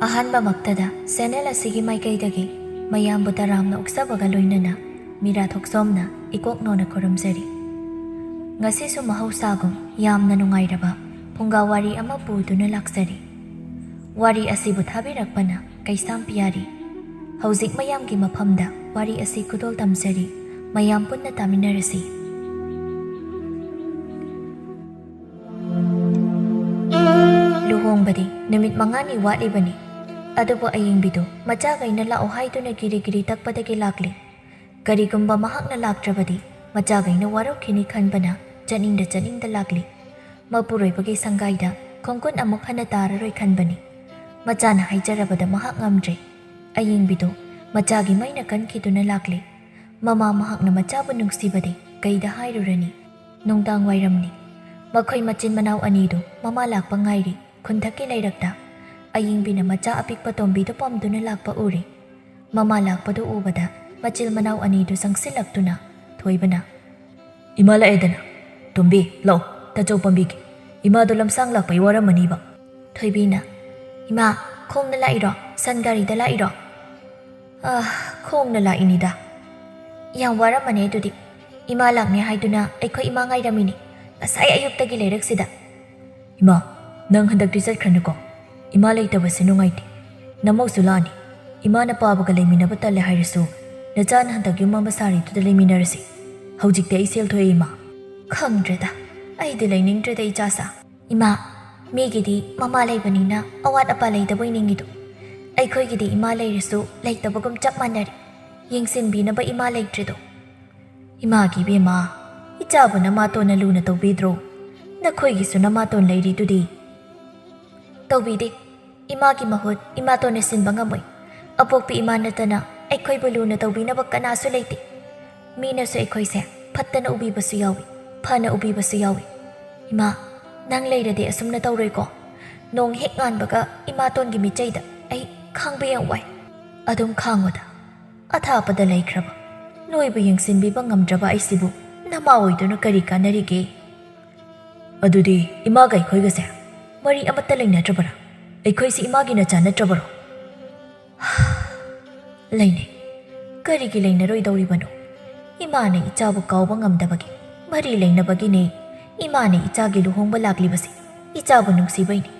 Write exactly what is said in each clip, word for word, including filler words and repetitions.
ꯑꯍꯥꯟꯕꯃꯛꯇꯗ channel ꯑꯁꯤꯒꯤ ꯃꯥꯏꯀꯩꯗꯒꯤ ꯃꯌꯥꯝꯕꯨ ꯇꯔꯥꯝꯅ ꯑꯣꯛꯆꯕꯒ ꯂꯣꯏꯅꯅ ꯃꯤꯔꯥ ꯊꯣꯛꯆꯣꯝꯅ ꯏꯀꯣꯛ ꯅꯣꯟꯅ ꯈꯨꯔꯨꯝꯖꯔꯤ꯫ ꯉꯁꯤꯁꯨ ꯃꯍꯧꯁꯥꯒꯨꯝ ꯌꯥꯝꯅ ꯅꯨꯡꯉꯥꯏꯔꯕ ꯐꯨꯡꯒꯥ ꯋꯥꯔꯤ ꯑꯃ ꯄꯨꯗꯨꯅ ꯂꯥꯛꯆꯔꯤ꯫ ꯋꯥꯔꯤ ꯑꯁꯤꯕꯨ ꯊꯥꯕꯤꯔꯛꯄꯅ ꯀꯩꯁꯥꯝ ꯄꯤꯌꯥꯔꯤ꯫ ꯍꯧꯖꯤꯛ ꯃꯌꯥꯝꯒꯤ ꯃꯐꯝꯗ ꯋꯥꯔꯤ ꯑꯁꯤ ꯈꯨꯗꯣꯜ ꯇꯝꯖꯔꯤ꯫ ꯃꯌꯥꯝ ꯄꯨꯟꯅ ꯇꯥꯃꯤꯟꯅꯔꯁꯤ꯫ ꯂꯨꯍꯣꯡꯕꯗꯤ ꯅꯨꯃꯤꯠ ꯃꯉꯥꯅꯤ ꯋꯥꯠꯂꯤꯕꯅꯤ꯫ ꯑꯗꯨꯕꯨ ꯑꯌꯤꯡꯕꯤꯗꯨ ꯃꯆꯥꯈꯩꯅ ꯂꯥꯛꯑꯣ ꯍꯥꯏꯗꯨꯅ ꯀꯤꯔꯤ ꯀꯤꯔꯤ ꯇꯛꯄꯗꯒꯤ ꯂꯥꯛꯂꯤ꯫ ꯀꯔꯤꯒꯨꯝꯕ ꯃꯍꯥꯛꯅ ꯂꯥꯛꯇ꯭ꯔꯕꯗꯤ ꯃꯆꯥꯈꯩꯅ ꯋꯥꯔꯧꯈꯤꯅꯤ ꯈꯟꯕꯅ ꯆꯠꯅꯤꯡꯗ ꯆꯠꯅꯤꯡꯗ ꯂꯥꯛꯂꯤ꯫ ꯃꯄꯨꯔꯣꯏꯕꯒꯤ ꯁꯪꯒꯥꯏꯗ ꯈꯣꯡꯀꯨꯟ ꯑꯃꯨꯛ ꯍꯟꯅ ꯇꯥꯔꯔꯣꯏ ꯈꯟꯕꯅꯤ꯫ ꯃꯆꯥꯅ ꯍꯥꯏꯖꯔꯕꯗ ꯃꯍꯥꯛ ꯉꯝꯗ꯭ꯔꯦ꯫ ꯑꯌꯤꯡꯕꯤꯗꯨ ꯃꯆꯥꯒꯤ ꯃꯩꯅ ꯀꯟꯈꯤꯗꯨꯅ ꯂꯥꯛꯂꯤ꯫ ꯃꯃꯥ ꯃꯍꯥꯛꯅ ꯃꯆꯥꯕꯨ ꯅꯨꯡꯁꯤꯕꯗꯤ ꯀꯩꯗ ꯍꯥꯏꯔꯨꯔꯅꯤ? ꯅꯨꯡꯗꯥꯡ ꯋꯥꯏꯔꯝꯅꯤ꯫ ꯃꯈꯣꯏ ꯃꯆꯤꯟ ꯃꯅꯥꯎ ꯑꯅꯤꯗꯨ ꯃꯃꯥ ꯂꯥꯛꯄ ꯉꯥꯏꯔꯤ꯫ ꯈꯨꯟꯊꯛꯀꯤ ꯂꯩꯔꯛꯇ ꯑꯌꯤꯡꯕꯤꯅ ꯃꯆꯥ ꯑꯄꯤꯛꯄ ꯇꯣꯝꯕꯤꯗꯨ ꯄꯝꯗꯨꯅ ꯂꯥꯛꯄ ꯎꯔꯦ꯫ ꯃꯃꯥ ꯂꯥꯛꯄꯗꯨ ꯎꯕꯗ ꯃꯆꯤꯜ ꯃꯅꯥꯎ ꯑꯅꯤꯗꯨ ꯆꯪꯁꯤꯜꯂꯛꯇꯨꯅ ꯊꯣꯏꯕꯅ, "ꯏꯃꯥ ꯂꯥꯛꯑꯦꯗꯅ꯫ ꯇꯣꯝꯕꯤ, ꯂꯥꯛꯑꯣ, ꯇꯥꯆꯧ ꯄꯝꯕꯤꯒꯦ꯫ ꯏꯃꯥꯗꯣ ꯂꯝꯁꯥꯡ ꯂꯥꯛꯄꯩ ꯋꯥꯔꯝꯃꯅꯤꯕ꯫" ꯊꯣꯏꯕꯤꯅ, "ꯏꯃꯥ, ꯈꯣꯡꯅ ꯂꯥꯛꯏꯔꯣ? ꯁꯟ ꯒꯥꯔꯤꯗ ꯂꯥꯛꯏꯔꯣ?" "ꯑꯥ, ꯈꯣꯡꯅ ꯂꯥꯛꯏꯅꯤꯗ꯫" "ꯌꯥꯝ ꯋꯥꯔꯝꯃꯅꯤ ꯑꯗꯨꯗꯤ꯫ ꯏꯃꯥ ꯂꯥꯛꯅꯤ ꯍꯥꯏꯗꯨꯅ ꯑꯩꯈꯣꯏ ꯏꯃꯥ ꯉꯥꯏꯔꯝꯃꯤꯅꯤ ꯉꯁꯥꯏ ꯑꯌꯨꯛꯇꯒꯤ ꯂꯩꯔꯛꯁꯤꯗ꯫" "ꯏꯃꯥ, ꯅꯪ ꯍꯟꯗꯛꯇꯤ ꯆꯠꯈ꯭ꯔꯅꯨꯀꯣ꯫ ꯏꯃꯥ ꯂꯩꯇꯕꯁꯦ ꯅꯨꯡꯉꯥꯏꯇꯦ꯫ ꯅꯃꯧꯁꯨ ꯂꯥꯛꯑꯅꯤ꯫ ꯏꯃꯥꯅ ꯄꯥꯕꯒ ꯂꯩꯃꯤꯟꯅꯕ ꯇꯜꯂꯦ ꯍꯥꯏꯔꯁꯨ ꯅꯆꯥꯅ ꯍꯟꯗꯛ ꯌꯨꯝ ꯑꯃ ꯁꯥꯔꯤꯗꯨꯗ ꯂꯩꯃꯤꯟꯅꯔꯁꯤ꯫ ꯍꯧꯖꯤꯛꯇꯤ ꯑꯩ ꯁꯦꯜ ꯊꯣꯛꯑꯦ ꯏꯃꯥ꯫" "ꯈꯪꯗ꯭ꯔꯦꯗ, ꯑꯩꯗꯤ ꯂꯩꯅꯤꯡꯗ꯭ꯔꯦꯗ ꯏꯆꯥꯁꯥ꯫" "ꯏꯃꯥ, ꯃꯤꯒꯤꯗꯤ ꯃꯃꯥ ꯂꯩꯕꯅꯤꯅ ꯑꯋꯥꯠ ꯑꯄꯥ ꯂꯩꯇꯕꯣꯏ ꯅꯤꯡꯉꯤꯗꯣ꯫ ꯑꯩꯈꯣꯏꯒꯤꯗꯤ ꯏꯃꯥ ꯂꯩꯔꯁꯨ ꯂꯩꯇꯕꯒꯨꯝ ꯆꯞ ꯃꯥꯟꯅꯔꯦ꯫ ꯌꯦꯡꯁꯤꯟꯕꯤꯅꯕ ꯏꯃꯥ ꯂꯩꯇ꯭ꯔꯤꯗꯣ꯫" "ꯏꯃꯥꯒꯤ ꯏꯕꯦꯝꯃ, ꯏꯆꯥꯕꯨ ꯅꯃꯥꯇꯣꯟꯅ ꯂꯨꯅ ꯇꯧꯕꯤꯗ꯭ꯔꯣ? ꯅꯈꯣꯏꯒꯤꯁꯨ ꯅꯃꯥꯇꯣꯟ ꯂꯩꯔꯤꯗꯨꯗꯤ꯫" "ꯇꯧꯕꯤꯗꯦ꯫ ꯏꯃꯥꯒꯤ ꯃꯍꯨꯠ ꯏꯃꯥꯇꯣꯟꯅ ꯁꯤꯟꯕ ꯉꯝꯃꯣꯏ꯫ ꯑꯄꯣꯛꯄꯤ ꯏꯃꯥ ꯅꯠꯇꯅ ꯑꯩꯈꯣꯏꯕꯨ ꯂꯨꯅ ꯇꯧꯕꯤꯅꯕ ꯀꯅꯥꯁꯨ ꯂꯩꯇꯦ꯫ ꯃꯤꯅꯁꯨ ꯑꯩꯈꯣꯏꯁꯦ ꯐꯠꯇꯅ ꯎꯕꯤꯕꯁꯨ ꯌꯥꯎꯏ, ꯐꯅ ꯎꯕꯤꯕꯁꯨ ꯌꯥꯎꯏ꯫ ꯏꯃꯥ, ꯅꯪ ꯂꯩꯔꯗꯤ ꯑꯁꯨꯝꯅ ꯇꯧꯔꯣꯏꯀꯣ? ꯅꯣꯡ ꯍꯦꯛ ꯉꯥꯟꯕꯒ ꯏꯃꯥꯇꯣꯟꯒꯤ ꯃꯤꯆꯩꯗ ꯑꯩ ꯈꯥꯡꯕ ꯌꯥꯝ ꯋꯥꯏ꯫ ꯑꯗꯨꯝ ꯈꯥꯡꯉꯨꯗ꯫ ꯑꯊꯥꯞꯄꯗ ꯂꯩꯈ꯭ꯔꯕ ꯅꯣꯏꯕꯨ ꯌꯦꯡꯁꯤꯟꯕꯤꯕ ꯉꯝꯗ꯭ꯔꯕ ꯑꯩꯁꯤꯕꯨ ꯅꯃꯥ ꯑꯣꯏꯗꯨꯅ ꯀꯔꯤ ꯀꯥꯟꯅꯔꯤꯒꯦ?" "ꯑꯗꯨꯗꯤ ꯏꯃꯥꯒ ꯑꯩꯈꯣꯏꯒꯁꯦ ꯃꯔꯤ ꯑꯃꯠꯇ ꯂꯩꯅꯗ꯭ꯔꯕꯔꯥ?" ꯑꯩꯈꯣꯏꯁꯤ ꯏꯃꯥꯒꯤ ꯅꯆꯥ ꯅꯠꯇ꯭ꯔꯕꯔꯣ? ꯂꯩꯅꯩ꯫ ꯀꯔꯤꯒꯤ ꯂꯩꯅꯔꯣꯏꯗꯧꯔꯤꯕꯅꯣ? ꯏꯃꯥꯅ ꯏꯆꯥꯕꯨ ꯀꯥꯎꯕ ꯉꯝꯗꯕꯒꯤ, ꯃꯔꯤ ꯂꯩꯅꯕꯒꯤꯅꯦ꯫ ꯏꯃꯥꯅ ꯏꯆꯥꯒꯤ ꯂꯨꯍꯣꯡꯕ ꯂꯥꯛꯂꯤꯕꯁꯤ ꯏꯆꯥꯕꯨ ꯅꯨꯡꯁꯤꯕꯩꯅꯤ꯫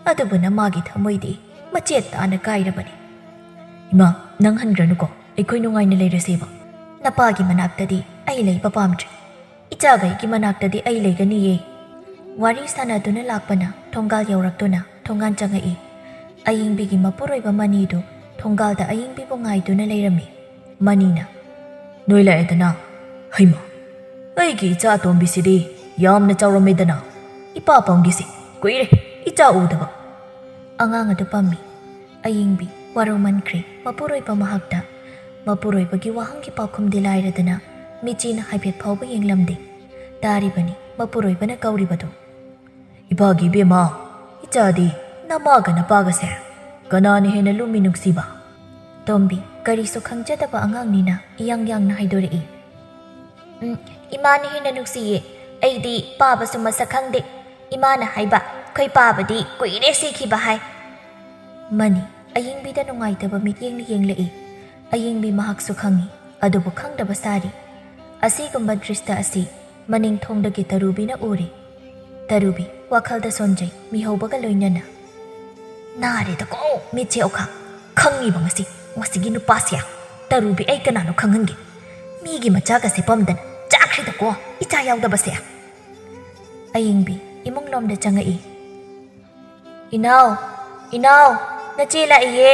ꯑꯗꯨꯕꯨ ꯅꯃꯥꯒꯤ ꯊꯃꯣꯏꯗꯤ ꯃꯆꯦꯠ ꯇꯥꯅ ꯀꯥꯏꯔꯕꯅꯤ꯫ ꯏꯃꯥ, ꯅꯪ ꯍꯟꯈ꯭ꯔꯅꯨꯀꯣ, ꯑꯩꯈꯣꯏ ꯅꯨꯡꯉꯥꯏꯅ ꯂꯩꯔꯁꯦꯕ꯫ ꯅꯄꯥꯒꯤ ꯃꯅꯥꯛꯇꯗꯤ ꯑꯩ ꯂꯩꯕ ꯄꯥꯝꯗ꯭ꯔꯦ꯫ ꯏꯆꯥꯒꯩꯒꯤ ꯃꯅꯥꯛꯇꯗꯤ ꯑꯩ ꯂꯩꯒꯅꯤꯌꯦ꯫ ꯋꯥꯔꯤ ꯁꯥꯟꯅꯗꯨꯅ ꯂꯥꯛꯄꯅ ꯊꯣꯡꯒꯥꯜ ꯌꯧꯔꯛꯇꯨꯅ ꯊꯣꯡꯒꯥꯟ ꯆꯪꯉꯛꯏ꯫ ꯑꯌꯤꯡꯕꯤꯒꯤ ꯃꯄꯨꯔꯣꯏꯕ ꯃꯅꯤꯗꯨ ꯊꯣꯡꯒꯥꯜꯗ ꯑꯌꯤꯡꯕꯤꯕꯨ ꯉꯥꯏꯗꯨꯅ ꯂꯩꯔꯝꯃꯤ꯫ ꯃꯅꯤꯅ, "ꯅꯣꯏ ꯂꯥꯛꯑꯦꯗꯅ꯫ ꯍꯩꯃꯥ, ꯑꯩꯒꯤ ꯏꯆꯥ ꯑꯇꯣꯝꯕꯤꯁꯤꯗꯤ ꯌꯥꯝꯅ ꯆꯥꯎꯔꯝꯃꯦꯗꯅ꯫ ꯏꯄꯥ ꯄꯝꯒꯤꯁꯤ ꯀꯨꯏꯔꯦ ꯏꯆꯥ ꯎꯗꯕ꯫" ꯑꯉꯥꯡ ꯑꯗꯨ ꯄꯝꯃꯤ꯫ ꯑꯌꯤꯡꯕꯤ ꯋꯥꯔꯧꯃꯟꯈ꯭ꯔꯦ ꯃꯄꯨꯔꯣꯏꯕ ꯃꯍꯥꯛꯇ꯫ ꯃꯄꯨꯔꯣꯏꯕꯒꯤ ꯋꯥꯍꯪꯒꯤ ꯄꯥꯎꯈꯨꯝꯗꯤ ꯂꯥꯏꯔꯗꯅ ꯃꯤꯆꯤꯅ ꯍꯥꯏꯐꯦꯠ ꯐꯥꯎꯕ ꯌꯦꯡꯂꯝꯗꯦ꯫ ꯇꯥꯔꯤꯕꯅꯤ ꯃꯄꯨꯔꯣꯏꯕꯅ ꯀꯧꯔꯤꯕꯗꯨ꯫ "ꯏꯄꯥꯒꯤ ꯏꯕꯦꯝꯃ, ꯏꯆꯥꯗꯤ ꯅꯃꯥꯒ ꯅꯄꯥꯒꯁꯦ ꯀꯅꯥꯅ ꯍꯦꯟꯅ ꯂꯨꯝꯃꯤ ꯅꯨꯡꯁꯤꯕ?" ꯇꯣꯝꯕꯤ ꯀꯔꯤꯁꯨ ꯈꯪꯖꯗꯕ ꯑꯉꯥꯡꯅꯤꯅ ꯏꯌꯥꯡ ꯌꯥꯡꯅ ꯍꯥꯏꯗꯣꯔꯛꯏ꯫ "ꯎꯝ, ꯏꯃꯥꯅ ꯍꯦꯟꯅ ꯅꯨꯡꯁꯤꯌꯦ꯫ ꯑꯩꯗꯤ ꯄꯥꯕꯁꯨ ꯃꯁꯛ ꯈꯪꯗꯦ꯫ ꯏꯃꯥꯅ ꯍꯥꯏꯕ, ꯑꯩꯈꯣꯏ ꯄꯥꯕꯗꯤ ꯀꯨꯏꯔꯦ ꯁꯤꯈꯤꯕ ꯍꯥꯏ꯫" ꯃꯅꯤ ꯑꯌꯤꯡꯕꯤꯗ ꯅꯨꯡꯉꯥꯏꯇꯕ ꯃꯤꯠꯌꯦꯡꯅ ꯌꯦꯡꯂꯛꯏ꯫ ꯑꯌꯤꯡꯕꯤ ꯃꯍꯥꯛꯁꯨ ꯈꯪꯏ, ꯑꯗꯨꯕꯨ ꯈꯪꯗꯕ ꯁꯥꯔꯤ꯫ ꯑꯁꯤꯒꯨꯝꯕ ꯗ꯭ꯔꯤꯁꯇ ꯑꯁꯤ ꯃꯅꯤꯡ ꯊꯣꯡꯗꯒꯤ ꯇꯔꯨꯕꯤꯅ ꯎꯔꯦ꯫ ꯇꯔꯨꯕꯤ ꯋꯥꯈꯜꯗ ꯁꯣꯟꯖꯩ, ꯃꯤꯍꯧꯕꯒ ꯂꯣꯏꯅꯅ꯫ "ꯅꯥꯔꯦꯗꯀꯣ, ꯃꯤꯠꯁꯦ ꯑꯣꯈꯥ꯫ ꯈꯪꯉꯤꯕ ꯉꯁꯤ, ꯃꯁꯤꯒꯤ ꯅꯨꯄꯥꯁꯦ꯫ ꯇꯔꯨꯕꯤ ꯑꯩ ꯀꯅꯥꯅꯣ ꯈꯪꯍꯟꯒꯦ꯫ ꯃꯤꯒꯤ ꯃꯆꯥꯒꯁꯦ ꯄꯝꯗꯅ ꯆꯥꯈ꯭ꯔꯦꯗꯀꯣ, ꯏꯆꯥ ꯌꯥꯎꯗꯕꯁꯦ꯫" ꯑꯌꯤꯡꯕꯤ ꯏꯃꯨꯡ ꯂꯣꯝꯗ ꯆꯪꯉꯛꯏ꯫ "ꯏꯅꯥꯎ, ꯏꯅꯥꯎ, ꯅꯆꯦ ꯂꯥꯛꯏꯌꯦ!"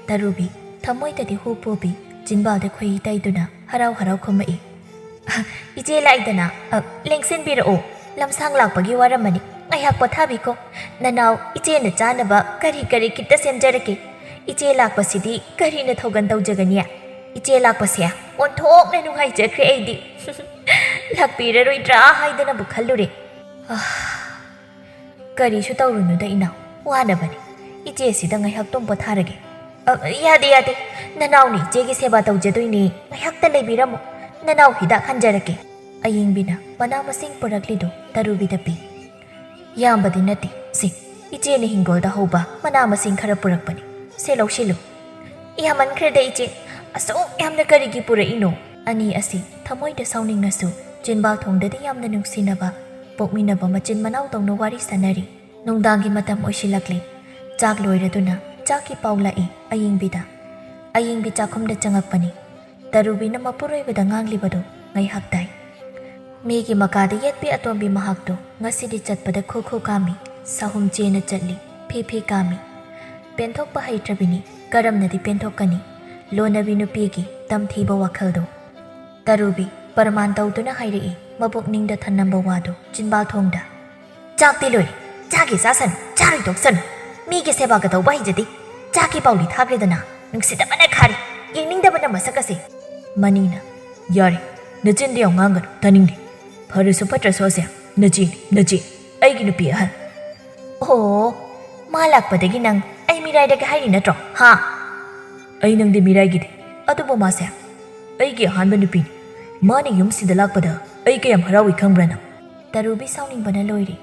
ꯇꯔꯨꯕꯤ ꯊꯃꯣꯏꯗꯗꯤ ꯍꯨ ꯄꯨꯕꯤ, ꯆꯤꯟꯕꯥꯜꯗ ꯈꯣꯏꯍꯤ ꯇꯩꯗꯨꯅ ꯍꯔꯥꯎ ꯍꯔꯥꯎ ꯈꯨꯝꯃꯛꯏ꯫ "ꯑ, ꯏꯆꯦ ꯂꯥꯛꯏꯗꯅ, ꯑ, ꯂꯦꯡꯁꯤꯟꯕꯤꯔꯛꯑꯣ꯫ ꯂꯝꯁꯥꯡ ꯂꯥꯛꯄꯒꯤ ꯋꯥꯔꯝꯃꯅꯤ, ꯉꯥꯏꯍꯥꯛ ꯄꯣꯊꯥꯕꯤꯈꯣ꯫ ꯅꯅꯥꯎ ꯏꯆꯦꯅ ꯆꯥꯅꯕ ꯀꯔꯤ ꯀꯔꯤ ꯈꯤꯠꯇ ꯁꯦꯝꯖꯔꯛꯀꯦ꯫ ꯏꯆꯦ ꯂꯥꯛꯄꯁꯤꯗꯤ ꯀꯔꯤꯅ ꯊꯧꯒꯟ ꯇꯧꯖꯒꯅꯤ? ꯏꯆꯦ ꯂꯥꯛꯄꯁꯦ ꯑꯣꯟꯊꯣꯛꯅ ꯅꯨꯡꯉꯥꯏꯖꯈ꯭ꯔꯦ ꯑꯩꯗꯤ꯫" "ꯂꯥꯛꯄꯤꯔꯔꯣꯏꯗ꯭ꯔꯥ ꯍꯥꯏꯗꯅꯕꯨ ꯈꯜꯂꯨꯔꯦ꯫" "ꯑ, ꯀꯔꯤꯁꯨ ꯇꯧꯔꯨꯅꯨꯗ ꯏꯅꯥꯎ, ꯋꯥꯅꯕꯅꯤ꯫ ꯏꯆꯦꯁꯤꯗ ꯉꯥꯏꯍꯥꯛꯇꯨꯝ ꯄꯣꯊꯥꯔꯒꯦ꯫" "ꯑ, ꯌꯥꯗꯦ, ꯌꯥꯗꯦ꯫ ꯅꯅꯥꯎꯅ ꯏꯆꯦꯒꯤ ꯁꯦꯕꯥ ꯇꯧꯖꯗꯣꯏꯅꯦ꯫ ꯉꯥꯏꯍꯥꯛꯇ ꯂꯩꯕꯤꯔꯝꯃꯨ꯫ ꯅꯅꯥꯎ ꯍꯤꯗꯥꯛ ꯍꯟꯖꯔꯛꯀꯦ꯫" ꯑꯌꯤꯡꯕꯤꯅ ꯃꯅꯥ ꯃꯁꯤꯡ ꯄꯨꯔꯛꯂꯤꯗꯨ ꯇꯔꯨꯕꯤꯗ ꯄꯤ꯫ "ꯌꯥꯝꯕꯗꯤ ꯅꯠꯇꯦ, ꯁꯤ, "ꯏꯆꯦꯅ ꯍꯤꯡꯒꯣꯜꯗ ꯍꯧꯕ ꯃꯅꯥ ꯃꯁꯤꯡ ꯈꯔ ꯄꯨꯔꯛꯄꯅꯤ꯫ ꯁꯦ, ꯂꯧꯁꯤꯜꯂꯨ꯫" "ꯌꯥꯝꯃꯟꯈ꯭ꯔꯦꯗ, ꯏꯆꯦ꯫ ꯑꯁꯨꯛ ꯌꯥꯝꯅ ꯀꯔꯤꯒꯤ ꯄꯨꯔꯛꯏꯅꯣ?" ꯑꯅꯤ ꯑꯁꯤ ꯊꯃꯣꯏꯗ ꯁꯥꯎꯅꯤꯡꯅꯁꯨ ꯆꯤꯟꯕꯥꯜ ꯊꯣꯡꯗꯗꯤ ꯌꯥꯝꯅ ꯅꯨꯡꯁꯤꯅꯕ ꯄꯣꯛꯃꯤꯟꯅꯕ ꯃꯆꯤꯟ ꯃꯅꯥꯎꯗꯧꯅ ꯋꯥꯔꯤ ꯁꯥꯟꯅꯔꯤ꯫ ꯅꯨꯡꯗꯥꯡꯒꯤ ꯃꯇꯝ ꯑꯣꯏꯁꯤꯜꯂꯛꯂꯦ꯫ ꯆꯥꯛ ꯂꯣꯏꯔꯗꯨꯅ ꯆꯥꯛꯀꯤ ꯄꯥꯎ ꯂꯥꯛꯏ ꯑꯌꯤꯡꯕꯤꯗ꯫ ꯑꯌꯤꯡꯕꯤ ꯆꯥꯛꯈꯨꯝꯗ ꯆꯪꯉꯛꯄꯅꯤ꯫ ꯇꯔꯨꯕꯤꯅ ꯃꯄꯨꯔꯣꯏꯕꯗ ꯉꯥꯡꯂꯤꯕꯗꯨ ꯉꯥꯏꯍꯥꯛ ꯇꯥꯏ꯫ ꯃꯤꯒꯤ ꯃꯀꯥꯗ ꯌꯦꯠꯄꯤ ꯑꯇꯣꯝꯕꯤ ꯃꯍꯥꯛꯇꯨ ꯉꯁꯤꯗꯤ ꯆꯠꯄꯗ ꯈꯨ ꯈꯨ ꯀꯥꯝꯃꯤ, ꯁꯥꯍꯨꯝ ꯆꯦꯅ ꯆꯠꯂꯤ, ꯐꯤ ꯐꯤ ꯀꯥꯝꯃꯤ꯫ ꯄꯦꯟꯊꯣꯛꯄ ꯍꯩꯇ꯭ꯔꯕꯤꯅꯤ, ꯀꯔꯝꯅꯗꯤ ꯄꯦꯟꯊꯣꯛꯀꯅꯤ? ꯂꯣꯟꯅꯕꯤ ꯅꯨꯄꯤꯒꯤ ꯇꯝꯊꯤꯕ ꯋꯥꯈꯜꯗꯣ꯫ ꯇꯔꯨꯕꯤ ꯄꯔꯃꯥꯟ ꯇꯧꯗꯨꯅ ꯍꯥꯏꯔꯛꯏ, ꯃꯕꯨꯛꯅꯤꯡꯗ ꯊꯅꯝꯕ ꯋꯥꯗꯨ ꯆꯤꯟꯕꯥꯜ ꯊꯣꯡꯗ꯫ "ꯆꯥꯛꯇꯤ ꯂꯣꯏꯔꯦ꯫ ꯆꯥꯔꯣꯏ ꯆꯥꯁꯅꯨ, ꯆꯥꯔꯣꯏ ꯇꯣꯛꯁꯅꯨ꯫ ꯃꯤꯒꯤ ꯁꯦꯕꯥꯒ ꯇꯧꯕ ꯍꯩꯖꯗꯦ꯫ ꯆꯥꯛꯀꯤ ꯄꯥꯎꯂꯤ ꯊꯥꯈ꯭ꯔꯦꯗꯅ꯫ ꯅꯨꯡꯁꯤꯗꯕꯅ ꯈꯥꯔꯦ꯫ ꯌꯦꯡꯅꯤꯡꯗꯕꯅ ꯃꯁꯛ ꯑꯁꯦ꯫" ꯃꯅꯤꯅ, "ꯌꯥꯔꯦ, ꯅꯆꯤꯟꯗꯤ ꯌꯥꯝ ꯉꯥꯡꯒꯅꯨ, ꯇꯥꯅꯤꯡꯗꯦ꯫ ꯐꯔꯁꯨ ꯐꯠꯇ꯭ꯔꯁꯨ ꯑꯁꯦ ꯅꯆꯦꯅꯤ, ꯅꯆꯦ꯫ ꯑꯩꯒꯤ ꯅꯨꯄꯤ ꯑꯍꯟ꯫" "ꯑꯣ, ꯃꯥ ꯂꯥꯛꯄꯗꯒꯤ ꯅꯪ ꯑꯩ ꯃꯤꯔꯥꯏꯔꯒꯦ ꯍꯥꯏꯔꯤ ꯅꯠꯇ꯭ꯔꯣ, ꯍꯥ?" "ꯑꯩ ꯅꯪꯗꯤ ꯃꯤꯔꯥꯏꯒꯤꯗꯦ, ꯑꯗꯨꯕꯨ ꯃꯥꯁꯦ ꯑꯩꯒꯤ ꯑꯍꯥꯟꯕ ꯅꯨꯄꯤꯅꯤ꯫ ꯃꯥꯅ ꯌꯨꯝꯁꯤꯗ ꯂꯥꯛꯄꯗ ꯑꯩ ꯀꯌꯥꯝ ꯍꯔꯥꯎꯏ ꯈꯪꯕ꯭ꯔꯥ ꯅꯪ?" ꯇꯔꯨꯕꯤ ꯁꯥꯎꯅꯤꯡꯕꯅ ꯂꯣꯏꯔꯦ꯫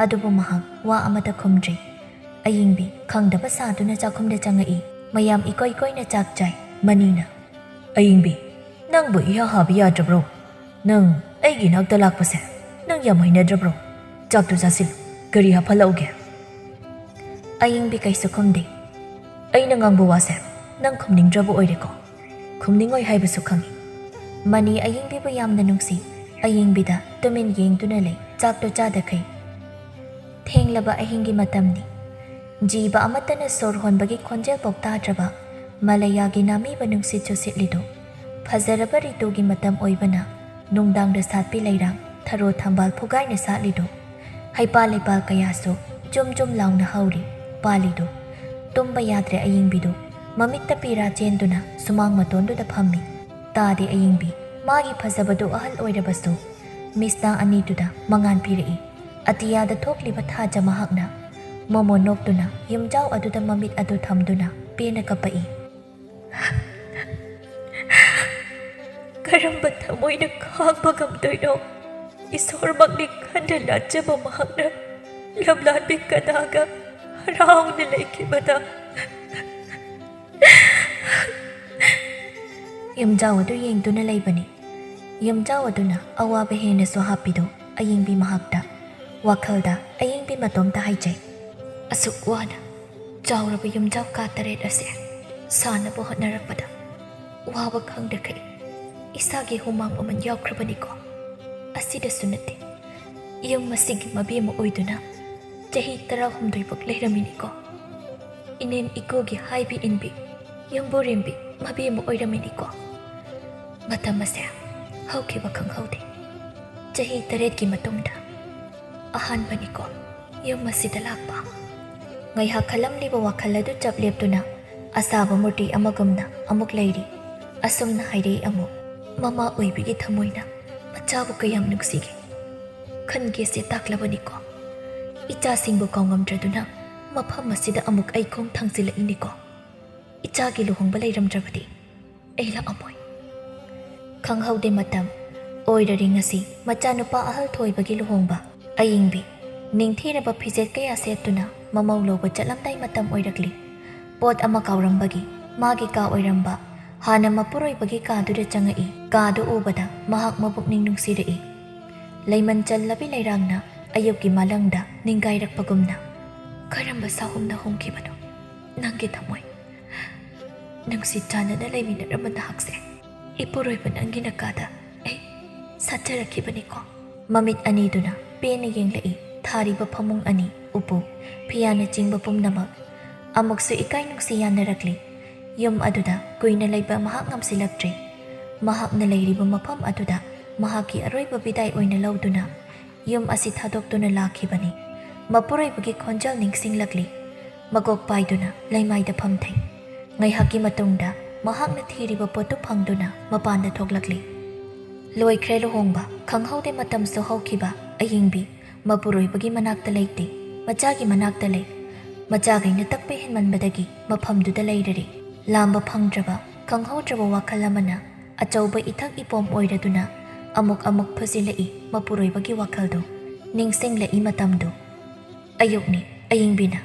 ꯑꯗꯨꯕꯨ ꯃꯍꯥꯛ ꯋꯥ ꯑꯃꯠꯇ ꯈꯨꯝꯗ꯭ꯔꯦ꯫ ꯑꯌꯤꯡꯕꯤ ꯈꯪꯗꯕ ꯁꯥꯗꯨꯅ ꯆꯥꯛꯈꯨꯝꯗ ꯆꯪꯉꯛꯏ꯫ ꯃꯌꯥꯝ ꯏꯀꯣꯏ ꯀꯣꯏꯅ ꯆꯥꯛ ꯆꯥꯏ꯫ ꯃꯅꯤꯅ, "ꯑꯌꯤꯡꯕꯤ, ꯅꯪꯕꯨ ꯏꯍꯥ ꯍꯥꯕ ꯌꯥꯗ꯭ꯔꯕ꯭ꯔꯣ? ꯅꯪ ꯑꯩꯒꯤ ꯏꯅꯥꯛꯇ ꯂꯥꯛꯄꯁꯦ ꯅꯪ ꯌꯥꯝ ꯍꯩꯅꯗ꯭ꯔꯕ꯭ꯔꯣ? ꯆꯥꯛꯇꯨ ꯆꯥꯁꯤꯜꯂꯨ, ꯀꯔꯤ ꯍꯥꯞꯍꯜꯂꯛꯎꯒꯦ?" ꯑꯌꯤꯡꯕꯤ ꯀꯩꯁꯨ ꯈꯨꯝꯗꯦ꯫ "ꯑꯩꯅ ꯉꯥꯡꯕ ꯋꯥꯁꯦ ꯅꯪ ꯈꯨꯝꯅꯤꯡꯗ꯭ꯔꯕ ꯑꯣꯏꯔꯦꯀꯣ?" "ꯈꯨꯝꯅꯤꯡꯉꯣꯏ ꯍꯥꯏꯕꯁꯨ ꯈꯪꯏ꯫" ꯃꯅꯤ ꯑꯌꯤꯡꯕꯤꯕꯨ ꯌꯥꯝꯅ ꯅꯨꯡꯁꯤ꯫ ꯑꯌꯤꯡꯕꯤꯗ ꯇꯨꯃꯤꯟ ꯌꯦꯡꯗꯨꯅ ꯂꯩ, ꯆꯥꯛꯇꯣ ꯆꯥꯗꯈꯩ꯫ ꯊꯦꯡꯂꯕ ꯑꯍꯤꯡꯒꯤ ꯃꯇꯝꯅꯤ꯫ ꯖꯤꯕ ꯑꯃꯠꯇꯅ ꯁꯣꯔ ꯍꯣꯟꯕꯒꯤ ꯈꯣꯟꯖꯦꯜ ꯐꯥꯎ ꯇꯥꯗ꯭ꯔꯕ ꯃꯂꯌꯥꯒꯤ ꯅꯥꯃꯤꯕ ꯅꯨꯡꯁꯤꯠꯁꯨ ꯁꯤꯠꯂꯤꯗꯨ꯫ ꯐꯖꯔꯕ ꯔꯤꯇꯨꯒꯤ ꯃꯇꯝ ꯑꯣꯏꯕꯅ ꯅꯨꯡꯗꯥꯡꯗ ꯁꯥꯠꯄꯤ ꯂꯩꯔꯥꯡ ꯊꯔꯣ ꯊꯝꯕꯥꯜ ꯐꯨꯒꯥꯏꯅ ꯁꯥꯠꯂꯤꯗꯨ꯫ ꯍꯩꯄꯥꯜ ꯂꯩꯄꯥꯜ ꯀꯌꯥꯁꯨ ꯖꯨꯝ ꯖꯨꯝ ꯂꯥꯎꯅ ꯍꯧꯔꯤ ꯄꯥꯜꯂꯤꯗꯨ꯫ ꯇꯨꯝꯕ ꯌꯥꯗ꯭ꯔꯦ ꯑꯌꯤꯡꯕꯤꯗꯨ꯫ ꯃꯃꯤꯠꯇ ꯄꯤꯔꯥ ꯆꯦꯟꯗꯨꯅ ꯁꯨꯃꯥꯡ ꯃꯇꯣꯟꯗꯨꯗ ꯐꯝꯃꯤ꯫ ꯇꯥꯗꯦ ꯑꯌꯤꯡꯕꯤ꯫ ꯃꯥꯒꯤ ꯐꯖꯕꯗꯨ ꯑꯍꯜ ꯑꯣꯏꯔꯕꯁꯨ ꯃꯤꯠꯁꯅꯥ ꯑꯅꯤꯗꯨꯗ ꯃꯉꯥꯟ ꯄꯤꯔꯛꯏ꯫ ꯑꯇꯤꯌꯥꯗ ꯊꯣꯛꯂꯤꯕ ꯊꯥꯖ ꯃꯍꯥꯛꯅ꯫ ꯃꯣꯃꯣ ꯅꯣꯛꯇꯨꯅ ꯌꯨꯝꯖꯥꯎ ꯑꯗꯨꯗ ꯃꯃꯤꯠ ꯑꯗꯨ ꯊꯝꯗꯨꯅ ꯄꯦꯟꯅ ꯀꯞꯄꯛꯏ꯫ "ꯀꯔꯝꯕ ꯊꯃꯣꯏꯅ ꯈꯥꯡꯕ ꯉꯝꯗꯣꯏꯅꯣ? ꯏꯁꯣꯔꯃꯛꯅꯤ ꯈꯟꯅ ꯂꯥꯠꯆꯕ ꯃꯍꯥꯛꯅ ꯂꯝꯂꯥꯟꯕꯤ ꯀꯅꯥꯒ ꯍꯔꯥꯎꯅ ꯂꯩꯈꯤꯕꯗ꯫ ꯌꯨꯝꯖꯥꯎ ꯑꯗꯨ ꯌꯦꯡꯗꯨꯅ ꯂꯩꯕꯅꯤ꯫ ꯌꯨꯝꯖꯥꯎ ꯑꯗꯨꯅ ꯑꯋꯥꯕ ꯍꯦꯟꯅꯁꯨ ꯍꯥꯞꯄꯤꯗꯨ ꯑꯌꯤꯡꯕꯤ ꯃꯍꯥꯛꯇ꯫ ꯋꯥꯈꯜꯗ ꯑꯌꯤꯡꯕꯤ ꯃꯇꯣꯝꯇ ꯍꯥꯏꯖꯩ, "ꯑꯁꯨꯛ ꯋꯥꯅ ꯆꯥꯎꯔꯕ ꯌꯨꯝꯖꯥꯎ ꯀꯥ ꯇꯔꯦꯠ ꯑꯁꯦ ꯁꯥꯅꯕ ꯍꯣꯠꯅꯔꯛꯄꯗ ꯋꯥꯕ ꯈꯪꯗꯈꯩ ꯏꯁꯥꯒꯤ ꯍꯨꯃꯥꯡ ꯃꯃꯜ ꯌꯥꯎꯈ꯭ꯔꯕꯅꯤꯀꯣ꯫ ꯑꯁꯤꯗꯁꯨ ꯅꯠꯇꯦ, ꯌꯨꯝ ꯑꯁꯤꯒꯤ ꯃꯕꯦꯝꯃ ꯑꯣꯏꯗꯨꯅ ꯆꯍꯤ ꯇꯔꯥꯍꯨꯝꯗꯣꯏ ꯐꯥꯎ ꯂꯩꯔꯝꯃꯤꯅꯤꯀꯣ꯫ ꯏꯅꯦꯝ ꯏꯀꯨꯒꯤ ꯍꯥꯏꯕꯤ ꯏꯟꯕꯤ, ꯌꯨꯝꯕꯨꯔꯦꯝꯕꯤ ꯃꯕꯦꯝꯃ ꯑꯣꯏꯔꯝꯃꯤꯅꯤꯀꯣ꯫ ꯃꯇꯝ ꯑꯁꯦ ꯍꯧꯈꯤꯕ ꯈꯪꯍꯧꯗꯦ꯫ ꯆꯍꯤ ꯇꯔꯦꯠꯀꯤ ꯃꯇꯨꯡꯗ ꯑꯍꯥꯟꯕꯅꯤꯀꯣ ꯌꯨꯝ ꯑꯁꯤꯗ ꯂꯥꯛꯄ꯫" ꯉꯥꯏꯍꯥꯛ ꯈꯜꯂꯝꯂꯤꯕ ꯋꯥꯈꯜ ꯑꯗꯨ ꯆꯞ ꯂꯦꯞꯇꯨꯅ ꯑꯁꯥꯕ ꯃꯨꯔꯇꯤ ꯑꯃꯒꯨꯝꯅ ꯑꯃꯨꯛ ꯂꯩꯔꯤ꯫ ꯑꯁꯨꯝꯅ ꯍꯥꯏꯔꯛꯏ ꯑꯃꯨꯛ, "ꯃꯃꯥ ꯑꯣꯏꯕꯤꯒꯤ ꯊꯃꯣꯏꯅ ꯃꯆꯥꯕꯨ ꯀꯌꯥꯝ ꯅꯨꯡꯁꯤꯒꯦ ꯈꯟꯒꯦꯁꯦ ꯇꯥꯛꯂꯕꯅꯤꯀꯣ꯫ ꯏꯆꯥꯁꯤꯡꯕꯨ ꯀꯥꯎꯉꯝꯗ꯭ꯔꯗꯨꯅ ꯃꯐꯝ ꯑꯁꯤꯗ ꯑꯃꯨꯛ ꯑꯩ ꯈꯣꯡ ꯊꯥꯡꯖꯤꯜꯂꯛꯏꯅꯤꯀꯣ꯫ ꯏꯆꯥꯒꯤ ꯂꯨꯍꯣꯡꯕ ꯂꯩꯔꯝꯗ꯭ꯔꯕꯗꯤ ꯑꯩ ꯂꯥꯛꯑꯝꯃꯣꯏ꯫" ꯈꯪꯍꯧꯗꯦ ꯃꯇꯝ꯫ ꯑꯣꯏꯔꯔꯤ ꯉꯁꯤ ꯃꯆꯥꯅꯨꯄꯥ ꯑꯍꯜ ꯊꯣꯏꯕꯒꯤ ꯂꯨꯍꯣꯡꯕ꯫ ꯑꯌꯤꯡꯕꯤ ꯅꯤꯡꯊꯤꯔꯕ ꯐꯤꯖꯦꯠ ꯀꯌꯥ ꯁꯦꯠꯇꯨꯅ ꯃꯃꯧ ꯂꯧꯕ ꯆꯠꯂꯝꯗꯥꯏ ꯃꯇꯝ ꯑꯣꯏꯔꯛꯂꯤ꯫ ꯄꯣꯠ ꯑꯃ ꯀꯥꯎꯔꯝꯕꯒꯤ ꯃꯥꯒꯤ ꯀꯥ ꯑꯣꯏꯔꯝꯕ ꯍꯥꯟꯅ ꯃꯄꯨꯔꯣꯏꯕꯒꯤ ꯀꯥꯗꯨꯗ ꯆꯪꯉꯛꯏ꯫ ꯀꯥꯗꯨ ꯎꯕꯗ ꯃꯍꯥꯛ ꯃꯕꯨꯛꯅꯤꯡ ꯅꯨꯡꯁꯤꯔꯛꯏ꯫ ꯂꯩꯃꯟ ꯆꯜꯂꯕꯤ ꯂꯩꯔꯥꯡꯅ ꯑꯌꯨꯛꯀꯤ ꯃꯥꯂꯪꯗ ꯅꯤꯡꯒꯥꯏꯔꯛꯄꯒꯨꯝꯅ꯫ "ꯀꯔꯝꯕ ꯁꯥꯍꯨꯝꯅ ꯍꯣꯡꯈꯤꯕꯅꯣ ꯅꯪꯒꯤ ꯊꯃꯣꯏ? ꯅꯨꯡꯁꯤ ꯆꯥꯟꯅꯅ ꯂꯩꯃꯤꯟꯅꯔꯝꯕ ꯅꯍꯥꯛꯁꯦ ꯏꯄꯨꯔꯣꯏꯕ ꯅꯪꯒꯤ ꯅꯀꯥꯗ ꯑꯩ ꯁꯥꯠꯆꯔꯛꯈꯤꯕꯅꯤꯀꯣ꯫" ꯃꯃꯤꯠ ꯑꯅꯤꯗꯨꯅ ꯄꯦꯟꯅ ꯌꯦꯡꯂꯛꯏ꯫ ꯊꯥꯔꯤꯕ ꯐꯃꯨꯡ ꯑꯅꯤ, ꯎꯄꯨ, ꯐꯤꯌꯥꯅꯆꯤꯡꯕ ꯄꯨꯝꯅꯃꯛ꯫ ꯑꯃꯨꯛꯁꯨ ꯏꯀꯥꯏ ꯅꯨꯡꯁꯤ ꯌꯥꯅꯔꯛꯂꯤ꯫ ꯌꯨꯝ ꯑꯗꯨꯗ ꯀꯨꯏꯅ ꯂꯩꯕ ꯃꯍꯥꯛ ꯉꯝꯁꯤꯜꯂꯛꯇ꯭ꯔꯦ꯫ ꯃꯍꯥꯛꯅ ꯂꯩꯔꯤꯕ ꯃꯐꯝ ꯑꯗꯨꯗ ꯃꯍꯥꯛꯀꯤ ꯑꯔꯣꯏꯕ ꯕꯤꯗꯥꯏ ꯑꯣꯏꯅ ꯂꯧꯗꯨꯅ ꯌꯨꯝ ꯑꯁꯤ ꯊꯥꯗꯣꯛꯇꯨꯅ ꯂꯥꯛꯈꯤꯕꯅꯤ꯫ ꯃꯄꯨꯔꯣꯏꯕꯒꯤ ꯈꯣꯟꯖꯦꯜ ꯅꯤꯡꯁꯤꯡꯂꯛꯂꯤ꯫ ꯃꯀꯣꯛ ꯄꯥꯏꯗꯨꯅ ꯂꯩꯃꯥꯏꯗ ꯐꯝꯊꯩ꯫ ꯉꯥꯏꯍꯥꯛꯀꯤ ꯃꯇꯨꯡꯗ ꯃꯍꯥꯛꯅ ꯊꯤꯔꯤꯕ ꯄꯣꯠꯇꯨ ꯐꯪꯗꯨꯅ ꯃꯄꯥꯟꯗ ꯊꯣꯛꯂꯛꯂꯤ꯫ ꯂꯣꯏꯈ꯭ꯔꯦ ꯂꯨꯍꯣꯡꯕ꯫ ꯈꯪꯍꯧꯗꯦ ꯃꯇꯝꯁꯨ ꯍꯧꯈꯤꯕ꯫ ꯑꯌꯤꯡꯕꯤ ꯃꯄꯨꯔꯣꯏꯕꯒꯤ ꯃꯅꯥꯛꯇ ꯂꯩꯇꯦ, ꯃꯆꯥꯒꯤ ꯃꯅꯥꯛꯇ ꯂꯩ꯫ ꯃꯆꯥꯈꯩꯅ ꯇꯛꯄ ꯍꯦꯟꯃꯟꯕꯗꯒꯤ ꯃꯐꯝꯗꯨꯗ ꯂꯩꯔꯔꯤ꯫ ꯂꯥꯝꯕ ꯐꯪꯗ꯭ꯔꯕ, ꯈꯪꯍꯧꯗ꯭ꯔꯕ ꯋꯥꯈꯜ ꯑꯃꯅ ꯑꯆꯧꯕ ꯏꯊꯛ ꯏꯄꯣꯝ ꯑꯣꯏꯔꯗꯨꯅ ꯑꯃꯨꯛ ꯑꯃꯨꯛ ꯐꯨꯖꯤꯜꯂꯛꯏ ꯃꯄꯨꯔꯣꯏꯕꯒꯤ ꯋꯥꯈꯜꯗꯨ꯫ ꯅꯤꯡꯁꯤꯡꯂꯛꯏ ꯃꯇꯝꯗꯨ꯫ ꯑꯌꯨꯛꯅꯤ꯫ ꯑꯌꯤꯡꯕꯤꯅ,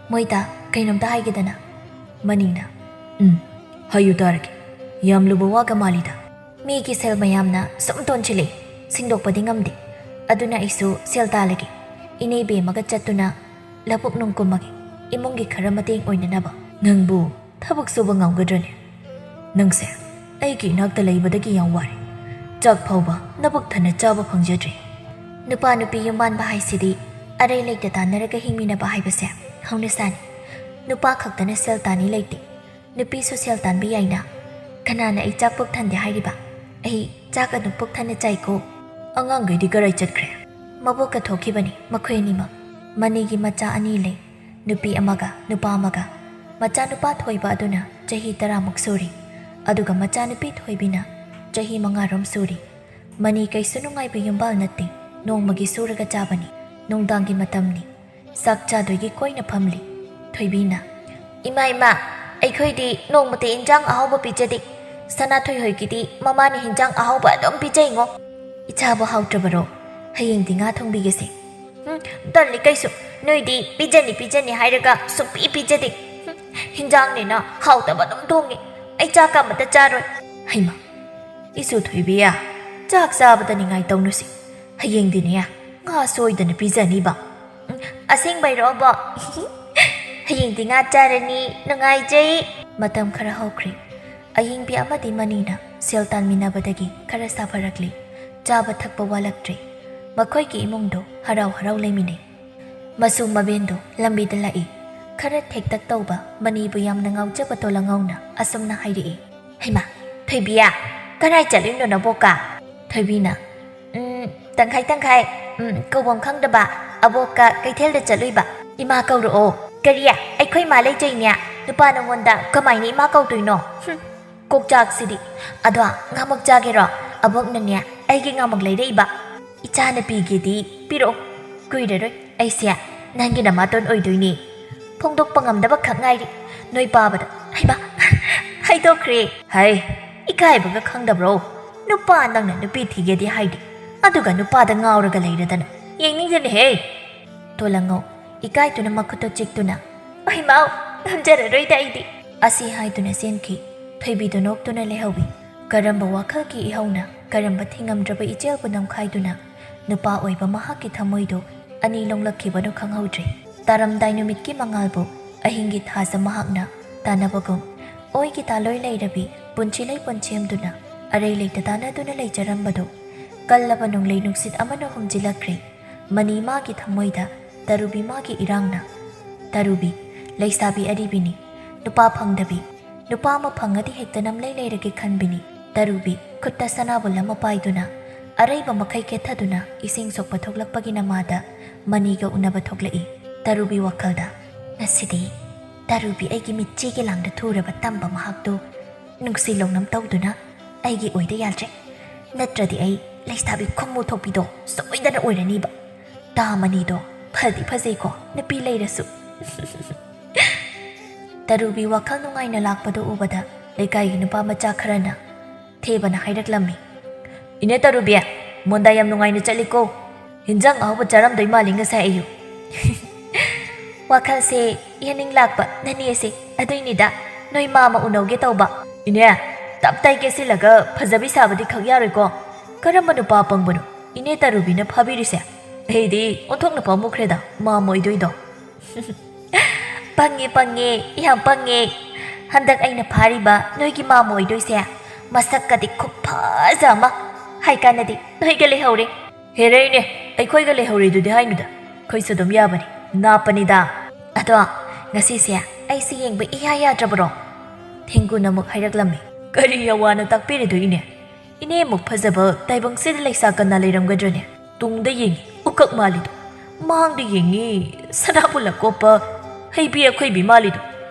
"ꯃꯣꯏꯇꯥ, ꯀꯩꯅꯣꯝꯇ ꯍꯥꯏꯒꯦꯗꯅ?" ꯃꯅꯤꯅ, "ꯎꯝ, ꯍꯥꯏꯌꯨ ꯇꯥꯔꯒꯦ꯫ ꯌꯥꯝ ꯂꯨꯕ ꯋꯥꯒ ꯃꯥꯜꯂꯤꯗ꯫ ꯃꯤꯒꯤ ꯁꯦꯜ ꯃꯌꯥꯝꯅ ꯁꯨꯝ ꯇꯣꯟꯁꯤꯜꯂꯛꯏ, ꯁꯤꯡꯗꯣꯛꯄꯗꯤ ꯉꯝꯗꯦ꯫ ꯑꯗꯨꯅ ꯑꯩꯁꯨ ꯁꯦꯜ ꯇꯥꯜꯂꯒꯦ꯫ ꯏꯅꯦ ꯕꯦꯝꯃꯒ ꯆꯠꯇꯨꯅ ꯂꯧꯕꯨꯛ ꯅꯨꯡ ꯀꯨꯝꯃꯒꯦ, ꯏꯃꯨꯡꯒꯤ ꯈꯔ ꯃꯇꯦꯡ ꯑꯣꯏꯅꯅꯕ꯫" "ꯅꯪꯕꯨ ꯊꯕꯛ ꯁꯨꯕ ꯉꯝꯒꯗ꯭ꯔꯅꯦ? ꯅꯪꯁꯦ ꯑꯩꯒꯤ ꯏꯅꯥꯛꯇ ꯂꯩꯕꯗꯒꯤ ꯌꯥꯝ ꯋꯥꯔꯦ꯫ ꯆꯥꯛ ꯐꯥꯎꯕ ꯅꯕꯨꯛ ꯊꯟꯅ ꯆꯥꯕ ꯐꯪꯖꯗ꯭ꯔꯦ꯫" ꯅꯨꯄꯥ ꯅꯨꯄꯤ ꯌꯨꯝꯕꯥꯟꯕ ꯍꯥꯏꯁꯤꯗꯤ ꯑꯔꯩ ꯂꯩꯇ ꯇꯥꯟꯅꯔꯒ ꯍꯤꯡꯃꯤꯟꯅꯕ ꯍꯥꯏꯕꯁꯦ ꯍꯧꯅꯁꯥꯅꯤ꯫ ꯅꯨꯄꯥ ꯈꯛꯇꯅ ꯁꯦꯜ ꯇꯥꯅꯤ ꯂꯩꯇꯦ꯫ ꯅꯨꯄꯤꯁꯨ ꯁꯦꯜ ꯇꯥꯟꯕ ꯌꯥꯏꯅ꯫ "ꯀꯅꯥꯅ ꯑꯩ ꯆꯥꯛ ꯄꯨꯛ ꯊꯟꯗꯦ ꯍꯥꯏꯔꯤꯕ? ꯑꯩ ꯆꯥꯛ ꯑꯗꯨꯝ ꯄꯨꯛ ꯊꯟꯅ ꯆꯥꯏꯀꯣ꯫" "ꯑꯉꯥꯡꯈꯩꯗꯤ ꯀꯔꯥꯏ ꯆꯠꯈ꯭ꯔꯦ?" "ꯃꯕꯣꯛꯀ ꯊꯣꯛꯈꯤꯕꯅꯤ ꯃꯈꯣꯏ ꯑꯅꯤꯃꯛ꯫ ꯃꯅꯤꯒꯤ ꯃꯆꯥ ꯑꯅꯤ ꯂꯩ, ꯅꯨꯄꯤ ꯑꯃꯒ ꯅꯨꯄꯥ ꯑꯃꯒ꯫ ꯃꯆꯥꯅꯨꯄꯥ ꯊꯣꯏꯕ ꯑꯗꯨꯅ ꯆꯍꯤ ꯇꯔꯥꯃꯨꯛ ꯁꯨꯔꯤ, ꯑꯗꯨꯒ ꯃꯆꯥꯅꯨꯄꯤ ꯊꯣꯏꯕꯤꯅ ꯆꯍꯤ ꯃꯉꯥꯔꯣꯝ ꯁꯨꯔꯤ꯫ ꯃꯅꯤ ꯀꯩꯁꯨ ꯅꯨꯡꯉꯥꯏꯕ ꯌꯨꯝꯕꯥꯜ ꯅꯠꯇꯦ꯫ ꯅꯣꯡꯃꯒꯤ ꯁꯨꯔꯒ ꯆꯥꯕꯅꯤ꯫ ꯅꯨꯡꯗꯥꯡꯒꯤ ꯃꯇꯝꯅꯤ꯫ ꯆꯥꯛ ꯆꯥꯗꯣꯏꯒꯤ ꯀꯣꯏꯅ ꯐꯝꯂꯤ꯫" ꯊꯣꯏꯕꯤꯅ, "ꯏꯃꯥ, ꯏꯃꯥ, ꯑꯩꯈꯣꯏꯗꯤ ꯅꯣꯡꯃꯇ ꯏꯟꯖꯥꯡ ꯑꯍꯥꯎꯕ ꯄꯤꯖꯗꯦ꯫ ꯁꯅꯥꯊꯣꯏ ꯍꯣꯏꯒꯤꯗꯤ ꯃꯃꯥꯅ ꯏꯟꯖꯥꯡ ꯑꯍꯥꯎꯕ ꯑꯗꯨꯝ ꯄꯤꯖꯩꯉꯣ꯫" "ꯏꯆꯥꯕꯨ ꯍꯥꯎꯇ꯭ꯔꯕꯔꯣ? ꯍꯌꯦꯡꯗꯤ ꯉꯥ ꯊꯣꯡꯕꯤꯒꯦꯁꯦ꯫" "ꯎꯝ, ꯇꯜꯂꯤ ꯀꯩꯁꯨ꯫ ꯅꯣꯏꯗꯤ ꯄꯤꯖꯅꯤ ꯄꯤꯖꯅꯤ ꯍꯥꯏꯔꯒ ꯁꯨꯡꯄꯤ ꯄꯤꯖꯗꯦ꯫ ꯎꯝ, ꯍꯤꯟꯖꯥꯡꯅꯦꯅ ꯍꯥꯎꯇꯕ ꯑꯗꯨꯝ ꯊꯣꯡꯉꯤ꯫ ꯑꯩ ꯆꯥꯛꯀ ꯑꯃꯇ ꯆꯥꯔꯣꯏ꯫" "ꯍꯩꯃꯥ, ꯏꯁꯨ ꯊꯣꯏꯕꯤꯌꯥ, ꯆꯥꯛ ꯆꯥꯕꯗ ꯅꯤꯡꯉꯥꯏ ꯇꯧꯅꯨꯁꯤ꯫ ꯍꯌꯦꯡꯗꯤꯅꯦ, ꯉꯥ ꯁꯣꯏꯗꯅ ꯄꯤꯖꯅꯤꯕ꯫" "ꯎꯝ, ꯑꯁꯦꯡꯕꯩꯔꯣ, ꯑꯕꯣꯛ?" "ꯍꯌꯦꯡꯗꯤ ꯉꯥ ꯆꯥꯔꯅꯤ, ꯅꯨꯡꯉꯥꯏꯖꯩ꯫" ꯃꯇꯝ ꯈꯔ ꯍꯧꯈ꯭ꯔꯦ꯫ ꯑꯌꯤꯡꯕꯤ ꯑꯃꯗꯤ ꯃꯅꯤꯅ ꯁꯦꯜ ꯇꯥꯟꯃꯤꯟꯅꯕꯗꯒꯤ ꯈꯔ ꯁꯥꯐꯔꯛꯂꯦ꯫ ꯆꯥꯕ ꯊꯛꯄ ꯋꯥꯠꯂꯛꯇ꯭ꯔꯦ꯫ ꯃꯈꯣꯏꯒꯤ ꯏꯃꯨꯡꯗꯣ ꯍꯔꯥꯎ ꯍꯔꯥꯎ ꯂꯩꯃꯤꯟꯅꯩ꯫ ꯃꯁꯨ ꯃꯕꯦꯟꯗꯣ ꯂꯝꯕꯤꯗ ꯂꯥꯛꯏ꯫ ꯈꯔ ꯊꯦꯛꯇꯛ ꯇꯧꯕ ꯃꯅꯤꯕꯨ ꯌꯥꯝꯅ ꯉꯥꯎꯖꯕ ꯇꯣꯂꯉꯧꯅ ꯑꯁꯨꯝꯅ ꯍꯥꯏꯔꯛꯏ꯫ "ꯍꯩꯃꯥ, ꯊꯣꯏꯕꯤꯌꯥ, ꯀꯗꯥꯏ ꯆꯠꯂꯨꯏꯅꯣ ꯅꯕꯣꯛꯀ?" ꯊꯣꯏꯕꯤꯅ, "ꯎꯝ, ꯇꯪꯈꯥꯏ ꯇꯪꯈꯥꯏ, ꯎꯝ, ꯀꯧꯐꯝ ꯈꯪꯗꯕ, ꯑꯕꯣꯛꯀ ꯀꯩꯊꯦꯜꯗ ꯆꯠꯂꯨꯏꯕ꯫" "ꯏꯃꯥ ꯀꯧꯔꯛꯑꯣ꯫" "ꯀꯔꯤ? ꯑꯩꯈꯣꯏ ꯏꯃꯥ ꯂꯩꯖꯩꯅꯦ, ꯅꯨꯄꯥ ꯅꯉꯣꯟꯗ ꯀꯃꯥꯏꯅ ꯏꯃꯥ ꯀꯧꯗꯣꯏꯅꯣ? ꯍꯨꯝ, ꯀꯣꯛꯆꯥꯛꯁꯤꯗꯤ꯫ ꯑꯗꯣ ꯉꯥꯃꯛ ꯆꯥꯒꯦꯔꯣ? ꯑꯕꯣꯛꯅꯅꯦ ꯑꯩꯒꯤ ꯉꯥꯃꯛ ꯂꯩꯔꯛꯏꯕ꯫" "ꯏꯆꯥꯅ ꯄꯤꯒꯦꯗꯤ ꯄꯤꯔꯛꯑꯣ, ꯀꯨꯏꯔꯔꯣꯏ꯫ ꯑꯩꯁꯦ ꯅꯪꯒꯤ ꯅꯃꯥꯇꯣꯟ ꯑꯣꯏꯗꯣꯏꯅꯦ꯫ ꯐꯣꯡꯗꯣꯛꯄ ꯉꯝꯗꯕ ꯈꯛ ꯉꯥꯏꯔꯤ ꯅꯣꯏ ꯄꯥꯕꯗ꯫" "ꯍꯩꯃꯥ, ꯍꯥꯏꯗꯣꯛꯈ꯭ꯔꯦ꯫" "ꯍꯩ, ꯏꯀꯥꯏꯕꯒ ꯈꯪꯗꯕ꯭ꯔꯣ? ꯅꯨꯄꯥ ꯅꯪꯅ ꯅꯨꯄꯤ ꯊꯤꯒꯦꯗꯤ ꯍꯥꯏꯗꯦ, ꯑꯗꯨꯒ ꯅꯨꯄꯥꯗ ꯉꯥꯎꯔꯒ ꯂꯩꯔꯗꯅ꯫ ꯌꯦꯡꯅꯤꯡꯗꯦꯅꯦꯍꯦ!" ꯇꯣꯂꯪꯉꯧ ꯏꯀꯥꯏꯗꯨꯅ ꯃꯈꯨꯠꯇꯣ ꯆꯤꯛꯇꯨꯅ, "ꯑꯩ ꯃꯥꯎ, ꯉꯝꯖꯔꯔꯣꯏꯗ ꯑꯩꯗꯤ," ꯑꯁꯤ ꯍꯥꯏꯗꯨꯅ ꯆꯦꯟꯈꯤ꯫ ꯊꯣꯏꯕꯤꯗꯣ ꯅꯣꯛꯇꯨꯅ ꯂꯩꯍꯧꯏ꯫ ꯀꯔꯝꯕ ꯋꯥꯈꯜꯒꯤ ꯏꯍꯧꯅ ꯀꯔꯝꯕ ꯊꯤꯉꯝꯗ꯭ꯔꯕ ꯏꯆꯦꯜꯕꯨ ꯅꯝꯈꯥꯏꯗꯨꯅ ꯅꯨꯄꯥ ꯑꯣꯏꯕ ꯃꯍꯥꯛꯀꯤ ꯊꯃꯣꯏꯗꯨ ꯑꯅꯤ ꯂꯣꯡꯂꯛꯈꯤꯕꯅꯣ ꯈꯪꯍꯧꯗ꯭ꯔꯦ꯫ ꯇꯥꯔꯝꯗꯥꯏ ꯅꯨꯃꯤꯠꯀꯤ ꯃꯉꯥꯜꯕꯨ ꯑꯍꯤꯡꯒꯤ ꯊꯥꯖ ꯃꯍꯥꯛꯅ ꯇꯥꯟꯅꯕꯒꯨꯝ, ꯑꯣꯏꯒꯤ ꯇꯥꯂꯣꯏ ꯂꯩꯔꯕꯤ ꯄꯨꯟꯁꯤ ꯂꯩ ꯄꯨꯟꯁꯦꯝꯗꯨꯅ ꯑꯔꯩ ꯂꯩꯇ ꯇꯥꯟꯅꯗꯨꯅ ꯂꯩꯖꯔꯝꯕꯗꯨ ꯀꯜꯂꯕ ꯅꯣꯡꯂꯩ ꯅꯨꯡꯁꯤꯠ ꯑꯃꯅ ꯍꯨꯝꯖꯤꯜꯂꯛꯈ꯭ꯔꯦ꯫ ꯃꯅꯤ ꯃꯥꯒꯤ ꯊꯃꯣꯏꯗ, ꯇꯔꯨꯕꯤ ꯃꯥꯒꯤ ꯏꯔꯥꯡꯅ꯫ ꯇꯔꯨꯕꯤ, ꯂꯩꯁꯥꯕꯤ ꯑꯔꯤꯕꯤꯅꯤ, ꯅꯨꯄꯥ ꯐꯪꯗꯕꯤ, ꯅꯨꯄꯥ ꯑꯃ ꯐꯪꯉꯗꯤ ꯍꯦꯛꯇ ꯅꯝꯂꯩ ꯂꯩꯔꯒꯦ ꯈꯟꯕꯤꯅꯤ꯫ ꯇꯔꯨꯕꯤ, ꯈꯨꯠꯇ ꯁꯅꯥꯕꯨꯜ ꯑꯃ ꯄꯥꯏꯗꯨꯅ, ꯑꯔꯩꯕ ꯃꯈꯩ ꯀꯦꯠꯊꯗꯨꯅ ꯏꯁꯤꯡ ꯁꯣꯛꯄ ꯊꯣꯛꯂꯛꯄꯒꯤ ꯅꯃꯥꯗ ꯃꯅꯤꯒ ꯎꯅꯕ ꯊꯣꯛꯂꯛꯏ꯫ ꯇꯔꯨꯕꯤ ꯋꯥꯈꯜꯗ, "ꯉꯁꯤꯗꯤ ꯇꯔꯨꯕꯤ ꯑꯩꯒꯤ ꯃꯤꯠꯆꯤꯒꯤ ꯂꯥꯡꯗ ꯊꯨꯔꯕ ꯇꯝꯕ ꯃꯍꯥꯛꯇꯨ ꯅꯨꯡꯁꯤ ꯂꯧꯅꯝ ꯇꯧꯗꯨꯅ ꯑꯩꯒꯤ ꯑꯣꯏꯗ ꯌꯥꯗ꯭ꯔꯦ꯫ ꯅꯠꯇ꯭ꯔꯗꯤ ꯑꯩ ꯂꯩꯁꯥꯕꯤ ꯈꯨꯝꯃꯨ ꯊꯣꯛꯄꯤꯗꯣ ꯁꯣꯏꯗꯅ ꯑꯣꯏꯔꯅꯤꯕ꯫ ꯇꯥ ꯃꯅꯤꯗꯣ ꯐꯗꯤ ꯐꯖꯩꯀꯣ, ꯅꯨꯄꯤ ꯂꯩꯔꯁꯨ꯫" ꯇꯔꯨꯕꯤ ꯋꯥꯈꯜ ꯅꯨꯡꯉꯥꯏꯅ ꯂꯥꯛꯄꯗꯨ ꯎꯕꯗ ꯂꯩꯀꯥꯏꯒꯤ ꯅꯨꯄꯥ ꯃꯆꯥ ꯈꯔꯅ ꯊꯦꯕꯅ ꯍꯥꯏꯔꯛꯂꯝꯃꯤ, "ꯏꯅꯦ ꯇꯔꯨꯕꯤ, ꯃꯣꯟꯗꯥ ꯌꯥꯝ ꯅꯨꯡꯉꯥꯏꯅ ꯆꯠꯂꯤꯀꯣ꯫ ꯍꯤꯟꯖꯥꯡ ꯑꯍꯥꯎꯕ ꯆꯥꯔꯝꯗꯣꯏ ꯃꯥꯜꯂꯤ ꯉꯁꯥꯏ ꯑꯌꯨꯛ꯫" "ꯋꯥꯈꯜꯁꯦ ꯌꯦꯅꯤꯡ ꯂꯥꯛꯄ ꯅꯅꯦꯁꯦ, ꯑꯗꯨꯏꯅꯤꯗ꯫ ꯅꯣꯏ ꯃꯥꯃ ꯎꯅꯧꯒꯦ ꯇꯧꯕ꯫" "ꯏꯅꯦ, ꯇꯞ ꯇꯥꯏ ꯀꯦꯁꯤꯜꯂꯒ ꯐꯖꯕꯤ ꯁꯥꯕꯗꯤ ꯈꯛ ꯌꯥꯔꯣꯏꯀꯣ꯫ ꯀꯔꯝꯕ ꯅꯨꯄꯥ ꯑꯄꯪꯕꯅꯣ ꯏꯅꯦ ꯇꯔꯨꯕꯤꯅ ꯐꯥꯕꯤꯔꯤꯁꯦ? ꯑꯩꯗꯤ ꯑꯣꯟꯊꯣꯛꯅ ꯄꯥꯝꯃꯨꯈ꯭ꯔꯦꯗ ꯃꯥꯃ ꯑꯣꯏꯗꯣꯏꯗꯣ꯫" "ꯄꯪꯉꯦ, ꯄꯪꯉꯦ, ꯌꯥꯝ ꯄꯪꯉꯦ꯫ ꯍꯟꯗꯛ ꯑꯩꯅ ꯐꯥꯔꯤꯕ ꯅꯣꯏꯒꯤ ꯃꯥꯃ ꯑꯣꯏꯗꯣꯏꯁꯦ ꯃꯁꯛꯀꯗꯤ ꯈꯨꯐꯖ ꯑꯃ꯫ ꯍꯥꯏ ꯀꯥꯟꯅꯗꯤ ꯅꯣꯏꯒ ꯂꯩꯍꯧꯔꯦ꯫" "ꯍꯦꯔꯩꯅꯦ, ꯑꯩꯈꯣꯏꯒ ꯂꯩꯍꯧꯔꯦꯗꯨꯗꯤ ꯍꯥꯏꯅꯨꯗ, ꯑꯩꯈꯣꯏꯁꯨ ꯑꯗꯨꯝ ꯌꯥꯕꯅꯤ, ꯅꯥꯞꯄꯅꯤꯗ꯫" "ꯑꯗꯣ ꯉꯁꯤꯁꯦ ꯑꯩꯁꯦ ꯌꯦꯡꯕ ꯏꯌꯥ ꯌꯥꯗ꯭ꯔꯕꯔꯣ?" ꯊꯦꯡꯒꯨꯅ ꯑꯃꯨꯛ ꯍꯥꯏꯔꯛꯂꯝꯃꯤ꯫ "ꯀꯔꯤ ꯑꯋꯥꯅ ꯇꯥꯛꯄꯤꯔꯤꯗꯣ ꯏꯅꯦ? ꯏꯅꯦꯃꯨꯛ ꯐꯖꯕ ꯇꯥꯏꯕꯪꯁꯤꯗ ꯂꯩꯁꯥ ꯀꯅꯥ ꯂꯩꯔꯝꯒꯗ꯭ꯔꯅꯦ? ꯇꯨꯡꯗ ꯌꯦꯡꯉꯤ, ꯎꯀꯛ ꯃꯥꯜꯂꯤꯗꯣ꯫ ꯃꯥꯡꯗ ꯌꯦꯡꯉꯤ, ꯁꯅꯥꯕꯨꯜ ꯑꯀꯣꯞꯄ, ꯍꯩꯕꯤ ꯑꯈꯣꯏꯕꯤ ꯃꯥꯜꯂꯤꯗꯣ꯫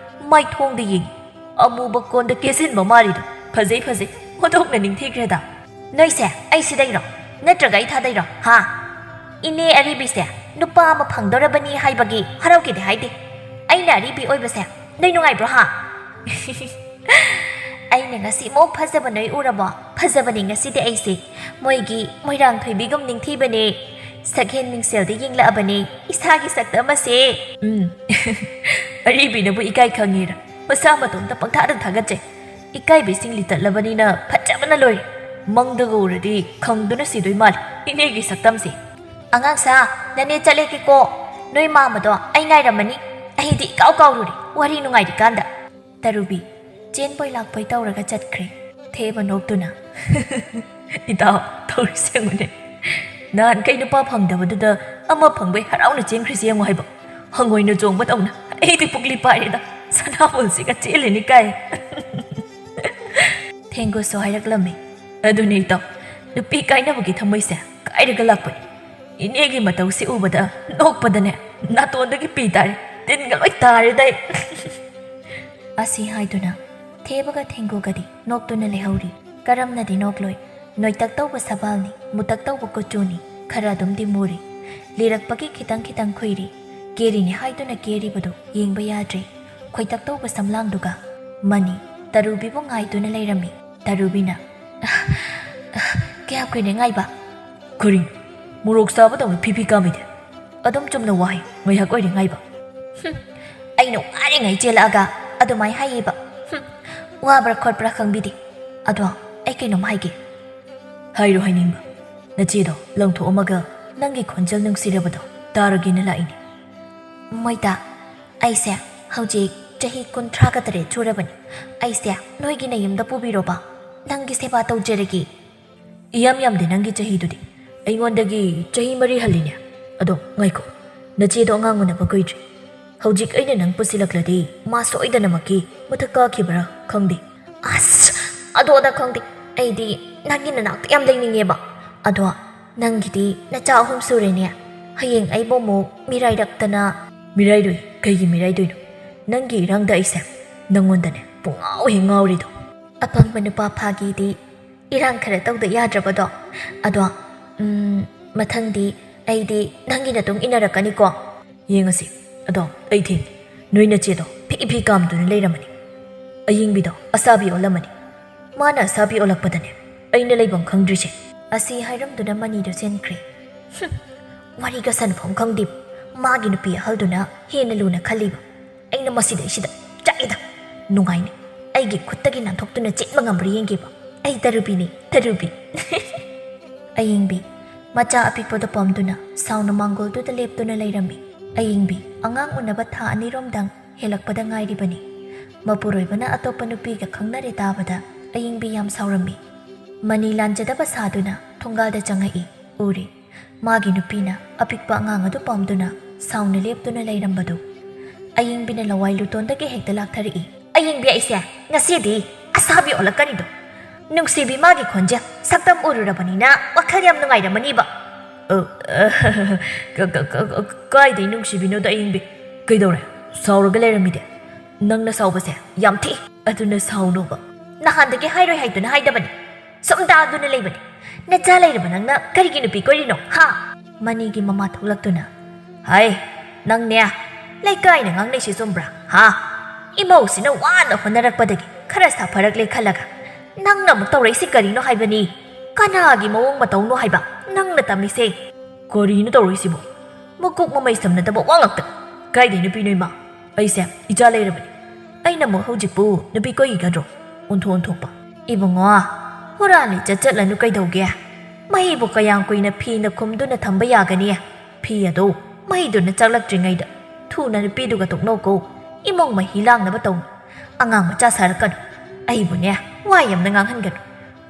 ꯃꯥꯏꯊꯣꯡꯗ ꯌꯦꯡꯉꯤ, ꯑꯃꯨꯕ ꯀꯣꯟꯗ ꯀꯦꯁꯤꯟꯕ ꯃꯥꯜꯂꯤꯗꯣ꯫ ꯐꯖꯩ, ꯐꯖꯩ, ꯑꯣꯟꯊꯣꯛꯅ ꯅꯤꯡꯊꯤꯈ꯭ꯔꯦꯗ꯫" "ꯅꯣꯏꯁꯦ ꯑꯩ ꯁꯤꯗꯩꯔꯣ? ꯅꯠꯇ꯭ꯔꯒ ꯑꯩ ꯊꯥꯗꯩꯔꯣ? ꯍꯥ? ꯏꯅꯦ ꯑꯔꯤꯕꯤꯁꯦ ꯅꯨꯄꯥ ꯑꯃ ꯐꯪꯗꯧꯔꯕꯅꯤ ꯍꯥꯏꯕꯒꯤ ꯍꯔꯥꯎꯈꯤꯗꯦ ꯍꯥꯏꯗꯦ꯫ ꯑꯩꯅ ꯑꯔꯤꯕꯤ ꯑꯣꯏꯕꯁꯦ ꯅꯣꯏ ꯅꯨꯡꯉꯥꯏꯕ꯭ꯔꯣ, ꯍꯥ?" "ꯑꯩꯅ ꯉꯁꯤꯃꯨꯛ ꯐꯖꯕ ꯅꯣꯏ ꯎꯔꯕꯣ? ꯐꯖꯕꯅꯤ ꯉꯁꯤꯗꯤ ꯑꯩꯁꯦ꯫ ꯃꯣꯏꯒꯤ ꯃꯣꯏꯔꯥꯡ ꯊꯣꯏꯕꯤꯒꯨꯝ ꯅꯤꯡꯊꯤꯕꯅꯦ꯫ ꯁꯛꯍꯦꯟ ꯃꯤꯡꯁꯦꯜꯗ ꯌꯦꯡꯂꯛꯑꯕꯅꯦ ꯏꯁꯥꯒꯤ ꯁꯛꯇꯝ ꯑꯁꯦ꯫ ꯎꯝ꯫ ꯑꯔꯤꯕꯤꯅꯕꯨ ꯏꯀꯥꯏ ꯈꯪꯉꯤꯔ? ꯃꯁꯥ ꯃꯇꯣꯝꯇ ꯄꯪꯊꯥꯗ ꯊꯥꯒꯠꯆꯩ꯫ ꯏꯀꯥꯏꯕꯤꯁꯤꯡ ꯂꯤꯇꯠꯂꯕꯅꯤꯅ ꯐꯖꯕꯅ ꯂꯣꯏꯔꯦ꯫ ꯃꯪꯗꯒ ꯎꯔꯗꯤ ꯈꯪꯗꯨꯅ ꯁꯤꯗꯣꯏ ꯃꯥꯜꯂꯦ ꯏꯅꯦꯒꯤ ꯁꯛꯇꯝꯁꯦ꯫ "ꯑꯉꯥꯡꯁꯥ, ꯅꯅꯦ ꯆꯠꯂꯦꯒꯦꯀꯣ꯫ ꯅꯣꯏ ꯃꯥꯃꯗꯣ ꯑꯩ ꯉꯥꯏꯔꯝꯃꯅꯤ꯫ ꯑꯩꯗꯤ ꯏꯀꯥꯎ ꯀꯥꯎꯔꯨꯔꯦ ꯋꯥꯔꯤ ꯅꯨꯡꯉꯥꯏꯔꯤꯀꯥꯟꯗ"꯫ ꯇꯔꯨꯕꯤ ꯆꯦꯟꯕꯣꯏ ꯂꯥꯛꯄꯣꯏ ꯇꯧꯔꯒ ꯆꯠꯈ꯭ꯔꯦ꯫ ꯊꯦꯕ ꯅꯣꯛꯇꯨꯅ, "ꯏꯇꯥꯎ, ꯇꯧꯔꯤꯁꯦ ꯌꯦꯡꯉꯨꯅꯦ꯫ ꯅꯍꯥꯟꯈꯩ ꯅꯨꯄꯥ ꯐꯪꯗꯕꯗꯨꯗ ꯑꯃ ꯐꯪꯕꯩ ꯍꯔꯥꯎꯅ ꯆꯦꯟꯈ꯭ꯔꯤꯁꯦ ꯌꯦꯡꯉꯨ ꯍꯥꯏꯕ꯫ ꯍꯪꯉꯣꯏꯅ ꯆꯣꯡꯕ ꯇꯧꯅ ꯑꯩꯗꯤ ꯄꯨꯛꯂꯤ ꯄꯥꯏꯔꯦꯗ꯫ ꯁꯅꯥꯕꯨꯜꯁꯤꯒ ꯆꯦꯜꯂꯤꯅꯤ ꯀꯥꯏ"꯫ ꯊꯦꯡꯒꯨꯁꯨ ꯍꯥꯏꯔꯛꯂꯝꯃꯤ꯫ "ꯑꯗꯨꯅꯦ ꯏꯇꯥꯎ, ꯅꯨꯄꯤ ꯀꯥꯏꯅꯕꯒꯤ ꯊꯃꯣꯏꯁꯦ ꯀꯥꯏꯔꯒ ꯂꯥꯛꯄꯅꯤ꯫ ꯏꯅꯦꯒꯤ ꯃꯇꯧꯁꯤ ꯎꯕꯗ ꯅꯣꯛꯄꯗꯅꯦ ꯅꯥꯇꯣꯟꯗꯒꯤ ꯄꯤ ꯇꯥꯔꯦ, ꯇꯤꯟꯒ ꯂꯣꯏ ꯇꯥꯔꯦꯗ ꯑꯩ"꯫ ꯑꯁꯤ ꯍꯥꯏꯗꯨꯅ ꯊꯦꯕꯒ ꯊꯦꯡꯒꯨꯒꯗꯤ ꯅꯣꯛꯇꯨꯅ ꯂꯩꯍꯧꯔꯤ꯫ ꯀꯔꯝꯅꯗꯤ ꯅꯣꯛꯂꯣꯏ? ꯅꯣꯏꯇꯛ ꯇꯧꯕ ꯁꯕꯥꯜꯅꯤ, ꯃꯨꯇꯛ ꯇꯧꯕ ꯀꯨꯆꯨꯅꯤ, ꯈꯔ ꯑꯗꯨꯝꯗꯤ ꯃꯨꯔꯤ꯫ ꯂꯤꯔꯛꯄꯒꯤ ꯈꯤꯇꯪ ꯈꯤꯇꯪ ꯈꯨꯏꯔꯤ꯫ ꯀꯦꯔꯤꯅꯤ ꯍꯥꯏꯗꯨꯅ ꯀꯦꯔꯤꯕꯗꯨ ꯌꯦꯡꯕ ꯌꯥꯗ꯭ꯔꯦ꯫ ꯈꯣꯏꯇꯛ ꯇꯧꯕ ꯁꯝꯂꯥꯡꯗꯨꯒ꯫ ꯃꯅꯤ ꯇꯔꯨꯕꯤꯕꯨ ꯉꯥꯏꯗꯨꯅ ꯂꯩꯔꯝꯃꯤ꯫ ꯇꯔꯨꯕꯤꯅ, "ꯀꯌꯥꯝ ꯀꯨꯏꯅ ꯉꯥꯏꯕ?" "ꯀꯔꯤꯅꯣ? ꯃꯣꯔꯣꯛ ꯆꯥꯕꯗꯧꯅ ꯐꯤ ꯐꯤ ꯀꯥꯝꯃꯤꯗꯤ? ꯑꯗꯨꯝ ꯆꯨꯝꯅ ꯋꯥꯍꯩ, ꯉꯥꯏꯍꯥꯛ ꯑꯣꯏꯔꯦ ꯉꯥꯏꯕ"꯫ "ꯍꯨꯝ, ꯑꯩꯅ ꯋꯥꯔꯤꯉꯩ ꯆꯦꯜꯂꯛꯑꯒ ꯑꯗꯨꯃꯥꯏ ꯍꯥꯏꯌꯦꯕ꯫ ꯍꯨꯝ, ꯋꯥꯕ꯭ꯔꯥ ꯈꯣꯠꯄ꯭ꯔꯥ ꯈꯪꯕꯤꯗꯦ꯫ ꯑꯗꯣ ꯑꯩ ꯀꯩꯅꯣꯝ ꯍꯥꯏꯒꯦ"꯫ "ꯍꯥꯏꯔꯣ ꯍꯥꯏꯅꯤꯡꯕ꯫ ꯅꯆꯦꯗꯣ ꯂꯪꯊꯣꯛꯑꯝꯃꯒ ꯅꯪꯒꯤ ꯈꯣꯟꯖꯦꯜ ꯅꯨꯡꯁꯤꯔꯕꯗꯣ ꯇꯥꯔꯒꯦꯅ ꯂꯥꯛꯏꯅꯦ"꯫ "ꯃꯣꯏꯇꯥ, ꯑꯩꯁꯦ ꯍꯧꯖꯤꯛ ꯆꯍꯤ ꯀꯨꯟꯊ꯭ꯔꯥꯒ ꯇꯔꯦꯠ ꯁꯨꯔꯕꯅꯤ꯫ ꯑꯩꯁꯦ ꯅꯣꯏꯒꯤ ꯅꯌꯨꯝꯗ ꯄꯨꯕꯤꯔꯣꯕ? ꯅꯪꯒꯤ ꯁꯦꯕꯥ ꯇꯧꯖꯔꯒꯦ"꯫ "ꯏꯌꯥꯝ ꯌꯥꯝꯗꯦ ꯅꯪꯒꯤ ꯆꯍꯤꯗꯨꯗꯤ꯫ ꯑꯩꯉꯣꯟꯗꯒꯤ ꯆꯍꯤ ꯃꯔꯤ ꯍꯜꯂꯤꯅꯦ꯫ ꯑꯗꯣ ꯉꯥꯏꯈꯣ, ꯅꯆꯦꯗꯣ ꯑꯉꯥꯡ ꯎꯅꯕ ꯀꯨꯏꯗ꯭ꯔꯤ꯫ ꯍꯧꯖꯤꯛ ꯑꯩꯅ ꯅꯪ ꯄꯨꯁꯤꯜꯂꯛꯂꯗꯤ ꯃꯥ ꯁꯣꯏꯗꯅꯃꯛꯀꯤ ꯃꯊꯛ ꯀꯥꯈꯤꯕ꯭ꯔꯥ ꯈꯪꯗꯦ"꯫ "ꯑꯁ, ꯑꯗꯣ ꯑꯗ ꯈꯪꯗꯦ꯫ ꯑꯩꯗꯤ ꯅꯪꯒꯤ ꯅꯅꯥꯛꯇ ꯌꯥꯝ ꯂꯩꯅꯤꯡꯉꯦꯕ꯫ ꯑꯗꯣ ꯅꯪꯒꯤꯗꯤ ꯅꯆꯥ ꯑꯍꯨꯝ ꯁꯨꯔꯦꯅꯦ꯫ ꯍꯌꯦꯡ ꯑꯩꯕꯨ ꯑꯃꯨꯛ ꯃꯤꯔꯥꯏꯔꯛꯇꯅ"꯫ "ꯃꯤꯔꯥꯏꯔꯣꯏ, ꯀꯩꯒꯤ ꯃꯤꯔꯥꯏꯗꯣꯏꯅꯣ? ꯅꯪꯒꯤ ꯏꯔꯥꯡꯗ ꯑꯩꯁꯦ ꯅꯪꯉꯣꯟꯗꯅꯦ ꯄꯨꯡꯉꯥꯎ ꯍꯦꯛ ꯉꯥꯎꯔꯤꯗꯣ"꯫ ꯑꯄꯪꯕ ꯅꯨꯄꯥ ꯐꯥꯒꯤꯗꯤ ꯏꯔꯥꯡ ꯈꯔ ꯇꯧꯗ ꯌꯥꯗ꯭ꯔꯕꯗꯣ꯫ ꯑꯗꯣ, ꯎꯝ, ꯃꯊꯪꯗꯤ ꯑꯩꯗꯤ ꯅꯪꯒꯤ ꯅꯇꯨꯡ ꯏꯟꯅꯔꯛꯀꯅꯤꯀꯣ꯫ "ꯌꯦꯡꯉꯁꯤ꯫ ꯑꯗꯣ ꯑꯩ ꯊꯦꯡꯉꯦ꯫ ꯅꯣꯏ ꯅꯆꯦꯗꯣ ꯐꯤ ꯐꯤ ꯀꯥꯝꯗꯨꯅ ꯂꯩꯔꯝꯃꯅꯤ꯫ ꯑꯌꯤꯡꯕꯤꯗꯣ ꯑꯁꯥꯕꯤ ꯑꯣꯜꯂꯝꯃꯅꯤ꯫ ꯃꯥꯅ ꯑꯁꯥꯕꯤ ꯑꯣꯜꯂꯛꯄꯗꯅꯦ ꯑꯩꯅ ꯂꯩꯐꯝ ꯈꯪꯗ꯭ꯔꯤꯁꯦ"꯫ ꯑꯁꯤ ꯍꯥꯏꯔꯝꯗꯨꯅ ꯃꯅꯤꯗꯨ ꯆꯦꯟꯈ꯭ꯔꯦ꯫ "ꯍꯨꯝ, ꯋꯥꯔꯤꯒ ꯁꯥꯟꯅꯐꯝ ꯈꯪꯗꯦ꯫ ꯃꯥꯒꯤ ꯅꯨꯄꯤ ꯑꯍꯜꯗꯨꯅ ꯍꯦꯟꯅ ꯂꯨꯅ ꯈꯜꯂꯤꯕ꯫ ꯑꯩꯅ ꯃꯁꯤꯗꯩꯁꯤꯗ ꯆꯥꯛꯏꯗ꯫ ꯅꯨꯡꯉꯥꯏꯅꯤ꯫ ꯑꯩꯒꯤ ꯈꯨꯠꯇꯒꯤ ꯅꯥꯟꯊꯣꯛꯇꯨꯅ ꯆꯦꯟꯕ ꯉꯝꯕ꯭ꯔꯥ ꯌꯦꯡꯒꯦꯕ꯫ ꯑꯩ ꯇꯔꯨꯕꯤꯅꯤ, ꯇꯔꯨꯕꯤ꯫ ꯑꯌꯤꯡꯕꯤ ꯃꯆꯥ ꯑꯄꯤꯛꯄꯗ ꯄꯝꯗꯨꯅ ꯁꯥꯎꯅ ꯃꯥꯡꯒꯣꯜꯗꯨꯗ ꯂꯦꯞꯇꯨꯅ ꯂꯩꯔꯝꯃꯤ꯫ ꯑꯌꯤꯡꯕꯤ ꯑꯉꯥꯡ ꯎꯅꯕ ꯊꯥ ꯑꯅꯤꯔꯣꯝꯗꯪ ꯍꯦꯜꯂꯛꯄꯗ ꯉꯥꯏꯔꯤꯕꯅꯤ꯫ ꯃꯄꯨꯔꯣꯏꯕꯅ ꯑꯇꯣꯞꯄ ꯅꯨꯄꯤꯒ ꯈꯪꯅꯔꯦ ꯇꯥꯕꯗ ꯑꯌꯤꯡꯕꯤ ꯌꯥꯝ ꯁꯥꯎꯔꯝꯃꯤ꯫ ꯃꯅꯤ ꯂꯥꯟꯖꯗꯕ ꯁꯥꯗꯨꯅ ꯊꯣꯡꯒꯥꯜꯗ ꯆꯪꯉꯛꯏ꯫ ꯎꯔꯦ꯫ ꯃꯥꯒꯤ ꯅꯨꯄꯤꯅ ꯑꯄꯤꯛꯄ ꯑꯉꯥꯡ ꯑꯗꯨ ꯄꯝꯗꯨꯅ ꯁꯥꯎꯅ ꯂꯦꯞꯇꯨꯅ ꯂꯩꯔꯝꯕꯗꯨ꯫ ꯑꯌꯤꯡꯕꯤꯅ ꯂꯋꯥꯏ ꯂꯨꯇꯣꯟꯗꯒꯤ ꯍꯦꯛꯇ ꯂꯥꯛꯊꯔꯛꯏ꯫ "ꯑꯌꯤꯡꯕꯤ, ꯑꯩꯁꯦ ꯉꯁꯤꯗꯤ ꯑꯁꯥꯕꯤ ꯑꯣꯜꯂꯛꯀꯅꯤꯗꯣ꯫ ꯅꯨꯡꯁꯤꯕꯤ, ꯃꯥꯒꯤ ꯈꯣꯟꯖꯦꯜ ꯁꯛꯇꯝ ꯎꯔꯨꯔꯕꯅꯤꯅ ꯋꯥꯈꯜ ꯌꯥꯝ ꯅꯨꯡꯉꯥꯏꯔꯝꯃꯅꯤꯕ꯫" "ꯑ, ꯑ, ꯀ-, ꯀ-, ꯀ-, ꯀ-, ꯀꯥꯏꯗꯩ ꯅꯨꯡꯁꯤꯕꯤꯅꯣꯗ ꯑꯌꯤꯡꯕꯤ? ꯀꯩꯗꯧꯔꯦ? ꯁꯥꯎꯔꯒ ꯂꯩꯔꯝꯃꯤꯗꯤ? ꯅꯪꯅ ꯁꯥꯎꯕꯁꯦ ꯌꯥꯝ ꯊꯤ꯫ ꯑꯗꯨꯅ ꯁꯥꯎꯅꯣꯕ꯫ ꯅꯍꯥꯟꯗꯒꯤ ꯍꯥꯏꯔꯣꯏ ꯍꯥꯏꯗꯨꯅ ꯍꯥꯏꯗꯕꯅꯤ꯫ ꯁꯨꯝ ꯇꯥꯗꯨꯅ ꯂꯩꯕꯅꯤ꯫ ꯅꯆꯥ ꯂꯩꯔꯕ ꯅꯪꯅ ꯀꯔꯤꯒꯤ ꯅꯨꯄꯤ ꯀꯣꯏꯔꯤꯅꯣ, ꯍꯥ?" ꯃꯅꯤꯒꯤ ꯃꯃꯥ ꯊꯣꯛꯂꯛꯇꯨꯅ, "ꯍꯥꯏ, ꯅꯪꯅꯦ, ꯂꯩꯀꯥꯏꯅ ꯉꯥꯡꯅꯩꯁꯤ ꯆꯨꯝꯕ꯭ꯔꯥ, ꯍꯥ? ꯏꯃꯧꯁꯤꯅ ꯋꯥꯅ ꯍꯣꯠꯅꯔꯛꯄꯗꯒꯤ ꯈꯔ ꯁꯥꯐꯔꯛꯂꯦ ꯈꯜꯂꯒ ꯅꯪꯅ ꯑꯃꯨꯛ ꯇꯧꯔꯛꯏꯁꯤ ꯀꯔꯤꯅꯣ ꯍꯥꯏꯕꯅꯤ? ꯀꯅꯥꯒꯤ ꯃꯑꯣꯡ ꯃꯇꯧꯅꯣ ꯍꯥꯏꯕ ꯅꯪꯅ ꯇꯝꯃꯤꯁꯦ?" "ꯀꯔꯤꯅꯣ ꯇꯧꯔꯛꯏꯁꯤꯕꯣ? ꯃꯀꯣꯛ ꯃꯃꯩ ꯁꯝꯅꯗꯕ ꯋꯥ ꯉꯥꯛꯇ꯫ ꯀꯥꯏꯗꯩ ꯅꯨꯄꯤꯅꯣ ꯏꯃꯥ? ꯑꯩꯁꯦ ꯏꯆꯥ ꯂꯩꯔꯕꯅꯤ꯫ ꯑꯩꯅ ꯑꯃꯨꯛ ꯍꯧꯖꯤꯛꯄꯨ ꯅꯨꯄꯤ ꯀꯣꯏꯈꯤꯒꯗ꯭ꯔꯣ? ꯑꯣꯟꯊꯣꯛ ꯑꯣꯟꯊꯣꯛꯄ꯫ ꯏꯕꯨꯡꯉꯣ, ꯍꯨꯔꯥꯟꯂꯤ ꯆꯠꯆꯠꯂꯅꯨ ꯀꯩꯗꯧꯒꯦ? ꯃꯍꯤꯕꯨ ꯀꯌꯥꯝ ꯀꯨꯏꯅ ꯐꯤꯅ ꯈꯨꯝꯗꯨꯅ ꯊꯝꯕ ꯌꯥꯒꯅꯤ? ꯐꯤ ꯑꯗꯨ ꯃꯩꯗꯨꯅ ꯆꯥꯛꯂꯛꯇ꯭ꯔꯤꯉꯩꯗ ꯊꯨꯅ ꯅꯨꯄꯤꯗꯨꯒ ꯇꯣꯛꯅꯧꯀꯣ꯫ ꯏꯃꯨꯡ ꯃꯍꯤ ꯂꯥꯡꯅꯕ ꯇꯧꯅꯨ꯫ ꯑꯉꯥꯡ ꯃꯆꯥ ꯁꯥꯔꯛꯀꯅꯨ꯫ ꯑꯩꯕꯨꯅꯦ, ꯋꯥ ꯌꯥꯝꯅ ꯉꯥꯡꯍꯟꯒꯅꯨ꯫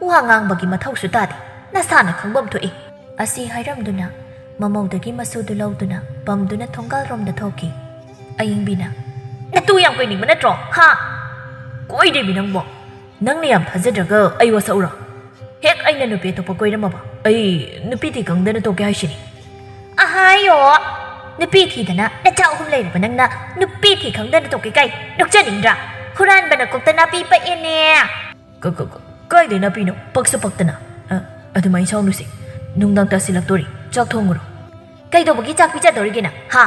ꯋꯥ ꯉꯥꯡꯕꯒꯤ ꯃꯊꯧꯁꯨ ꯇꯥꯗꯦ꯫ ꯅꯁꯥꯅ ꯈꯪꯐꯝ ꯊꯣꯛꯏ꯫" ꯑꯁꯤ ꯍꯥꯏꯔꯝꯗꯨꯅ ꯃꯃꯧꯗꯒꯤ ꯃꯁꯨꯗꯨ ꯂꯧꯗꯨꯅ ꯄꯝꯗꯨꯅ ꯊꯣꯡꯒꯥꯜꯔꯣꯝꯗ ꯊꯣꯛꯈꯤ꯫ ꯑꯌꯤꯡꯕꯤꯅ, "ꯅꯇꯨ ꯌꯥꯝ ꯀꯣꯏꯅꯤꯡꯕ ꯅꯠꯇ꯭ꯔꯣ, ꯍꯥ?" "ꯀꯣꯏꯗꯦꯃꯤ ꯅꯪꯕꯣ꯫ ꯅꯪꯅ ꯌꯥꯝ ꯊꯥꯖꯗ꯭ꯔꯒ ꯑꯩ ꯋꯥꯁꯛꯎꯔꯣ? ꯍꯦꯛ ꯑꯩꯅ ꯅꯨꯄꯤ ꯑꯇꯣꯞꯄ ꯀꯣꯏꯔꯝꯃꯕ, ꯑꯩ ꯅꯨꯄꯤ ꯊꯤ ꯈꯪꯗꯅ ꯇꯣꯛꯀꯦ ꯍꯥꯏꯁꯤꯅꯤ꯫" "ꯑꯍꯥꯌꯣ, ꯅꯨꯄꯤ ꯊꯤꯗꯅ ꯅꯆꯥ ꯑꯍꯨꯝ ꯂꯩꯔꯕ ꯅꯪꯅ ꯅꯨꯄꯤ ꯊꯤ ꯈꯪꯗꯅ ꯇꯣꯛꯀꯦ ꯀꯥꯏ? ꯅꯣꯛꯆꯅꯤꯡꯗ꯭ꯔꯥ? ꯍꯨꯔꯥꯟꯕꯅ ꯀꯣꯛꯇ ꯅꯥꯄꯤ ꯄꯛꯑꯦꯅꯦ꯫" "ꯀ-, ꯀ-, ꯀ-, ꯀꯥꯏꯗꯩ ꯅꯥꯄꯤꯅꯣ? ꯄꯛꯁꯨ ꯄꯛꯇꯅ꯫ ꯑ, ꯑꯗꯨꯃꯥꯏꯅ ꯁꯥꯎꯅꯨꯁꯦ꯫ ꯅꯨꯡꯗꯥꯡ ꯇꯥꯁꯤꯜꯂꯛꯇꯣꯔꯤ꯫ ꯆꯥꯛ ꯊꯣꯡꯉꯨꯔꯣ꯫" "ꯀꯩꯗꯧꯕꯒꯤ ꯆꯥꯛ ꯄꯤꯖꯗꯧꯔꯤꯒꯦ ꯅꯪ, ꯍꯥ?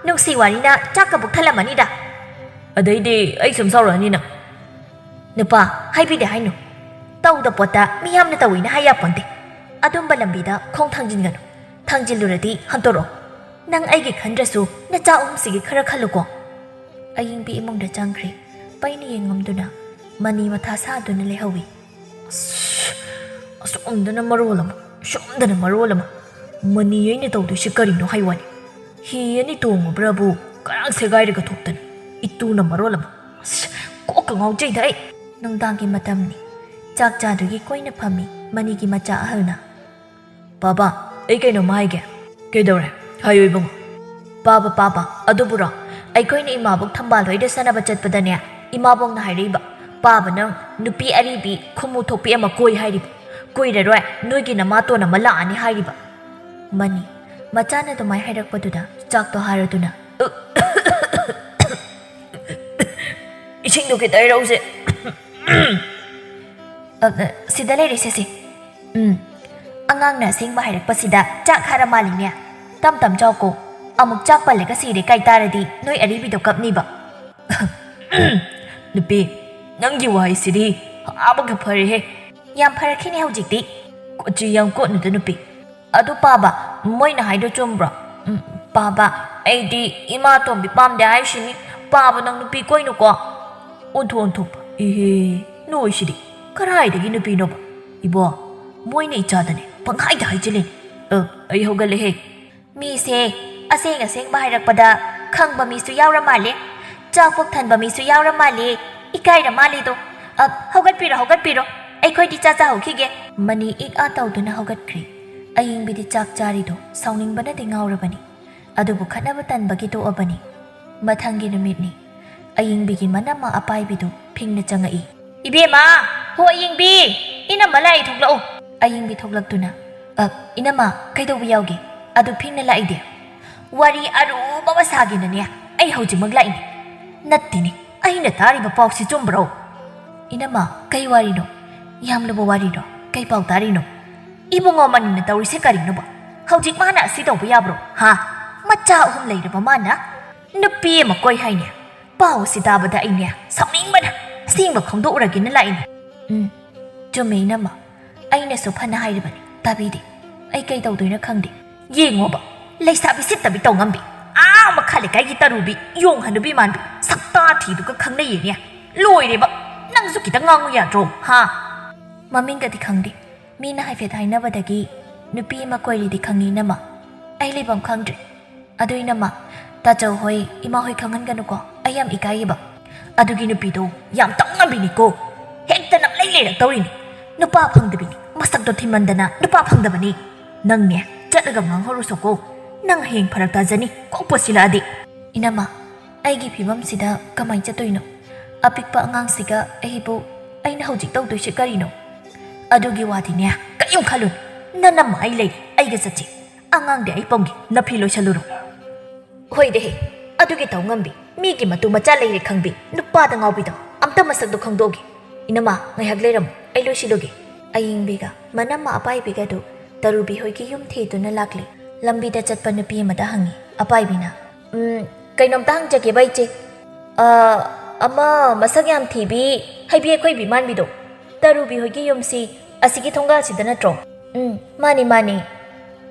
ꯅꯨꯡꯁꯤ ꯋꯥꯔꯤꯅ ꯆꯥꯛꯀ ꯄꯨꯛ ꯊꯜꯂꯝꯃꯅꯤꯗ꯫" "ꯑꯗꯩꯗꯤ ꯑꯩ ꯁꯨꯝ ꯁꯥꯎꯔꯛꯑꯅꯤ ꯅꯪ꯫" "ꯅꯨꯄꯥ, ꯍꯥꯏꯕꯤꯗꯦ ꯍꯥꯏꯅꯨ꯫ ꯇꯧꯗ ꯄꯣꯠꯇ ꯃꯤꯌꯥꯝꯅ ꯇꯧꯏꯅ ꯍꯥꯏ ꯌꯥꯄꯣꯟꯇꯦ꯫ ꯑꯗꯨꯝꯕ ꯂꯝꯕꯤꯗ ꯈꯣꯡ ꯊꯥꯡꯖꯤꯟꯒꯅꯨ꯫ ꯊꯥꯡꯖꯤꯜꯂꯨꯔꯗꯤ ꯍꯟꯇꯣꯔꯛꯑꯣ꯫ ꯅꯪ ꯑꯩꯒꯤ ꯈꯟꯗ꯭ꯔꯁꯨ ꯅꯆꯥ ꯑꯍꯨꯝꯁꯤꯒꯤ ꯈꯔ ꯈꯜꯂꯨꯀꯣ꯫ ꯑꯌꯤꯡꯕꯤ ꯏꯃꯨꯡꯗ ꯆꯪꯈ꯭ꯔꯦ꯫ ꯄꯩꯅ ꯌꯦꯡꯉꯝꯗꯨꯅ ꯃꯅꯤ ꯃꯊꯥ ꯁꯥꯗꯨꯅ ꯂꯩꯍꯧꯏ꯫ ꯑꯁ, ꯑꯁꯣꯝꯗꯅ ꯃꯔꯣꯜ ꯑꯃ, ꯁꯣꯝꯗꯅ ꯃꯔꯣꯜ ꯑꯃ꯫ ꯃꯅꯤ ꯑꯩꯅ ꯇꯧꯗꯣꯏꯁꯤ ꯀꯔꯤꯅꯣ ꯍꯥꯏ ꯋꯥꯅꯤ꯫ ꯍꯤ ꯑꯅꯤ ꯇꯣꯡꯉꯨꯕ꯭ꯔꯥꯕꯨ ꯀꯔꯥꯡ ꯁꯦꯒꯥꯏꯔꯒ ꯊꯣꯛꯇꯅ꯫ ꯏꯇꯨꯅ ꯃꯔꯣꯜ ꯑꯃ꯫ ꯑꯁ, ꯀꯣꯛꯀ ꯉꯥꯎꯖꯩꯗ ꯑꯩ꯫ ꯅꯨꯡꯗꯥꯡꯒꯤ ꯃꯇꯝꯅꯤ꯫ ꯆꯥꯛ ꯆꯥꯗꯨꯒꯤ ꯀꯣꯏꯅ ꯐꯝꯃꯤ ꯃꯅꯤꯒꯤ ꯃꯆꯥ ꯑꯍꯜꯅ꯫ "ꯕꯥꯕꯥ, ꯑꯩ ꯀꯩꯅꯣꯝꯃ ꯍꯥꯏꯒꯦ꯫" "ꯀꯩꯗꯧꯔꯦ? ꯍꯥꯏꯌꯨ ꯏꯕꯨꯡꯉꯣ꯫" "ꯄꯥꯕ, ꯄꯥꯕ, ꯑꯗꯨꯕꯨꯔꯣ? ꯑꯩꯈꯣꯏꯅ ꯏꯃꯥꯕꯣꯛ ꯊꯝꯕꯥꯜ ꯍꯣꯏꯗ ꯆꯠꯅꯕ ꯆꯠꯄꯗꯅꯦ, ꯏꯃꯥꯕꯣꯛꯅ ꯍꯥꯏꯔꯛꯏꯕ, ꯄꯥꯕ ꯅꯪ ꯅꯨꯄꯤ ꯑꯔꯤꯕꯤ ꯈꯨꯃꯨ ꯊꯣꯛꯄꯤ ꯑꯃ ꯀꯣꯏ ꯍꯥꯏꯔꯤꯕ꯫ ꯀꯨꯏꯔꯔꯣꯏ ꯅꯣꯏꯒꯤ ꯅꯃꯥꯇꯣꯟ ꯑꯃ ꯂꯥꯛꯑꯅꯤ ꯍꯥꯏꯔꯤꯕ꯫" ꯃꯅꯤ, ꯃꯆꯥꯅ ꯑꯗꯨꯃꯥꯏ ꯍꯥꯏꯔꯛꯄꯗꯨꯗ ꯆꯥꯛꯇꯣ ꯍꯥꯔꯗꯨꯅ, "ꯏꯁꯤꯡꯗꯣ ꯈꯤꯇ ꯍꯩꯔꯛꯎꯁꯦ꯫" "ꯑ, ꯑ, ꯁꯤꯗ ꯂꯩꯔꯦ ꯁꯦ ꯁꯦ꯫" "ꯎꯝ, ꯑꯉꯥꯡꯅ ꯑꯁꯦꯡꯕ ꯍꯥꯏꯔꯛꯄꯁꯤꯗ ꯆꯥꯛ ꯍꯥꯔ ꯃꯥꯜꯂꯤꯅꯦ꯫ ꯇꯝ ꯇꯝ ꯆꯥꯎꯀꯣ꯫ ꯑꯃꯨꯛ ꯆꯥꯛ ꯄꯜꯂꯒ ꯁꯤꯔꯦ ꯀꯥꯏ ꯇꯥꯔꯗꯤ ꯅꯣꯏ ꯑꯔꯤꯕꯤꯗꯣ ꯀꯞꯅꯤꯕ꯫" "ꯅꯨꯄꯤ, ꯅꯪꯒꯤ ꯋꯥꯍꯩꯁꯤꯗꯤ ꯐꯕꯒ ꯐꯔꯦꯍꯦ꯫" "ꯌꯥꯝ ꯐꯔꯛꯈꯤꯅꯤ ꯍꯧꯖꯤꯛꯇꯤ꯫" "ꯀꯣꯆꯤ ꯌꯥꯝ ꯀꯣꯠꯅꯨꯗ ꯅꯨꯄꯤ꯫" "ꯑꯗꯨ ꯄꯥꯕ, ꯃꯣꯏꯅ ꯍꯥꯏꯗꯣ ꯆꯨꯝꯕ꯭ꯔꯣ?" "ꯎꯝ, ꯄꯥꯕ, ꯑꯩꯗꯤ ꯏꯃꯥ ꯇꯣꯝꯕꯤ ꯄꯥꯝꯗꯦ ꯍꯥꯏꯁꯤꯅꯤ꯫ ꯄꯥꯕ ꯅꯪ ꯅꯨꯄꯤ ꯀꯣꯏꯅꯨꯀꯣ꯫" ꯑꯣꯟꯊꯣꯛ ꯑꯣꯟꯊꯣꯛꯄ꯫ ꯏꯍꯦ, ꯅꯣꯏꯁꯤꯗꯤ ꯀꯔꯥꯏꯗꯒꯤ ꯅꯨꯄꯤꯅꯣꯕ? ꯏꯕꯣ, ꯃꯣꯏꯅ ꯏꯆꯥꯗꯅꯦ ꯄꯪꯍꯥꯏꯗ ꯍꯥꯏꯖꯤꯜꯂꯤꯅꯦ꯫ ꯑ, ꯑꯩ ꯍꯧꯒꯠꯂꯦꯍꯦ꯫ ꯃꯤꯁꯦ ꯑꯁꯦꯡ ꯑꯁꯦꯡꯕ ꯍꯥꯏꯔꯛꯄꯗ ꯈꯪꯕ ꯃꯤꯁꯨ ꯌꯥꯎꯔ ꯃꯥꯜꯂꯦ, ꯆꯥꯛ ꯄꯨꯛ ꯊꯟꯕ ꯃꯤꯁꯨ ꯌꯥꯎꯔ ꯃꯥꯜꯂꯦ, ꯏꯀꯥꯏꯔ ꯃꯥꯜꯂꯦꯗꯣ꯫ ꯑ, ꯍꯧꯒꯠꯄꯤꯔꯣ, ꯍꯧꯒꯠꯄꯤꯔꯣ, ꯑꯩꯈꯣꯏꯗꯤ ꯆꯥ ꯆꯥꯍꯧꯈꯤꯒꯦ꯫ ꯃꯅꯤ ꯏꯛ ꯑꯥ ꯇꯧꯗꯨꯅ ꯍꯧꯒꯠꯈ꯭ꯔꯦ꯫ ꯑꯌꯤꯡꯕꯤꯗꯤ ꯆꯥꯛ ꯆꯥꯔꯤꯗꯣ ꯁꯥꯎꯅꯤꯡꯕꯅꯗꯤ ꯉꯥꯎꯔꯕꯅꯤ꯫ ꯑꯗꯨꯕꯨ ꯈꯠꯅꯕ ꯇꯟꯕꯒꯤ ꯇꯣꯛꯑꯕꯅꯤ꯫ ꯃꯊꯪꯒꯤ ꯅꯨꯃꯤꯠꯅꯤ꯫ ꯑꯌꯤꯡꯕꯤꯒꯤ ꯃꯅꯝꯃ ꯑꯄꯥꯏꯕꯤꯗꯨ ꯐꯤꯡꯅ ꯆꯪꯉꯛꯏ꯫ "ꯏꯕꯦꯝꯃ, ꯍꯣ ꯑꯌꯤꯡꯕꯤ, ꯏꯅꯝꯃ ꯂꯥꯛꯏ, ꯊꯣꯛꯂꯛꯎ꯫" ꯑꯌꯤꯡꯕꯤ ꯊꯣꯛꯂꯛꯇꯨꯅ, "ꯑ, ꯏꯅꯝꯃ, ꯀꯩꯗꯧꯕ ꯌꯥꯎꯒꯦ? ꯑꯗꯨ ꯐꯤꯡꯅ ꯂꯥꯛꯏꯗꯤ?" "ꯋꯥꯔꯤ ꯑꯔꯨꯕ ꯑꯃ ꯁꯥꯒꯦꯅꯅꯦ ꯑꯩ ꯍꯧꯖꯤꯛꯃꯛ ꯂꯥꯛꯏꯅꯦ꯫" "ꯅꯠꯇꯦꯅꯦ, ꯑꯩꯅ ꯇꯥꯔꯤꯕ ꯄꯥꯎꯁꯤ ꯆꯨꯝꯕ꯭ꯔꯣ?" "ꯏꯅꯝꯃ, ꯀꯩ ꯋꯥꯔꯤꯅꯣ? ꯌꯥꯝ ꯂꯨꯕ ꯋꯥꯔꯤꯔꯣ? ꯀꯩ ꯄꯥꯎ ꯇꯥꯔꯤꯅꯣ?" "ꯏꯕꯨꯡꯉꯣ ꯃꯅꯤꯅ ꯇꯧꯔꯤꯁꯦ ꯀꯔꯤꯅꯣꯕ? ꯍꯧꯖꯤꯛ ꯃꯥꯅ ꯑꯁꯤ ꯇꯧꯕ ꯌꯥꯕ꯭ꯔꯣ? ꯍꯥ? ꯃꯆꯥ ꯑꯍꯨꯝ ꯂꯩꯔꯕ ꯃꯥꯅ ꯅꯨꯄꯤ ꯑꯃ ꯀꯣꯏ ꯍꯥꯏꯅꯦ꯫ ꯄꯥꯎ ꯑꯁꯤ ꯇꯥꯕꯗ ꯑꯩꯅꯦ ꯁꯥꯎꯅꯤꯡꯕꯅ ꯑꯁꯦꯡꯕ ꯈꯪꯗꯣꯛꯎꯔꯒꯦꯅ ꯂꯥꯛꯏꯅꯦ꯫" "ꯎꯝ, ꯆꯨꯝꯃꯦ ꯏꯅꯝꯃ꯫ ꯑꯩꯅꯁꯨ ꯐꯅ ꯍꯥꯏꯔꯤꯕꯅꯤ, ꯇꯥꯕꯤꯗꯦ꯫ ꯑꯩ ꯀꯩ ꯇꯧꯗꯣꯏꯅꯣ ꯈꯪꯗꯦ꯫ ꯌꯦꯡꯉꯣꯕ, ꯂꯩꯁꯥꯕꯤ ꯁꯤꯠꯇꯕꯤ ꯇꯧ ꯉꯝꯕꯤ, ꯑꯥ ꯃꯈꯥ ꯂꯩꯀꯥꯏꯒꯤ ꯇꯔꯨꯕꯤ, ꯌꯣꯡ ꯍꯅꯨꯕꯤ ꯃꯥꯟꯕꯤ, ꯁꯛꯇꯥ ꯊꯤꯗꯨꯒ ꯈꯪꯅꯩꯌꯦꯅꯦ꯫ ꯂꯣꯏꯔꯦꯕ, ꯅꯪꯁꯨ ꯈꯤꯇꯪ ꯉꯥꯡꯉꯨ ꯌꯥꯗ꯭ꯔꯣ, ꯍꯥ? ꯃꯃꯤꯡꯒꯗꯤ ꯈꯪꯗꯦ, ꯃꯤꯅ ꯍꯥꯏꯐꯦꯠ ꯍꯥꯏꯅꯕꯗꯒꯤ ꯅꯨꯄꯤ ꯑꯃ ꯀꯣꯏꯔꯤꯗꯤ ꯈꯪꯉꯤ, ꯏꯅꯝꯃ꯫ ꯑꯩ ꯂꯩꯐꯝ ꯈꯪꯗ꯭ꯔꯦ꯫ ꯑꯗꯨ ꯏꯅꯝꯃ, ꯇꯥꯆꯧ ꯍꯣꯏ, ꯏꯃꯥ ꯍꯣꯏ ꯈꯪꯍꯟꯒꯅꯨꯀꯣ, ꯑꯩ ꯌꯥꯝ ꯏꯀꯥꯏꯌꯦꯕ꯫ ꯑꯗꯨꯒꯤ ꯅꯨꯄꯤꯗꯣ ꯌꯥꯝ ꯇꯧ ꯉꯝꯕꯤꯅꯤꯀꯣ, ꯍꯦꯛꯇ ꯅꯝꯂꯩ ꯂꯩꯔꯛꯇꯧꯔꯤꯅꯤ꯫ ꯅꯨꯄꯥ ꯐꯪꯗꯕꯤꯅꯤ, ꯃꯁꯛꯇꯣ ꯊꯤꯃꯟꯗꯅ ꯅꯨꯄꯥ ꯐꯪꯗꯕꯅꯤ꯫ ꯅꯪꯅꯦ, ꯆꯠꯂꯒ ꯉꯥꯡꯍꯧꯔꯨꯁꯣꯀꯣ, ꯅꯪ ꯍꯌꯦꯡ ꯐꯔꯛ ꯇꯥꯖꯅꯤ, ꯀꯣꯛ ꯄꯨꯁꯤꯜꯂꯛꯑꯗꯤ꯫ ꯏꯅꯝꯃ, ꯑꯩꯒꯤ ꯐꯤꯕꯝꯁꯤꯗ ꯀꯃꯥꯏ ꯆꯠꯇꯣꯏꯅꯣ? ꯑꯄꯤꯛꯄ ꯑꯉꯥꯡꯁꯤꯒ ꯑꯩꯕꯨ, ꯑꯩꯅ ꯍꯧꯖꯤꯛ ꯇꯧꯗꯣꯏꯁꯦ ꯀꯔꯤꯅꯣ? ꯑꯗꯨꯒꯤ ꯋꯥꯗꯤꯅꯦ, ꯀꯔꯤꯝ ꯈꯜꯂꯨꯅꯨ꯫ ꯅꯅꯝꯃ ꯑꯩ ꯂꯩꯔꯤ, ꯑꯩꯒ ꯆꯠꯁꯤ꯫ ꯑꯉꯥꯡꯗꯤ ꯑꯩ ꯄꯝꯒꯦ, ꯅꯐꯤ ꯂꯣꯏꯁꯜꯂꯨꯔꯣ꯫ ꯍꯣꯏꯗꯦꯍꯦ, ꯑꯗꯨꯒꯤ ꯇꯧ ꯉꯝꯕꯤ, ꯃꯤꯒꯤ ꯃꯇꯨ ꯃꯆꯥ ꯂꯩꯔꯦ ꯈꯪꯕꯤ, ꯅꯨꯄꯥꯗ ꯉꯥꯎꯕꯤꯗꯣ, ꯑꯝꯇ ꯃꯁꯛꯇꯣ ꯈꯪꯗꯣꯛꯑꯒꯦ꯫ ꯏꯅꯝꯃ, ꯉꯥꯏꯍꯥꯛ ꯂꯩꯔꯝꯃꯨ, ꯑꯩ ꯂꯣꯏꯁꯤꯜꯂꯨꯒꯦ꯫ ꯑꯌꯤꯡꯕꯤꯒ ꯃꯅꯝꯃ ꯑꯄꯥꯏꯕꯤꯒꯗꯨ ꯇꯔꯨꯕꯤ ꯍꯣꯏꯒꯤ ꯌꯨꯝ ꯊꯤꯗꯨꯅ ꯂꯥꯛꯂꯤ꯫ ꯂꯝꯕꯤꯗ ꯆꯠꯄ ꯅꯨꯄꯤ ꯑꯃꯗ ꯍꯪꯉꯤ꯫ ꯑꯄꯥꯏꯕꯤꯅ, "ꯎꯝ, ꯀꯩꯅꯣꯝꯇ ꯍꯪꯖꯒꯦꯕ, ꯏꯆꯦ꯫ ꯑ, ꯑꯃ ꯃꯁꯛ ꯌꯥꯝ ꯊꯤꯕꯤ, ꯍꯩꯕꯤ ꯑꯩꯈꯣꯏꯕꯤ ꯃꯥꯟꯕꯤꯗꯣ, ꯇꯔꯨꯕꯤ ꯍꯣꯏꯒꯤ ꯌꯨꯝꯁꯤ ꯑꯁꯤꯒꯤ ꯊꯣꯡꯒꯥꯜꯁꯤꯗ ꯅꯠꯇ꯭ꯔꯣ?" "ꯎꯝ, ꯃꯥꯅꯤ, ꯃꯥꯅꯤ꯫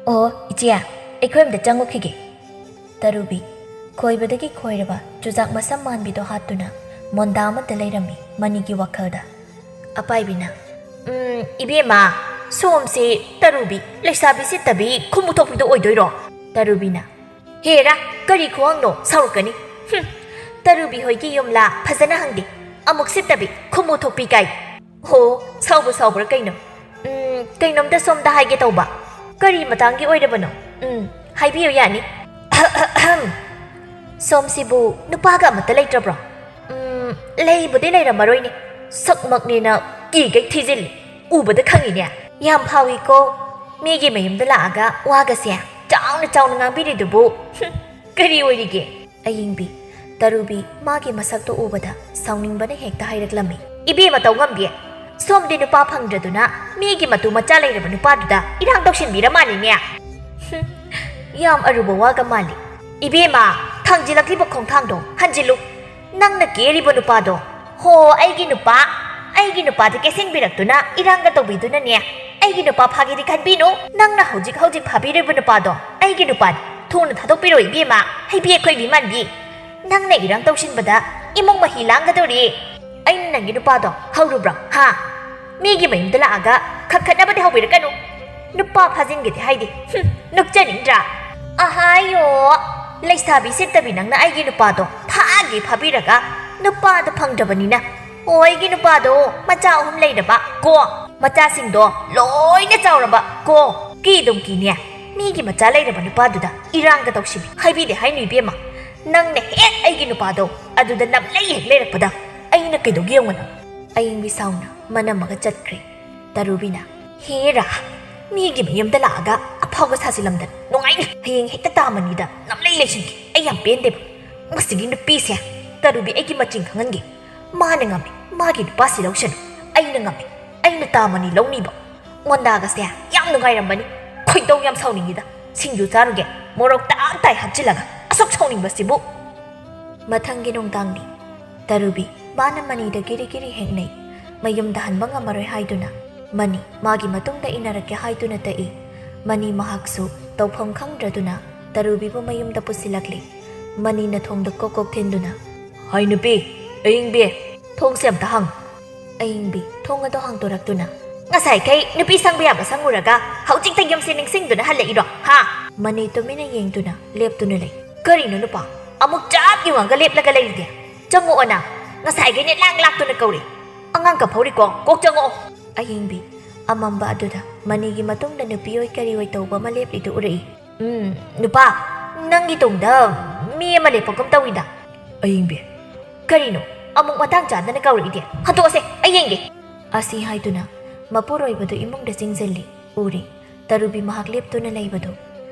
ꯑꯣ, ꯏꯆꯦ, ꯑꯩꯈꯣꯏ ꯑꯝꯇ ꯆꯪꯉꯨꯈꯤꯒꯦ꯫" ꯇꯔꯨꯕꯤ, ꯈꯣꯏꯕꯗꯒꯤ ꯈꯣꯏꯔꯕ ꯆꯨꯖꯥꯛ ꯃꯁꯝ ꯃꯥꯟꯕꯤꯗꯣ ꯍꯥꯠꯇꯨꯅ ꯃꯣꯟꯗꯥ ꯑꯃꯗ ꯂꯩꯔꯝꯃꯤ ꯃꯅꯤꯒꯤ ꯋꯥꯈꯜꯗ꯫ ꯑꯄꯥꯏꯕꯤꯅ, "ꯎꯝ, ꯏꯕꯦꯝꯃ, ꯁꯣꯝꯁꯤ ꯇꯔꯨꯕꯤ, ꯂꯩꯁꯥꯕꯤ ꯁꯤꯠꯇꯕꯤ, ꯈꯨꯃꯨ ꯊꯣꯛꯄꯤꯗꯣ ꯑꯣꯏꯗꯣꯏꯔꯣ?" ꯇꯔꯨꯕꯤꯅ, "ꯍꯦꯔꯥ, ꯀꯔꯤ ꯈꯨꯍꯪꯅꯣ? ꯁꯥꯎꯔꯛꯀꯅꯤ꯫ ꯍꯨꯝ, ꯇꯔꯨꯕꯤ ꯍꯣꯏꯒꯤ ꯌꯨꯝꯂꯥ? ꯐꯖꯅ ꯍꯪꯗꯦ꯫ ꯑꯃꯨꯛ ꯁꯤꯠꯇꯕꯤ, ꯈꯨꯃꯨ ꯊꯣꯛꯄꯤ ꯀꯥꯏ꯫ ꯍꯣ, ꯁꯥꯎꯕꯨ ꯁꯥꯎꯕ꯭ꯔꯥ ꯀꯩꯅꯣ? ꯎꯝ, ꯀꯩꯅꯣꯝꯇ ꯁꯣꯝꯗ ꯍꯥꯏꯒꯦ ꯇꯧꯕ꯫" "ꯀꯔꯤ ꯃꯇꯥꯡꯒꯤ ꯑꯣꯏꯔꯕꯅꯣ?" "ꯎꯝ, ꯍꯥꯏꯕꯤꯌꯨ ꯌꯥꯅꯤ꯫" "ꯁꯣꯝꯁꯤꯕꯨ ꯅꯨꯄꯥꯒ ꯑꯃꯠꯇ ꯂꯩꯇ꯭ꯔꯕ꯭ꯔꯣ?" "ꯎꯝ, ꯂꯩꯕꯨꯗꯤ ꯂꯩꯔꯝꯃꯔꯣꯏꯅꯦ꯫ ꯁꯛꯃꯛꯅꯦꯅ ꯀꯤꯒꯩ ꯊꯤꯖꯤꯜꯂꯤ꯫ ꯎꯕꯗ ꯈꯪꯉꯤꯅꯦ꯫ ꯌꯥꯝ ꯐꯥꯎꯏꯀꯣ꯫ ꯃꯤꯒꯤ ꯃꯌꯨꯝꯗ ꯂꯥꯛꯑꯒ ꯋꯥꯒꯁꯦ ꯆꯥꯎꯅ ꯆꯥꯎꯅ ꯉꯥꯡꯕꯤꯔꯤꯗꯨꯕꯨ꯫ ꯍꯨꯝ, ꯀꯔꯤ ꯑꯣꯏꯔꯤꯒꯦ?" ꯑꯌꯤꯡꯕꯤ, ꯇꯔꯨꯕꯤ ꯃꯥꯒꯤ ꯃꯁꯛꯇꯨ ꯎꯕꯗ ꯁꯥꯎꯅꯤꯡꯕꯅ ꯍꯦꯛꯇ ꯍꯥꯏꯔꯛꯂꯝꯃꯤ꯫ "ꯏꯕꯦꯝꯃ ꯇꯧ ꯉꯝꯕꯤ, ꯁꯣꯝꯗꯤ ꯅꯨꯄꯥ ꯐꯪꯗ꯭ꯔꯗꯨꯅ ꯃꯤꯒꯤ ꯃꯇꯨ ꯃꯆꯥ ꯂꯩꯔꯕ ꯅꯨꯄꯥꯗꯨꯗ ꯏꯔꯥꯡ ꯇꯧꯁꯤꯟꯕꯤꯔ ꯃꯥꯜꯂꯤꯅꯦ꯫" "ꯍꯨꯝ, ꯌꯥꯝ ꯑꯔꯨꯕ ꯋꯥꯒ ꯃꯥꯜꯂꯤ꯫ ꯏꯕꯦꯝꯃ, ꯊꯥꯡꯖꯤꯜꯂꯛꯂꯤꯕ ꯈꯣꯡꯊꯥꯡꯗꯣ ꯍꯟꯖꯤꯜꯂꯨ꯫ ꯅꯪꯅ ꯀꯦꯔꯤꯕ ꯅꯨꯄꯥꯗꯣ, ꯍꯣ, ꯑꯩꯒꯤ ꯅꯨꯄꯥ, ꯑꯩꯒꯤ ꯅꯨꯄꯥꯗ ꯀꯦꯁꯤꯟꯕꯤꯔꯛꯇꯨꯅ ꯏꯔꯥꯡꯒ ꯇꯧꯕꯤꯗꯨꯅꯅꯦ, ꯑꯩꯒꯤ ꯅꯨꯄꯥ ꯐꯥꯒꯦꯗꯤ ꯈꯟꯕꯤꯅꯨ꯫ ꯅꯪꯅ ꯍꯧꯖꯤꯛ ꯍꯧꯖꯤꯛ ꯐꯥꯕꯤꯔꯤꯕ ꯅꯨꯄꯥꯗꯣ ꯑꯩꯒꯤ ꯅꯨꯄꯥꯅꯤ꯫ ꯊꯨꯅ ꯊꯥꯗꯣꯛꯄꯤꯔꯣ ꯏꯕꯦꯝꯃ, ꯍꯩꯕꯤ ꯑꯩꯈꯣꯏ ꯏꯕꯤꯃꯥꯟꯕꯤ꯫ ꯅꯪꯅ ꯏꯔꯥꯡ ꯇꯧꯁꯤꯟꯕꯗ ꯏꯃꯨꯡ ꯃꯍꯤ ꯂꯥꯡꯒꯗꯧꯔꯤ꯫ ꯑꯩꯅ ꯅꯪꯒꯤ ꯅꯨꯄꯥꯗꯣ ꯍꯧꯔꯨꯕ꯭ꯔꯣ? ꯍꯥ? ꯃꯤꯒꯤ ꯃꯌꯨꯝꯗ ꯂꯥꯛꯑꯒ ꯈꯠꯈꯠꯅꯕꯗꯤ ꯍꯧꯕꯤꯔꯛꯀꯅꯨ꯫ ꯅꯨꯄꯥ ꯐꯥꯖꯤꯟꯒꯦꯗꯤ ꯍꯥꯏꯗꯦ꯫ ꯍꯨꯝ, ꯅꯣꯛꯆꯅꯤꯡꯗ꯭ꯔꯥ? ꯑꯍꯥꯌꯣ, ꯂꯩꯁꯥꯕꯤ ꯁꯤꯠꯇꯕꯤ ꯅꯪꯅ ꯑꯩꯒꯤ ꯅꯨꯄꯥꯗꯣ ꯐꯥꯒꯦ ꯐꯥꯕꯤꯔꯒ ꯅꯨꯄꯥꯗꯣ ꯐꯪꯗ꯭ꯔꯕꯅꯤꯅ꯫ ꯑꯣ, ꯑꯩꯒꯤ ꯅꯨꯄꯥꯗꯣ ꯃꯆꯥ ꯑꯍꯨꯝ ꯂꯩꯔꯕ ꯀꯣ, ꯃꯆꯥꯁꯤꯡꯗꯣ ꯂꯣꯏꯅ ꯆꯥꯎꯔꯕ ꯀꯣ꯫ ꯀꯤꯗꯨꯝ ꯀꯤꯅꯦ, ꯃꯤꯒꯤ ꯃꯆꯥ ꯂꯩꯔꯕ ꯅꯨꯄꯥꯗꯨꯗ ꯏꯔꯥꯡꯒ ꯇꯧꯁꯤꯜꯂꯤ꯫ ꯍꯥꯏꯕꯤꯗꯦ ꯍꯥꯏꯅꯨ ꯏꯕꯦꯝꯃ, ꯅꯪꯅ ꯍꯦꯛ ꯑꯩꯒꯤ ꯅꯨꯄꯥꯗꯣ ꯑꯗꯨꯗ ꯅꯝꯂꯩ ꯍꯦꯛ ꯂꯩꯔꯛꯄꯗ ꯑꯩꯅ ꯀꯩꯗꯧꯒꯦ ꯌꯦꯡꯉꯨ ꯅꯪ꯫ ꯑꯌꯤꯡꯕꯤ ꯁꯥꯎꯅ ꯃꯅꯝꯃꯒ ꯆꯠꯈ꯭ꯔꯦ꯫ ꯇꯔꯨꯕꯤꯅ, "ꯍꯦꯔꯥ, ꯃꯤꯒꯤ ꯃꯌꯨꯝꯗ ꯂꯥꯛꯑꯒ ꯑꯐꯥꯎꯕ ꯁꯥꯖꯤꯜꯂꯝꯗꯅ ꯅꯨꯡꯉꯥꯏꯅꯤ꯫ ꯍꯌꯦꯡ ꯍꯦꯛꯇ ꯇꯥ ꯃꯅꯤꯗ ꯅꯝꯂꯩ ꯂꯩꯁꯤꯟꯒꯦ꯫ ꯑꯩ ꯌꯥꯝ ꯄꯦꯟꯗꯦꯕ꯫ ꯃꯁꯤꯒꯤ ꯅꯨꯄꯤꯁꯦ꯫ ꯇꯔꯨꯕꯤ, ꯑꯩꯒꯤ ꯃꯆꯤꯡ ꯈꯪꯍꯟꯒꯦ꯫ ꯃꯥꯅ ꯉꯝꯃꯤ, ꯃꯥꯒꯤ ꯅꯨꯄꯥꯁꯤ ꯂꯧꯁꯅꯨ꯫ ꯑꯩꯅ ꯉꯝꯃꯤ, ꯑꯩꯅ ꯇꯥ ꯃꯅꯤ ꯂꯧꯅꯤꯕ꯫ ꯃꯣꯟꯗꯥꯒꯁꯦ ꯌꯥꯝ ꯅꯨꯡꯉꯥꯏꯔꯝꯕꯅꯤ꯫ ꯈꯣꯏꯗꯧ ꯌꯥꯝ ꯁꯥꯎꯅꯤꯡꯉꯤꯗ꯫ ꯁꯤꯡꯖꯨ ꯆꯥꯔꯨꯒꯦ, ꯃꯣꯔꯣꯛ ꯇꯥꯞ ꯇꯥꯏ ꯍꯥꯞꯆꯤꯜꯂꯒ꯫ ꯑꯁꯨꯛ ꯁꯥꯎꯅꯤꯡꯕꯁꯤꯕꯨ!" ꯃꯊꯪꯒꯤ ꯅꯨꯡꯗꯥꯡꯅꯤ꯫ ꯇꯔꯨꯕꯤ ꯃꯥꯅ ꯃꯅꯤꯗ ꯀꯤꯔꯤ ꯀꯤꯔꯤ ꯍꯦꯛꯅꯩ꯫ ꯃꯌꯨꯝꯗ ꯍꯟꯕ ꯉꯝꯃꯔꯣꯏ ꯍꯥꯏꯗꯨꯅ ꯃꯅꯤ ꯃꯥꯒꯤ ꯃꯇꯨꯡꯗ ꯏꯟꯅꯔꯛꯀꯦ ꯍꯥꯏꯗꯨꯅ ꯇꯛꯏ꯫ ꯃꯅꯤ ꯃꯍꯥꯛꯁꯨ ꯇꯧꯐꯝ ꯈꯪꯗ꯭ꯔꯗꯨꯅ ꯇꯔꯨꯕꯤꯕꯨ ꯃꯌꯨꯝꯗ ꯄꯨꯁꯤꯜꯂꯛꯂꯤ꯫ ꯃꯅꯤꯅ ꯊꯣꯡꯗ ꯀꯣꯛ ꯀꯣꯛ ꯊꯤꯟꯗꯨꯅ, "ꯍꯥꯏ ꯅꯨꯄꯤ, ꯑꯌꯤꯡꯕꯤ, ꯊꯣꯡꯁꯦ ꯑꯝꯇ ꯍꯥꯡ!" ꯑꯌꯤꯡꯕꯤ ꯊꯣꯡ ꯑꯗꯨ ꯍꯥꯡꯗꯣꯔꯛꯇꯨꯅ, "ꯉꯁꯥꯏꯈꯩ ꯅꯨꯄꯤ ꯁꯪꯕ ꯌꯥꯕ ꯁꯪꯉꯨꯔꯒ ꯍꯧꯖꯤꯛꯇ ꯌꯨꯝꯁꯦ ꯅꯤꯡꯁꯤꯡꯗꯨꯅ ꯍꯜꯂꯛꯏꯔꯣ, ꯍꯥ?" ꯃꯅꯤ ꯇꯨꯃꯤꯟꯅ ꯌꯦꯡꯗꯨꯅ ꯂꯦꯞꯇꯨꯅ ꯂꯩ꯫ "ꯀꯔꯤꯅꯣ ꯅꯨꯄꯥ, ꯑꯃꯨꯛ ꯆꯞ ꯌꯨꯡꯉꯒ ꯂꯦꯞꯂꯒ ꯂꯩꯔꯤꯗꯤ? ꯆꯪꯉꯛꯑꯣ ꯅꯪ꯫ ꯉꯁꯥꯏꯈꯩꯅꯦ ꯂꯥꯛ ꯂꯥꯛꯇꯨꯅ ꯀꯧꯔꯤ꯫ ꯑꯉꯥꯡ ꯀꯞꯍꯧꯔꯤꯀꯣ, ꯀꯣꯛ ꯆꯪꯉꯛꯑꯣ!" ꯑꯌꯤꯡꯕꯤ ꯑꯃꯝꯕ ꯑꯗꯨꯗ ꯃꯅꯤꯒꯤ ꯃꯇꯨꯡꯗ ꯅꯨꯄꯤ ꯑꯣꯏ ꯀꯔꯤ ꯑꯣꯏ ꯇꯧꯕ ꯑꯃ ꯂꯦꯞꯂꯤꯗꯨ ꯎꯔꯛꯏ꯫ "ꯎꯝ, ꯅꯨꯄꯥ, ꯅꯪꯒꯤ ꯇꯨꯡꯗ ꯃꯤ ꯑꯃ ꯂꯦꯞꯄꯒꯨꯝ ꯇꯧꯏꯗ꯫" "ꯑꯌꯤꯡꯕꯤ, ꯀꯔꯤꯅꯣ? ꯑꯃꯨꯛ ꯃꯇꯥꯡ ꯆꯥꯗꯅ ꯀꯧꯔꯛꯏꯗꯤ? ꯍꯟꯗꯣꯛꯑꯁꯦ, ꯑꯩ ꯌꯦꯡꯒꯦ꯫" ꯑꯁꯤ ꯍꯥꯏꯗꯨꯅ ꯃꯄꯨꯔꯣꯏꯕꯗꯨ ꯏꯃꯨꯡꯗ ꯆꯤꯡꯁꯤꯜꯂꯤ꯫ ꯎꯔꯤ ꯇꯔꯨꯕꯤ ꯃꯍꯥꯛ ꯂꯦꯞꯇꯨꯅ ꯂꯩꯕꯗꯨ꯫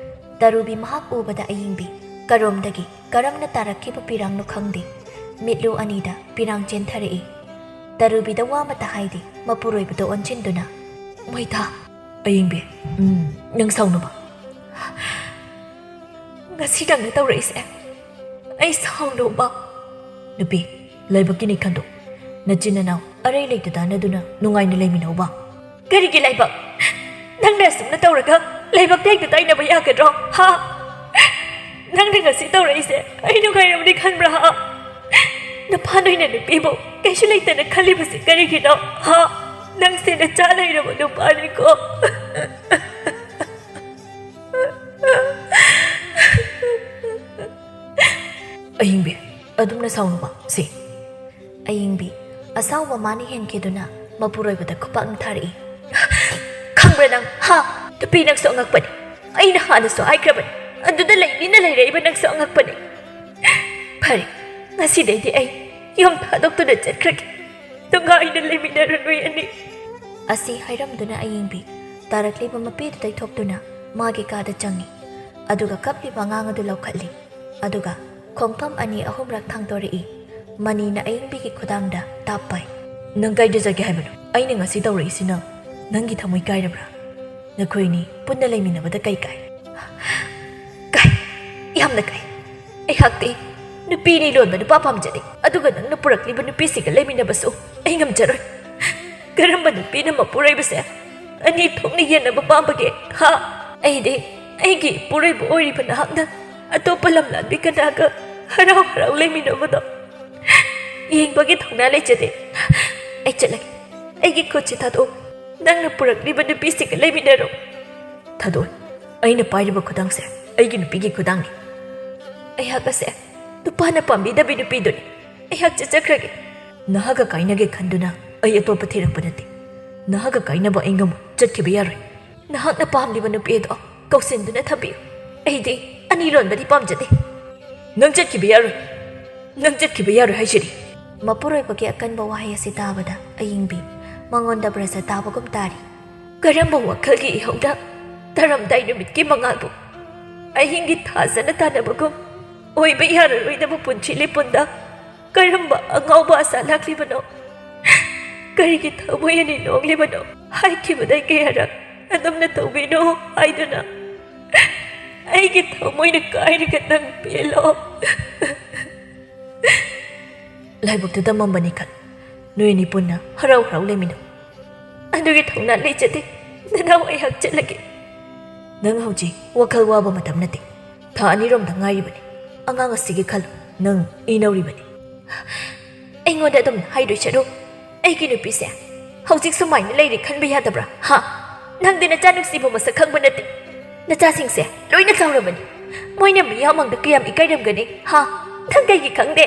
ꯇꯔꯨꯕꯤ ꯃꯍꯥꯛ ꯎꯕꯗ ꯑꯌꯤꯡꯕꯤ ꯀꯔꯣꯝꯗꯒꯤ ꯀꯔꯝꯅ ꯇꯥꯔꯛꯈꯤꯕ ꯄꯤꯔꯥꯡꯅꯣ ꯈꯪꯗꯦ, ꯃꯤꯠꯂꯨ ꯑꯅꯤꯗ ꯄꯤꯔꯥꯡ ꯆꯦꯟꯊꯔꯛꯏ꯫ ꯇꯔꯨꯕꯤꯗ ꯋꯥ ꯑꯃꯠꯇ ꯍꯥꯏꯗꯦ, ꯃꯄꯨꯔꯣꯏꯕꯗ ꯑꯣꯟꯁꯤꯟꯗꯨꯅ, "ꯃꯣꯏꯊꯥ꯫" "ꯑꯌꯤꯡꯕꯤ, ꯎꯝ, ꯅꯪ ꯁꯥꯎꯅꯨꯕ꯫ ꯉꯁꯤ ꯅꯪꯅ ꯇꯧꯔꯛꯏꯁꯦ ꯑꯩ ꯁꯥꯎꯅꯨꯕ꯫" "ꯅꯨꯄꯤ, ꯂꯥꯏꯕꯛꯀꯤꯅꯤ ꯈꯟꯗꯣꯛ꯫ ꯅꯆꯤꯟ ꯅꯅꯥꯎ ꯑꯔꯩ ꯂꯩꯇ ꯇꯥꯟꯅꯗꯨꯅ ꯅꯨꯡꯉꯥꯏꯅ ꯂꯩꯃꯤꯟꯅꯧꯕ꯫" ꯀꯔꯤꯒꯤ ꯂꯥꯏꯕꯛ? ꯅꯪꯅ ꯑꯁꯨꯝꯅ ꯇꯧꯔꯒ ꯂꯥꯏꯕꯛꯇ ꯍꯦꯛꯇ ꯇꯥꯏꯅꯕ ꯌꯥꯒꯗ꯭ꯔꯣ? ꯍꯥ? ꯅꯪꯅ ꯉꯁꯤ ꯇꯧꯔꯛꯏꯁꯦ ꯑꯩ ꯅꯨꯡꯉꯥꯏꯔꯝꯅꯤ ꯈꯟꯕ꯭ꯔꯥ? ꯍꯥ? ꯅꯨꯄꯥ ꯅꯣꯏꯅ ꯅꯨꯄꯤꯕꯨ ꯀꯩꯁꯨ ꯂꯩꯇꯅ ꯈꯜꯂꯤꯕꯁꯤ ꯀꯔꯤꯒꯤꯅꯣ? ꯍꯥ? ꯅꯪꯁꯦ ꯅꯆꯥ ꯂꯩꯔꯕ ꯅꯨꯄꯥꯅꯤꯀꯣ꯫ ꯑꯍꯤꯡꯕꯤ, ꯑꯗꯨꯝꯅ ꯁꯥꯎꯅꯨꯕ ꯁꯤ꯫ ꯑꯌꯤꯡꯕꯤ ꯑꯁꯥꯎꯕ ꯃꯥꯅ ꯍꯦꯟꯈꯤꯗꯨꯅ ꯃꯄꯨꯔꯣꯏꯕꯗ ꯈꯨꯄꯥꯛꯅ ꯊꯥꯔꯛꯏ꯫ "ꯈꯪꯕ꯭ꯔꯥ ꯅꯪ? ꯍꯥ? ꯅꯨꯄꯤ ꯅꯪꯁꯨ ꯑꯉꯛꯄꯅꯤ꯫ ꯑꯩꯅ ꯍꯥꯟꯅꯁꯨ ꯍꯥꯏꯈ꯭ꯔꯕꯅꯤ, ꯑꯗꯨꯗ ꯂꯩꯅꯤꯅ ꯂꯩꯔꯛꯏꯕ ꯅꯪꯁꯨ ꯑꯉꯛꯄꯅꯤ꯫ ꯐꯔꯦ, ꯉꯁꯤꯗꯩꯗꯤ ꯑꯩ ꯌꯨꯝ ꯊꯥꯗꯣꯛꯇꯨꯅ ꯆꯠꯈ꯭ꯔꯒꯦ꯫ ꯅꯨꯡꯉꯥꯏꯅ ꯂꯩꯃꯤꯟꯅꯔꯣ ꯅꯣꯏ ꯑꯅꯤ꯫" ꯑꯁꯤ ꯍꯥꯏꯔꯝꯗꯨꯅ ꯑꯌꯤꯡꯕꯤ ꯇꯥꯔꯛꯂꯤꯕ ꯃꯄꯤꯗꯨ ꯇꯩꯊꯣꯛꯇꯨꯅ ꯃꯥꯒꯤ ꯀꯥꯗ ꯆꯪꯉꯤ꯫ ꯑꯗꯨꯒ ꯀꯞꯂꯤꯕ ꯑꯉꯥꯡ ꯑꯗꯨ ꯂꯧꯈꯠꯂꯤ꯫ ꯑꯗꯨꯒ ꯈꯣꯡꯐꯝ ꯑꯅꯤ ꯑꯍꯨꯝꯔꯛ ꯊꯥꯡꯗꯣꯔꯛꯏ꯫ ꯃꯅꯤꯅ ꯑꯌꯤꯡꯕꯤꯒꯤ ꯈꯨꯗꯥꯡꯗ ꯇꯥꯞ ꯄꯥꯏ꯫ "ꯅꯪ ꯀꯥꯏꯗ ꯆꯠꯀꯦ ꯍꯥꯏꯕꯅꯣ? ꯑꯩꯅ ꯉꯁꯤ ꯇꯧꯔꯛꯏꯁꯤꯅ ꯅꯪꯒꯤ ꯊꯃꯣꯏ ꯀꯥꯏꯔꯕ꯭ꯔꯥ? ꯅꯈꯣꯏꯅꯤ ꯄꯨꯟꯅ ꯂꯩꯃꯤꯟꯅꯕꯗ ꯀꯩ ꯀꯥꯏ?" "ꯀꯥꯏ, ꯌꯥꯝꯅ ꯀꯥꯏ꯫ ꯑꯩꯍꯥꯛꯇꯤ ꯅꯨꯄꯤꯅꯤ ꯂꯣꯟꯕ ꯅꯨꯄꯥ ꯄꯥꯝꯖꯗꯦ, ꯑꯗꯨꯒ ꯅꯪꯅ ꯄꯨꯔꯛꯂꯤꯕ ꯅꯨꯄꯤꯁꯤꯒ ꯂꯩꯃꯤꯟꯅꯕꯁꯨ ꯑꯩ ꯉꯝꯖꯔꯣꯏ꯫ ꯀꯔꯝꯕ ꯅꯨꯄꯤꯅ ꯃꯄꯨꯔꯣꯏꯕꯁꯦ ꯑꯅꯤ ꯊꯣꯛꯅ ꯌꯦꯟꯅꯕ ꯄꯥꯝꯕꯒꯦ? ꯍꯥ? ꯑꯩꯗꯤ ꯑꯩꯒꯤ ꯏꯄꯨꯔꯣꯏꯕ ꯑꯣꯏꯔꯤꯕ ꯅꯍꯥꯛꯅ ꯑꯇꯣꯞꯄ ꯂꯝꯂꯥꯟꯕꯤ ꯀꯅꯥꯒ ꯍꯔꯥꯎ ꯍꯔꯥꯎ ꯂꯩꯃꯤꯟꯅꯕꯗꯣ ꯌꯦꯡꯕꯒꯤ ꯊꯧꯅꯥ ꯂꯩꯖꯗꯦ꯫ ꯑꯩ ꯆꯠꯂꯒꯦ꯫ ꯑꯩꯒꯤ ꯈꯨꯠꯁꯤ ꯊꯥꯗꯣꯛꯎ꯫ ꯅꯪꯅ ꯄꯨꯔꯛꯂꯤꯕ ꯅꯨꯄꯤꯁꯤꯒ ꯂꯩꯃꯤꯟꯅꯔꯣ꯫" "ꯊꯥꯗꯣꯛꯑꯣꯏ꯫ ꯑꯩꯅ ꯄꯥꯏꯔꯤꯕ ꯈꯨꯗꯥꯡꯁꯦ ꯑꯩꯒꯤ ꯅꯨꯄꯤꯒꯤ ꯈꯨꯗꯥꯡꯅꯤ꯫" "ꯑꯩꯍꯥꯛ ꯑꯁꯦ ꯅꯨꯄꯥꯅ ꯄꯥꯝꯕꯤꯗꯕꯤ ꯅꯨꯄꯤꯗꯨꯅꯤ꯫ ꯑꯩꯍꯥꯛ ꯆꯠꯆꯈ꯭ꯔꯒꯦ꯫" "ꯅꯍꯥꯛꯀ ꯀꯥꯏꯅꯒꯦ ꯈꯟꯗꯨꯅ ꯑꯩ ꯑꯇꯣꯞꯄ ꯊꯤꯔꯛꯄ ꯅꯠꯇꯦ꯫ ꯅꯍꯥꯛꯀ ꯀꯥꯏꯅꯕ ꯑꯩ ꯉꯝꯃꯣꯏ꯫ ꯆꯠꯈꯤꯕ ꯌꯥꯔꯣꯏ꯫" "ꯅꯍꯥꯛꯅ ꯄꯥꯝꯂꯤꯕ ꯅꯨꯄꯤ ꯑꯗꯣ ꯀꯧꯁꯤꯟꯗꯨꯅ ꯊꯝꯕꯤꯌꯨ꯫ ꯑꯩꯗꯤ ꯑꯅꯤ ꯂꯣꯟꯕꯗꯤ ꯄꯥꯝꯖꯗꯦ꯫" "ꯅꯪ ꯆꯠꯈꯤꯕ ꯌꯥꯔꯣꯏ꯫ ꯅꯪ ꯆꯠꯈꯤꯕ ꯌꯥꯔꯣꯏ ꯍꯥꯏꯁꯤꯗꯤ꯫" ꯃꯄꯨꯔꯣꯏꯕꯒꯤ ꯑꯀꯟꯕ ꯋꯥꯍꯩ ꯑꯁꯤ ꯇꯥꯕꯗ ꯑꯌꯤꯡꯕꯤ ꯃꯉꯣꯟꯗ ꯕ꯭ꯔꯖ ꯇꯥꯕꯒꯨꯝ ꯇꯥꯔꯤ꯫ ꯀꯔꯝꯕ ꯋꯥꯈꯜꯒꯤ ꯏꯍꯧꯗ ꯇꯥꯔꯝꯗꯥꯏ ꯅꯨꯃꯤꯠꯀꯤ ꯃꯉꯥꯜꯕꯨ ꯑꯍꯤꯡꯒꯤ ꯊꯥꯖꯅ ꯇꯥꯟꯅꯕꯒꯨꯝ ꯑꯣꯏꯕ ꯌꯥꯔꯔꯣꯏꯗꯕ ꯄꯨꯟꯁꯤ ꯂꯤꯄꯨꯟꯗ ꯀꯔꯝꯕ ꯑꯉꯥꯎꯕ ꯑꯁꯥ ꯂꯥꯛꯂꯤꯕꯅꯣ? ꯀꯔꯤꯒꯤ ꯊꯃꯣꯏ ꯑꯅꯤ ꯅꯣꯡꯂꯤꯕꯅꯣ? ꯍꯥꯏꯈꯤꯕꯗꯩ ꯀꯌꯥꯔꯛ ꯑꯗꯨꯝꯅ ꯇꯧꯕꯤꯅꯣ ꯍꯥꯏꯗꯨꯅ ꯑꯩꯒꯤ ꯊꯃꯣꯏꯅ ꯀꯥꯏꯔꯒ ꯅꯪ ꯄꯦꯜꯂꯣ꯫" "ꯂꯥꯏꯕꯛꯇ ꯇꯝꯃꯝꯕꯅꯤ ꯈꯜ꯫ ꯅꯣꯏ ꯑꯅꯤ ꯄꯨꯟꯅ ꯍꯔꯥꯎ ꯍꯔꯥꯎ ꯂꯩꯃꯤꯟꯅꯧ꯫" ꯑꯗꯨꯒꯤ ꯊꯧꯅꯥ ꯂꯩꯖꯗꯦ꯫ ꯅꯅꯥꯎ ꯑꯩꯍꯥꯛ ꯆꯠꯂꯒꯦ꯫ ꯅꯪ ꯍꯧꯖꯤꯛ ꯋꯥꯈꯜ ꯋꯥꯕ ꯃꯇꯝ ꯅꯠꯇꯦ꯫ ꯊꯥ ꯑꯅꯤꯔꯣꯝꯗ ꯉꯥꯏꯔꯤꯕꯅꯤ꯫ ꯑꯉꯥꯡ ꯑꯁꯤꯒꯤ ꯈꯜꯂꯨ꯫ ꯅꯪ ꯏꯅꯧꯔꯤꯕꯅꯤ꯫ ꯑꯩꯉꯣꯟꯗ ꯑꯗꯨꯝ ꯍꯥꯏꯗꯣꯏ ꯁꯔꯨꯛ, ꯑꯩꯒꯤ ꯅꯨꯄꯤꯁꯦ ꯍꯧꯖꯤꯛ ꯁꯨꯃꯥꯏꯅ ꯂꯩꯔꯤ ꯈꯟꯕ ꯌꯥꯗꯕ꯭ꯔꯥ? ꯍꯥ? ꯅꯪꯗꯤ ꯅꯆꯥ ꯅꯨꯡꯁꯤꯕ ꯃꯁꯛ ꯈꯪꯕ ꯅꯠꯇꯦ꯫ ꯅꯆꯥꯁꯤꯡꯁꯦ ꯂꯣꯏꯅ ꯆꯥꯎꯔꯕꯅꯤ꯫ ꯃꯣꯏꯅ ꯃꯤꯌꯥꯝ ꯃꯥꯡꯗ ꯀꯌꯥꯝ ꯏꯀꯥꯏꯔꯝꯒꯅꯤ? ꯍꯥ? ꯅꯪ ꯀꯩꯒꯤ ꯈꯪꯗꯦ?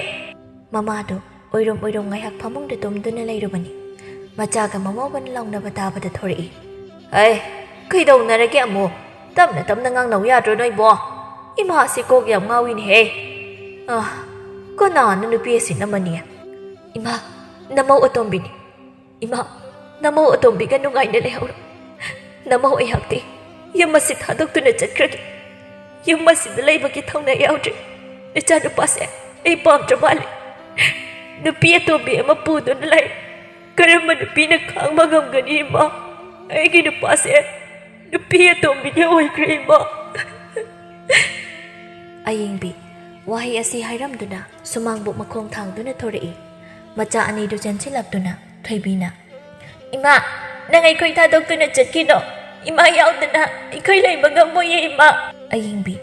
ꯃꯃꯥꯗꯨ ꯑꯣꯏꯔꯣꯝ ꯑꯣꯏꯔꯣꯝ ꯉꯥꯏꯍꯥꯛ ꯐꯃꯨꯡꯗ ꯇꯨꯝꯗꯨꯅ ꯂꯩꯔꯨꯕꯅꯤ꯫ ꯃꯆꯥꯒ ꯃꯃꯧꯒꯅ ꯂꯥꯎꯅꯕ ꯇꯥꯕꯗ ꯊꯣꯔꯛꯏ꯫ "ꯑꯦ, ꯀꯩꯗꯧꯅꯔꯒꯦ ꯑꯃꯨꯛ? ꯇꯞꯅ ꯇꯞꯅ ꯉꯥꯡꯅꯧ ꯌꯥꯗ꯭ꯔꯣ ꯅꯣꯏꯕꯣ? ꯏꯃꯥꯁꯤ ꯀꯣꯛ ꯌꯥꯝ ꯉꯥꯎꯏꯅꯦꯍꯦ꯫ ꯑ, ꯀꯅꯥꯅꯣ ꯅꯨꯄꯤ ꯑꯁꯤꯅ ꯑꯃꯅꯤ?" "ꯏꯃꯥ, ꯅꯃꯧ ꯑꯇꯣꯝꯕꯤꯅꯤ꯫ ꯏꯃꯥ, ꯅꯃꯧ ꯑꯇꯣꯝꯕꯤꯒ ꯅꯨꯡꯉꯥꯏꯅ ꯂꯩꯍꯧꯔꯣ꯫ ꯅꯃꯧ ꯑꯩꯍꯥꯛꯇꯤ ꯌꯨꯝ ꯑꯁꯤ ꯊꯥꯗꯣꯛꯇꯨꯅ ꯆꯠꯈ꯭ꯔꯒꯦ꯫ ꯌꯨꯝ ꯑꯁꯤꯗ ꯂꯩꯕꯒꯤ ꯊꯧꯅꯥ ꯌꯥꯎꯗ꯭ꯔꯦ꯫ ꯏꯆꯥꯅꯨꯄꯥꯁꯦ ꯑꯩ ꯄꯥꯝꯗ꯭ꯔ ꯃꯥꯜꯂꯦ꯫ ꯅꯨꯄꯤ ꯑꯇꯣꯝꯕꯤ ꯑꯃ ꯄꯨꯗꯨꯅ ꯂꯩ꯫ ꯀꯔꯝꯕ ꯅꯨꯄꯤꯅ ꯈꯥꯡꯕ ꯉꯝꯒꯅꯤ ꯏꯃꯥ? ꯑꯩꯒꯤ ꯅꯨꯄꯥꯁꯦ ꯅꯨꯄꯤ ꯑꯇꯣꯝꯕꯤꯒꯤ ꯑꯣꯏꯈ꯭ꯔꯦ ꯏꯃꯥ꯫" ꯑꯌꯤꯡꯕꯤ ꯋꯥꯍꯩ ꯑꯁꯤ ꯍꯥꯏꯔꯝꯗꯨꯅ ꯁꯨꯃꯥꯡꯕꯨꯛ ꯃꯈꯣꯡ ꯊꯥꯡꯗꯨꯅ ꯊꯣꯔꯛꯏ꯫ ꯃꯆꯥ ꯑꯅꯤꯗꯨ ꯆꯦꯟꯁꯤꯜꯂꯛꯇꯨꯅ ꯊꯣꯏꯕꯤꯅ, "ꯏꯃꯥ, ꯅꯪ ꯑꯩꯈꯣꯏ ꯊꯥꯗꯣꯛꯇꯨꯅ ꯆꯠꯈꯤꯅꯣ꯫ ꯏꯃꯥ ꯌꯥꯎꯗꯅ ꯑꯩꯈꯣꯏ ꯂꯩꯕ ꯉꯝꯃꯣꯏꯌꯦ ꯏꯃꯥ꯫" ꯑꯌꯤꯡꯕꯤ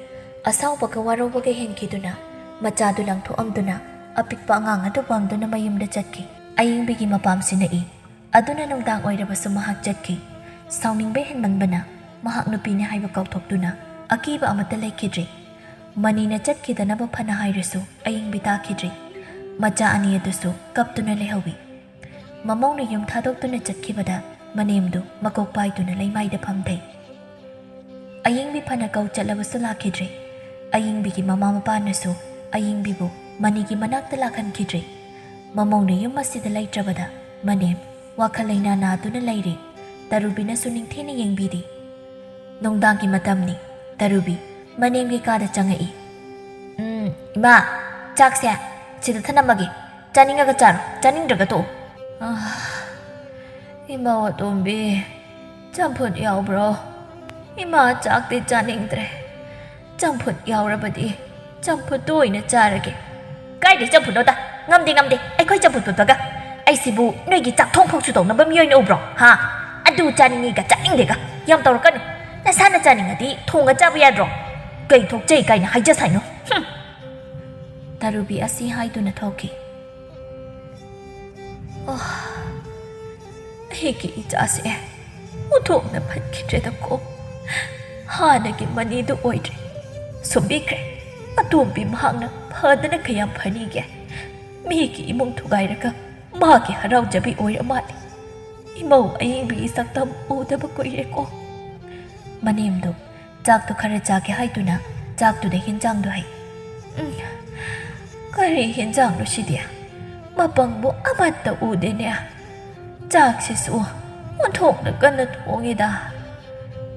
ꯑꯁꯥꯎꯕꯒ ꯋꯥꯔꯧꯕꯒ ꯍꯦꯟꯈꯤꯗꯨꯅ ꯃꯆꯥꯗꯨ ꯂꯪꯊꯣꯛꯑꯝꯗꯨꯅ ꯑꯄꯤꯛꯄ ꯑꯉꯥꯡ ꯑꯗꯨ ꯄꯝꯗꯨꯅ ꯃꯌꯨꯝꯗ ꯆꯠꯈꯤ꯫ ꯑꯌꯤꯡꯕꯤꯒꯤ ꯃꯄꯥꯝ ꯁꯤꯅꯛꯏ꯫ ꯑꯗꯨꯅ ꯅꯨꯡꯗꯥꯡ ꯑꯣꯏꯔꯕꯁꯨ ꯃꯍꯥꯛ ꯆꯠꯈꯤ꯫ ꯁꯥꯎꯅꯤꯡꯕ ꯍꯦꯟꯃꯟꯕꯅ ꯃꯍꯥꯛ ꯅꯨꯄꯤꯅꯤ ꯍꯥꯏꯕ ꯀꯥꯎꯊꯣꯛꯇꯨꯅ ꯑꯀꯤꯕ ꯑꯃꯠꯇ ꯂꯩꯈꯤꯗ꯭ꯔꯦ꯫ ꯃꯅꯤꯅ ꯆꯠꯈꯤꯗꯅꯕ ꯐꯅ ꯍꯥꯏꯔꯁꯨ ꯑꯌꯤꯡꯕꯤ ꯇꯥꯈꯤꯗ꯭ꯔꯦ꯫ ꯃꯆꯥ ꯑꯅꯤ ꯑꯗꯨꯁꯨ ꯀꯞꯇꯨꯅ ꯂꯩꯍꯧꯏ꯫ ꯃꯃꯧꯅ ꯌꯨꯝ ꯊꯥꯗꯣꯛꯇꯨꯅ ꯆꯠꯈꯤꯕꯗ ꯃꯅꯦꯝꯗꯨ ꯃꯀꯣꯛ ꯄꯥꯏꯗꯨꯅ ꯂꯩꯃꯥꯏꯗ ꯐꯝꯊꯩ꯫ ꯑꯌꯤꯡꯕꯤ ꯐꯅ ꯀꯧ ꯆꯠꯂꯕꯁꯨ ꯂꯥꯛꯈꯤꯗ꯭ꯔꯦ꯫ ꯑꯌꯤꯡꯕꯤꯒꯤ ꯃꯃꯥ ꯃꯄꯥꯅꯁꯨ ꯑꯌꯤꯡꯕꯤꯕꯨ ꯃꯅꯤꯒꯤ ꯃꯅꯥꯛꯇ ꯂꯥꯛꯍꯟꯈꯤꯗ꯭ꯔꯦ꯫ ꯃꯃꯧꯅ ꯌꯨꯝ ꯑꯁꯤꯗ ꯂꯩꯇ꯭ꯔꯕꯗ ꯃꯅꯦꯝ ꯋꯥꯈꯜ ꯂꯩꯅꯥ ꯅꯥꯗꯨꯅ ꯂꯩꯔꯦ꯫ ꯇꯔꯨꯕꯤꯅꯁꯨ ꯅꯤꯡꯊꯤꯅ ꯌꯦꯡꯕꯤꯔꯤ꯫ ꯅꯨꯡꯗꯥꯡꯒꯤ ꯃꯇꯝꯅꯤ꯫ ꯇꯔꯨꯕꯤ ꯃꯅꯦꯝꯒꯤ ꯀꯥꯗ ꯆꯪꯉꯛꯏ꯫ "ꯎꯝ, ꯏꯃꯥ, ꯆꯥꯛꯁꯦ ꯁꯤꯗ ꯊꯅꯝꯃꯒꯦ꯫ ꯆꯥꯅꯤꯡꯉꯒ ꯆꯥꯔꯣ, ꯆꯥꯅꯤꯡꯗ꯭ꯔꯒ ꯇꯣꯛꯎ꯫" "ꯑꯥ, ꯏꯃꯧ ꯑꯇꯣꯝꯕꯤ, ꯆꯝꯐꯨꯠ ꯌꯥꯎꯕ꯭ꯔꯣ? ꯏꯃꯥ ꯆꯥꯛꯇꯤ ꯆꯥꯅꯤꯡꯗ꯭ꯔꯦ꯫ ꯆꯝꯐꯨꯠ ꯌꯥꯎꯔꯕꯗꯤ ꯆꯝꯐꯨꯠꯇꯨ ꯑꯣꯏꯅ ꯆꯥꯔꯒꯦ꯫" "ꯀꯥꯏꯗꯩ ꯆꯝꯐꯨꯠꯅꯣꯗ? ꯉꯝꯗꯦ, ꯉꯝꯗꯦ꯫ ꯑꯩꯈꯣꯏ ꯆꯝꯐꯨꯠ ꯐꯨꯠꯄꯒ ꯑꯩꯁꯤꯕꯨ ꯅꯣꯏꯒꯤ ꯆꯥꯛ ꯊꯣꯡ ꯐꯥꯎ ꯁꯨꯗꯧꯅꯕ ꯃꯤꯑꯣꯏꯅ ꯎꯕ꯭ꯔꯣ? ꯍꯥ?" ꯑꯗꯨ ꯆꯥꯅꯤꯡꯉꯤꯒ ꯆꯥꯅꯤꯡꯗꯦꯒ ꯌꯥꯝ ꯇꯧꯔꯛꯀꯅꯨ꯫ ꯅꯁꯥꯅ ꯆꯥꯅꯤꯡꯉꯗꯤ ꯊꯣꯡꯉ ꯆꯥꯕ ꯌꯥꯗ꯭ꯔꯣ? ꯀꯩ ꯊꯣꯛꯆꯩ ꯀꯥꯏꯅ ꯍꯥꯏꯖ ꯁꯥꯏꯅꯣ? ꯍꯨꯝ!" ꯇꯔꯨꯕꯤ ꯑꯁꯤ ꯍꯥꯏꯗꯨꯅ ꯊꯣꯛꯈꯤ꯫ ꯑꯣ, ꯑꯩꯒꯤ ꯏꯆꯥꯁꯦ ꯑꯣꯟꯊꯣꯛꯅ ꯐꯠꯈꯤꯗ꯭ꯔꯦꯗꯀꯣ꯫ ꯍꯥꯟꯅꯒꯤ ꯃꯅꯤꯗꯨ ꯑꯣꯏꯗ꯭ꯔꯦ꯫ ꯁꯨꯝꯕꯤꯈ꯭ꯔꯦ꯫ ꯑꯇꯣꯝꯕꯤ ꯃꯍꯥꯛꯅ ꯐꯗꯅ ꯀꯌꯥꯝ ꯐꯅꯤꯒꯦ? ꯃꯤꯒꯤ ꯏꯃꯨꯡ ꯊꯨꯒꯥꯏꯔꯒ ꯃꯥꯒꯤ ꯍꯔꯥꯎꯖꯕꯤ ꯑꯣꯏꯔ ꯃꯥꯜꯂꯦ꯫ ꯏꯃꯧ ꯑꯌꯤꯡꯕꯤꯒꯤ ꯁꯛꯇꯝ ꯎꯗꯕ ꯀꯨꯏꯔꯦꯀꯣ꯫ ꯃꯅꯦꯝꯗꯨ ꯆꯥꯛꯇꯨ ꯈꯔ ꯆꯥꯒꯦ ꯍꯥꯏꯗꯨꯅ ꯆꯥꯛꯇꯨꯗ ꯍꯤꯟꯖꯥꯡꯗꯨ ꯍꯩ꯫ "ꯎꯝ, ꯀꯔꯤ ꯍꯤꯟꯖꯥꯡꯅꯣ ꯁꯤꯗꯤ? ꯃꯄꯪꯕꯨ ꯑꯃꯠꯇ ꯎꯗꯦꯅꯦ꯫ ꯆꯥꯛꯁꯤꯁꯨ ꯑꯣꯟꯊꯣꯛꯅ ꯀꯟꯅ ꯊꯣꯡꯉꯤꯗ꯫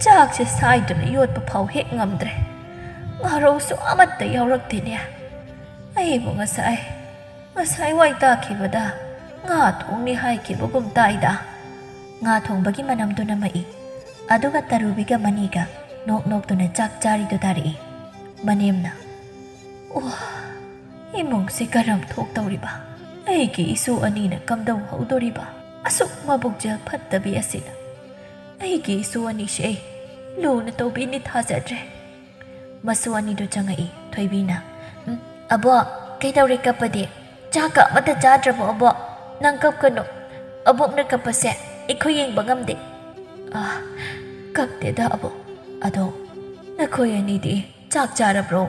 ꯆꯥꯛꯁꯦ ꯁꯥꯏꯗꯨꯅ ꯌꯣꯠꯄ ꯐꯥꯎ ꯍꯦꯛ ꯉꯝꯗ꯭ꯔꯦ꯫ ꯉꯥꯔꯧꯁꯨ ꯑꯃꯠꯇ ꯌꯥꯎꯔꯛꯇꯦꯅꯦ꯫ ꯑꯩꯕꯨ ꯉꯁꯥꯏ, ꯉꯁꯥꯏ ꯋꯥꯏ ꯇꯥꯈꯤꯕꯗ ꯉꯥ ꯊꯣꯡꯅꯤ ꯍꯥꯏꯈꯤꯕꯒꯨꯝ ꯇꯥꯏꯗ꯫" ꯉꯥ ꯊꯣꯡꯕꯒꯤ ꯃꯅꯝꯗꯨ ꯅꯝꯃꯛꯏ꯫ ꯑꯗꯨꯒ ꯇꯔꯨꯕꯤꯒ ꯃꯅꯤꯒ ꯅꯣꯛ ꯅꯣꯛꯇꯨꯅ ꯆꯥꯛ ꯆꯥꯔꯤꯗꯨ ꯇꯥꯔꯛꯏ꯫ ꯃꯅꯦꯝꯅ, "ꯑꯣ, ꯏꯃꯨꯡꯁꯤ ꯀꯔꯝ ꯊꯣꯛꯇꯧꯔꯤꯕ? ꯑꯩꯒꯤ ꯏꯁꯨ ꯑꯅꯤꯅ ꯀꯝꯗꯧꯍꯧꯗꯣꯔꯤꯕ? ꯑꯁꯨꯛ ꯃꯕꯨꯛꯆꯦꯜ ꯐꯠꯇꯕꯤ ꯑꯁꯤꯅ ꯑꯩꯒꯤ ꯏꯁꯨ ꯑꯅꯤꯁꯦ ꯂꯨꯅ ꯇꯧꯕꯤꯅꯤ ꯊꯥꯖꯗ꯭ꯔꯦ꯫" ꯃꯁꯨ ꯑꯅꯤꯗꯨ ꯆꯪꯉꯛꯏ꯫ ꯊꯣꯏꯕꯤꯅ, "ꯎꯝ, ꯑꯕꯣꯛ, ꯀꯩꯗꯧꯔꯦ ꯀꯞꯄꯗꯤ? ꯆꯥꯛꯀ ꯑꯃꯠꯇ ꯆꯥꯗ꯭ꯔꯕꯣ ꯑꯕꯣꯛ? ꯅꯪ ꯀꯞꯀꯅꯨ꯫ ꯑꯕꯣꯛꯅ ꯀꯞꯄꯁꯦ ꯑꯩꯈꯣꯏ ꯌꯦꯡꯕ ꯉꯝꯗꯦ꯫" "ꯑꯥ, ꯀꯞꯇꯦꯗ ꯑꯕꯣꯛ꯫ ꯑꯗꯣ ꯅꯈꯣꯏ ꯑꯅꯤꯗꯤ ꯆꯥꯛ ꯆꯥꯔꯕ꯭ꯔꯣ?"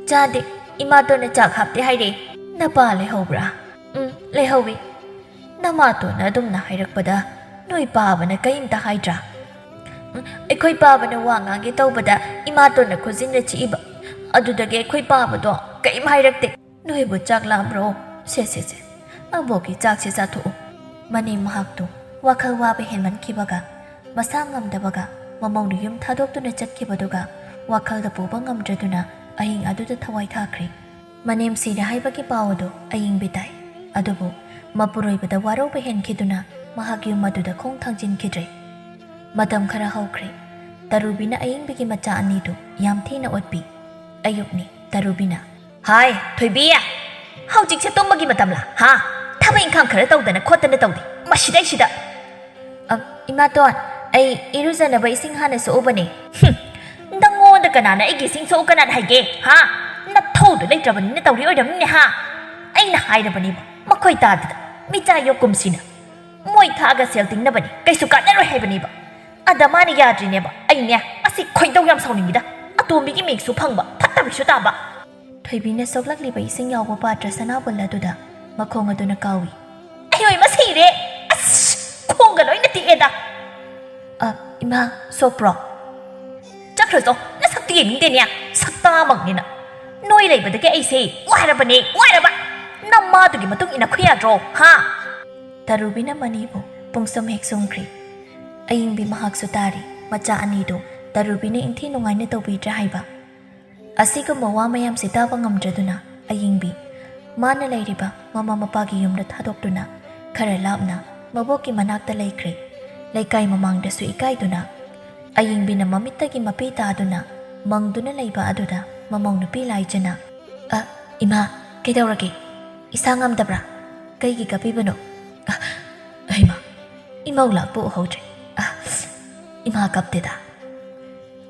"ꯆꯥꯗꯦ꯫ ꯏꯃꯥꯇꯣꯟꯅ ꯆꯥꯛ ꯍꯥꯞꯇꯦ ꯍꯥꯏꯔꯦ꯫" "ꯅꯄꯥ ꯂꯩꯍꯧꯕ꯭ꯔꯥ?" "ꯎꯝ, ꯂꯩꯍꯧꯋꯤ꯫" "ꯅꯃꯥꯇꯣꯟꯅ ꯑꯗꯨꯝꯅ ꯍꯥꯏꯔꯛꯄꯗ ꯅꯣꯏ ꯄꯥꯕꯅ ꯀꯔꯤꯝꯇ ꯍꯥꯏꯗ꯭ꯔꯥ?" "ꯎꯝ, ꯑꯩꯈꯣꯏ ꯄꯥꯕꯅ ꯋꯥ ꯉꯥꯡꯒꯦ ꯇꯧꯕꯗ ꯏꯃꯥꯇꯣꯟꯅ ꯈꯨꯖꯤꯟꯅ ꯆꯤꯛꯏꯕ꯫ ꯑꯗꯨꯗꯒꯤ ꯑꯩꯈꯣꯏ ꯄꯥꯕꯗꯣ ꯀꯔꯤꯝ ꯍꯥꯏꯔꯛꯇꯦ꯫ ꯅꯣꯏꯕꯨ ꯆꯥꯛ ꯂꯥꯝꯕ꯭ꯔꯣ? ꯁꯦ, ꯁꯦ, ꯁꯦ, ꯑꯕꯣꯛꯀꯤ ꯆꯥꯛꯁꯦ ꯆꯥꯊꯣꯛꯎ꯫" ꯃꯅꯦꯝ ꯃꯍꯥꯛꯇꯨ ꯋꯥꯈꯜ ꯋꯥꯕ ꯍꯦꯟꯃꯟꯈꯤꯕꯒ, ꯃꯁꯥ ꯉꯝꯗꯕꯒ ꯃꯃꯧꯅ ꯌꯨꯝ ꯊꯥꯗꯣꯛꯇꯨꯅ ꯆꯠꯈꯤꯕꯗꯨꯒ ꯋꯥꯈꯜꯗ ꯄꯨꯕ ꯉꯝꯗ꯭ꯔꯗꯨꯅ ꯑꯍꯤꯡ ꯑꯗꯨꯗ ꯊꯋꯥꯏ ꯊꯥꯈ꯭ꯔꯦ꯫ ꯃꯅꯦꯝ ꯁꯤꯔꯦ ꯍꯥꯏꯕꯒꯤ ꯄꯥꯎ ꯑꯗꯨ ꯑꯌꯤꯡꯕꯤ ꯇꯥꯏ꯫ ꯑꯗꯨꯕꯨ ꯃꯄꯨꯔꯣꯏꯕꯗ ꯋꯥꯔꯧꯕ ꯍꯦꯟꯈꯤꯗꯨꯅ ꯃꯍꯥꯛ ꯌꯨꯝ ꯑꯗꯨꯗ ꯈꯣꯡ ꯊꯥꯡꯖꯤꯟꯈꯤꯗ꯭ꯔꯦ꯫ ꯃꯇꯝ ꯈꯔ ꯍꯧꯈ꯭ꯔꯦ꯫ ꯇꯔꯨꯕꯤꯅ ꯑꯌꯤꯡꯕꯤꯒꯤ ꯃꯆꯥ ꯑꯅꯤꯗꯨ ꯌꯥꯝ ꯊꯤꯅ ꯑꯣꯠꯄꯤ꯫ ꯑꯌꯨꯛꯅꯤ꯫ ꯇꯔꯨꯕꯤꯅ, "ꯍꯥꯏ, ꯊꯣꯏꯕꯤ! ꯍꯧꯖꯤꯛꯁꯦ ꯇꯨꯝꯕꯒꯤ ꯃꯇꯝꯂꯥ? ꯍꯥ? ꯊꯕꯛ ꯏꯪꯈꯥꯡ ꯈꯔ ꯇꯧꯗꯅ ꯈꯣꯠꯇꯅ ꯇꯧꯗꯦ꯫ ꯃꯁꯤꯗꯩꯁꯤꯗ!" "ꯑ, "ꯏꯃꯥꯇꯣꯟ, ꯑꯩ ꯏꯔꯨꯖꯅꯕ ꯏꯁꯤꯡ ꯍꯥꯟꯅ ꯁꯣꯛꯎꯕꯅꯦ꯫" "ꯍꯨꯝ, ꯅꯪꯉꯣꯟꯗ ꯀꯅꯥꯅ ꯑꯩꯒꯤ ꯏꯁꯤꯡ ꯁꯣꯛꯎ ꯀꯅꯥꯅ ꯍꯥꯏꯒꯦ, ꯍꯥ? ꯅꯊꯧꯗꯨ ꯂꯩꯇ꯭ꯔꯕꯅꯤꯅ ꯇꯧꯔꯤ ꯑꯣꯏꯔꯝꯅꯤꯅꯦ, ꯍꯥ? ꯑꯩꯅ ꯍꯥꯏꯔꯕꯅꯦꯕ, ꯃꯈꯣꯏ ꯇꯥꯗꯗ, ꯃꯤꯆꯥ ꯌꯣꯛꯀꯨꯝꯁꯤꯅ꯫ ꯃꯣꯏ ꯊꯥꯛꯑꯒ ꯁꯦꯜ ꯇꯤꯡꯅꯕꯅꯤ, ꯀꯩꯁꯨ ꯀꯥꯟꯅꯔꯣꯏ ꯍꯥꯏꯕꯅꯦꯕ꯫ ꯑꯗ ꯃꯥꯅ ꯌꯥꯗ꯭ꯔꯤꯅꯦꯕ꯫ ꯑꯩꯅꯦ, ꯑꯁꯤ ꯈꯣꯏꯗꯧ ꯌꯥꯝ ꯁꯥꯎꯅꯤꯡꯉꯤꯗ꯫ ꯑꯇꯣꯝꯕꯤꯒꯤ ꯃꯤꯡꯁꯨ ꯐꯪꯕ, ꯐꯠꯇꯕꯤꯁꯨ ꯇꯥꯕ꯫" ꯊꯣꯏꯕꯤꯅ ꯁꯣꯛꯂꯛꯂꯤꯕ ꯏꯁꯤꯡ ꯌꯥꯎꯕ ꯄꯥꯇ꯭ꯔ ꯁꯅꯥꯕꯨꯜ ꯑꯗꯨꯗ ꯃꯈꯣꯡ ꯑꯗꯨꯅ ꯀꯥꯎꯏ꯫ "ꯑꯌꯣ, ꯏꯃꯥ ꯁꯤꯔꯦ! ꯑꯁ, ꯈꯣꯡꯒ ꯂꯣꯏꯅ ꯇꯦꯛꯑꯦꯗ꯫" "ꯑ, ꯏꯃꯥ, ꯁꯣꯛꯄ꯭ꯔꯣ?" "ꯆꯠꯈ꯭ꯔꯣ ꯆꯣ, ꯅꯁꯛꯇꯤ ꯌꯦꯡꯅꯤꯡꯗꯦꯅꯦ, ꯁꯛꯇꯥꯃꯛꯅꯤꯅ꯫ ꯅꯣꯏ ꯂꯩꯕꯗꯒꯤ ꯑꯩꯁꯦ ꯋꯥꯔꯕꯅꯦ, ꯋꯥꯔꯕ꯫ ꯅꯃꯥꯗꯨꯒꯤ ꯃꯇꯨꯡ ꯏꯟꯅ ꯈꯨ ꯌꯥꯗ꯭ꯔꯣ, ꯍꯥ?" ꯇꯔꯨꯕꯤꯅ ꯃꯅꯤꯕꯨ ꯄꯨꯡꯁꯨꯝ ꯍꯦꯛ ꯁꯨꯝꯈ꯭ꯔꯤ꯫ ꯑꯌꯤꯡꯕꯤ ꯃꯍꯥꯛꯁꯨ ꯇꯥꯔꯤ, ꯃꯆꯥ ꯑꯅꯤꯗꯨ ꯇꯔꯨꯕꯤꯅ ꯏꯟꯊꯤ ꯅꯨꯡꯉꯥꯏꯅ ꯇꯧꯕꯤꯗ꯭ꯔꯦ ꯍꯥꯏꯕ꯫ ꯑꯁꯤꯒꯨꯝꯕ ꯋꯥ ꯃꯌꯥꯝꯁꯤ ꯇꯥꯕ ꯉꯝꯗ꯭ꯔꯗꯨꯅ ꯑꯌꯤꯡꯕꯤ ꯃꯥꯅ ꯂꯩꯔꯤꯕ ꯃꯃꯥ ꯃꯄꯥꯒꯤ ꯌꯨꯝꯗ ꯊꯥꯗꯣꯛꯇꯨꯅ ꯈꯔ ꯂꯥꯞꯅ ꯃꯕꯣꯛꯀꯤ ꯃꯅꯥꯛꯇ ꯂꯩꯈ꯭ꯔꯦ꯫ ꯂꯩꯀꯥꯏ ꯃꯃꯥꯡꯗꯁꯨ ꯏꯀꯥꯏꯗꯨꯅ ꯑꯌꯤꯡꯕꯤꯅ ꯃꯃꯤꯠꯇꯒꯤ ꯃꯄꯤ ꯇꯥꯗꯨꯅ ꯃꯪꯗꯨꯅ ꯂꯩꯕ ꯑꯗꯨꯗ ꯃꯃꯧ ꯅꯨꯄꯤ ꯂꯥꯏꯖꯅ, "ꯑ, ꯏꯃꯥ, ꯀꯩꯗꯧꯔꯒꯦ? ꯏꯁꯥ ꯉꯝꯗꯕ꯭ꯔꯥ? ꯀꯩꯒꯤ ꯀꯞꯄꯤꯕꯅꯣ?" "ꯑ, ꯍꯩꯃꯥ, ꯏꯃꯧ ꯂꯥꯛꯄ ꯎꯍꯧꯗ꯭ꯔꯦ꯫ ꯑ, ꯏꯃꯥ ꯀꯞꯇꯦꯗ꯫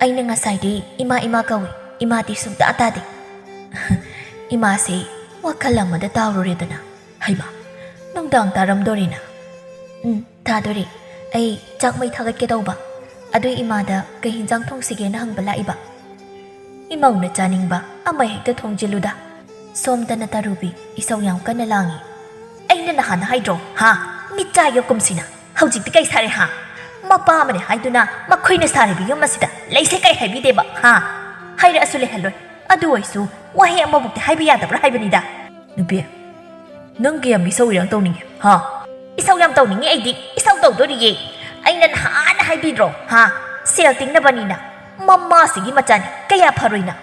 ꯑꯩꯅ ꯉꯁꯥꯏꯗꯤ ꯏꯃꯥ ꯏꯃꯥ ꯀꯧꯏ, ꯏꯃꯥꯗꯤ ꯁꯨꯡꯇꯥ ꯇꯥꯗꯦ꯫" "ꯏꯃꯥꯁꯦ ꯋꯥꯈꯜ ꯑꯃꯗ ꯇꯥꯎꯔꯨꯔꯦꯗꯅ꯫ ꯍꯩꯃꯥ, ꯅꯨꯡꯗꯥꯡ ꯇꯥꯔꯝꯗꯣꯔꯤꯅ꯫" "ꯎꯝ, ꯇꯥꯗꯣꯔꯦ꯫ ꯑꯩ ꯆꯥꯛ ꯃꯩ ꯊꯥꯒꯠꯀꯦ ꯇꯧꯕ꯫ ꯑꯗꯨꯏ ꯏꯃꯥꯗ ꯀꯩ ꯍꯤꯟꯖꯥꯡ ꯊꯣꯡꯁꯤꯒꯦꯅ ꯍꯪꯕ ꯂꯥꯛꯏꯕ꯫" "ꯏꯃꯧꯅ ꯆꯥꯅꯤꯡꯕ ꯑꯃ ꯍꯦꯛꯇ ꯊꯣꯡꯖꯤꯜꯂꯨꯗ꯫" ꯁꯣꯝꯗꯅ ꯇꯔꯨꯕꯤ ꯏꯁꯧ ꯌꯥꯝ ꯀꯟꯅ ꯂꯥꯡꯏ꯫ "ꯑꯩꯅ ꯅꯍꯥꯟ ꯍꯥꯏꯗ꯭ꯔꯣ, ꯍꯥ? ꯃꯤꯠꯆꯥ ꯌꯣꯛꯀꯨꯝꯁꯤꯅ꯫ ꯍꯧꯖꯤꯛꯇꯤ ꯀꯩ ꯁꯥꯔꯦ, ꯍꯥ? ꯃꯄꯥ ꯑꯃꯅꯤ ꯍꯥꯏꯗꯨꯅ ꯃꯈꯣꯏꯅ ꯁꯥꯔꯤꯕ ꯌꯨꯝ ꯑꯁꯤꯗ ꯂꯩꯁꯦ ꯀꯩ ꯍꯥꯏꯕꯤꯗꯦꯕ, ꯍꯥ? ꯍꯥꯏꯔꯛꯑꯁꯨ ꯂꯩꯍꯜꯂꯣꯏ꯫ ꯑꯗꯨ ꯑꯣꯏꯁꯨ ꯋꯥꯍꯩ ꯑꯃꯕꯨꯛꯇꯤ ꯍꯥꯏꯕ ꯌꯥꯗꯕ꯭ꯔꯥ ꯍꯥꯏꯕꯅꯤꯗ꯫" "ꯅꯨꯄꯤ, ꯅꯪ ꯀꯌꯥꯝ ꯏꯁꯧ ꯏꯔꯥꯡ ꯇꯧꯅꯤꯡꯉꯦ, ꯍꯥ?" "ꯏꯁꯧ ꯌꯥꯝ ꯇꯧꯅꯤꯡꯉꯦ ꯑꯩꯗꯤ꯫ ꯏꯁꯧ ꯇꯧꯗꯣꯔꯤꯌꯦ꯫ ꯑꯩꯅ ꯅꯍꯥꯟꯅ ꯍꯥꯏꯕꯤꯗ꯭ꯔꯣ, ꯍꯥ? ꯁꯦꯜ ꯇꯤꯡꯅꯕꯅꯤꯅ꯫ ꯃꯃꯥꯁꯤꯒꯤ ꯃꯆꯥꯅꯤ꯫ ꯀꯌꯥ ꯐꯔꯣꯏꯅ꯫"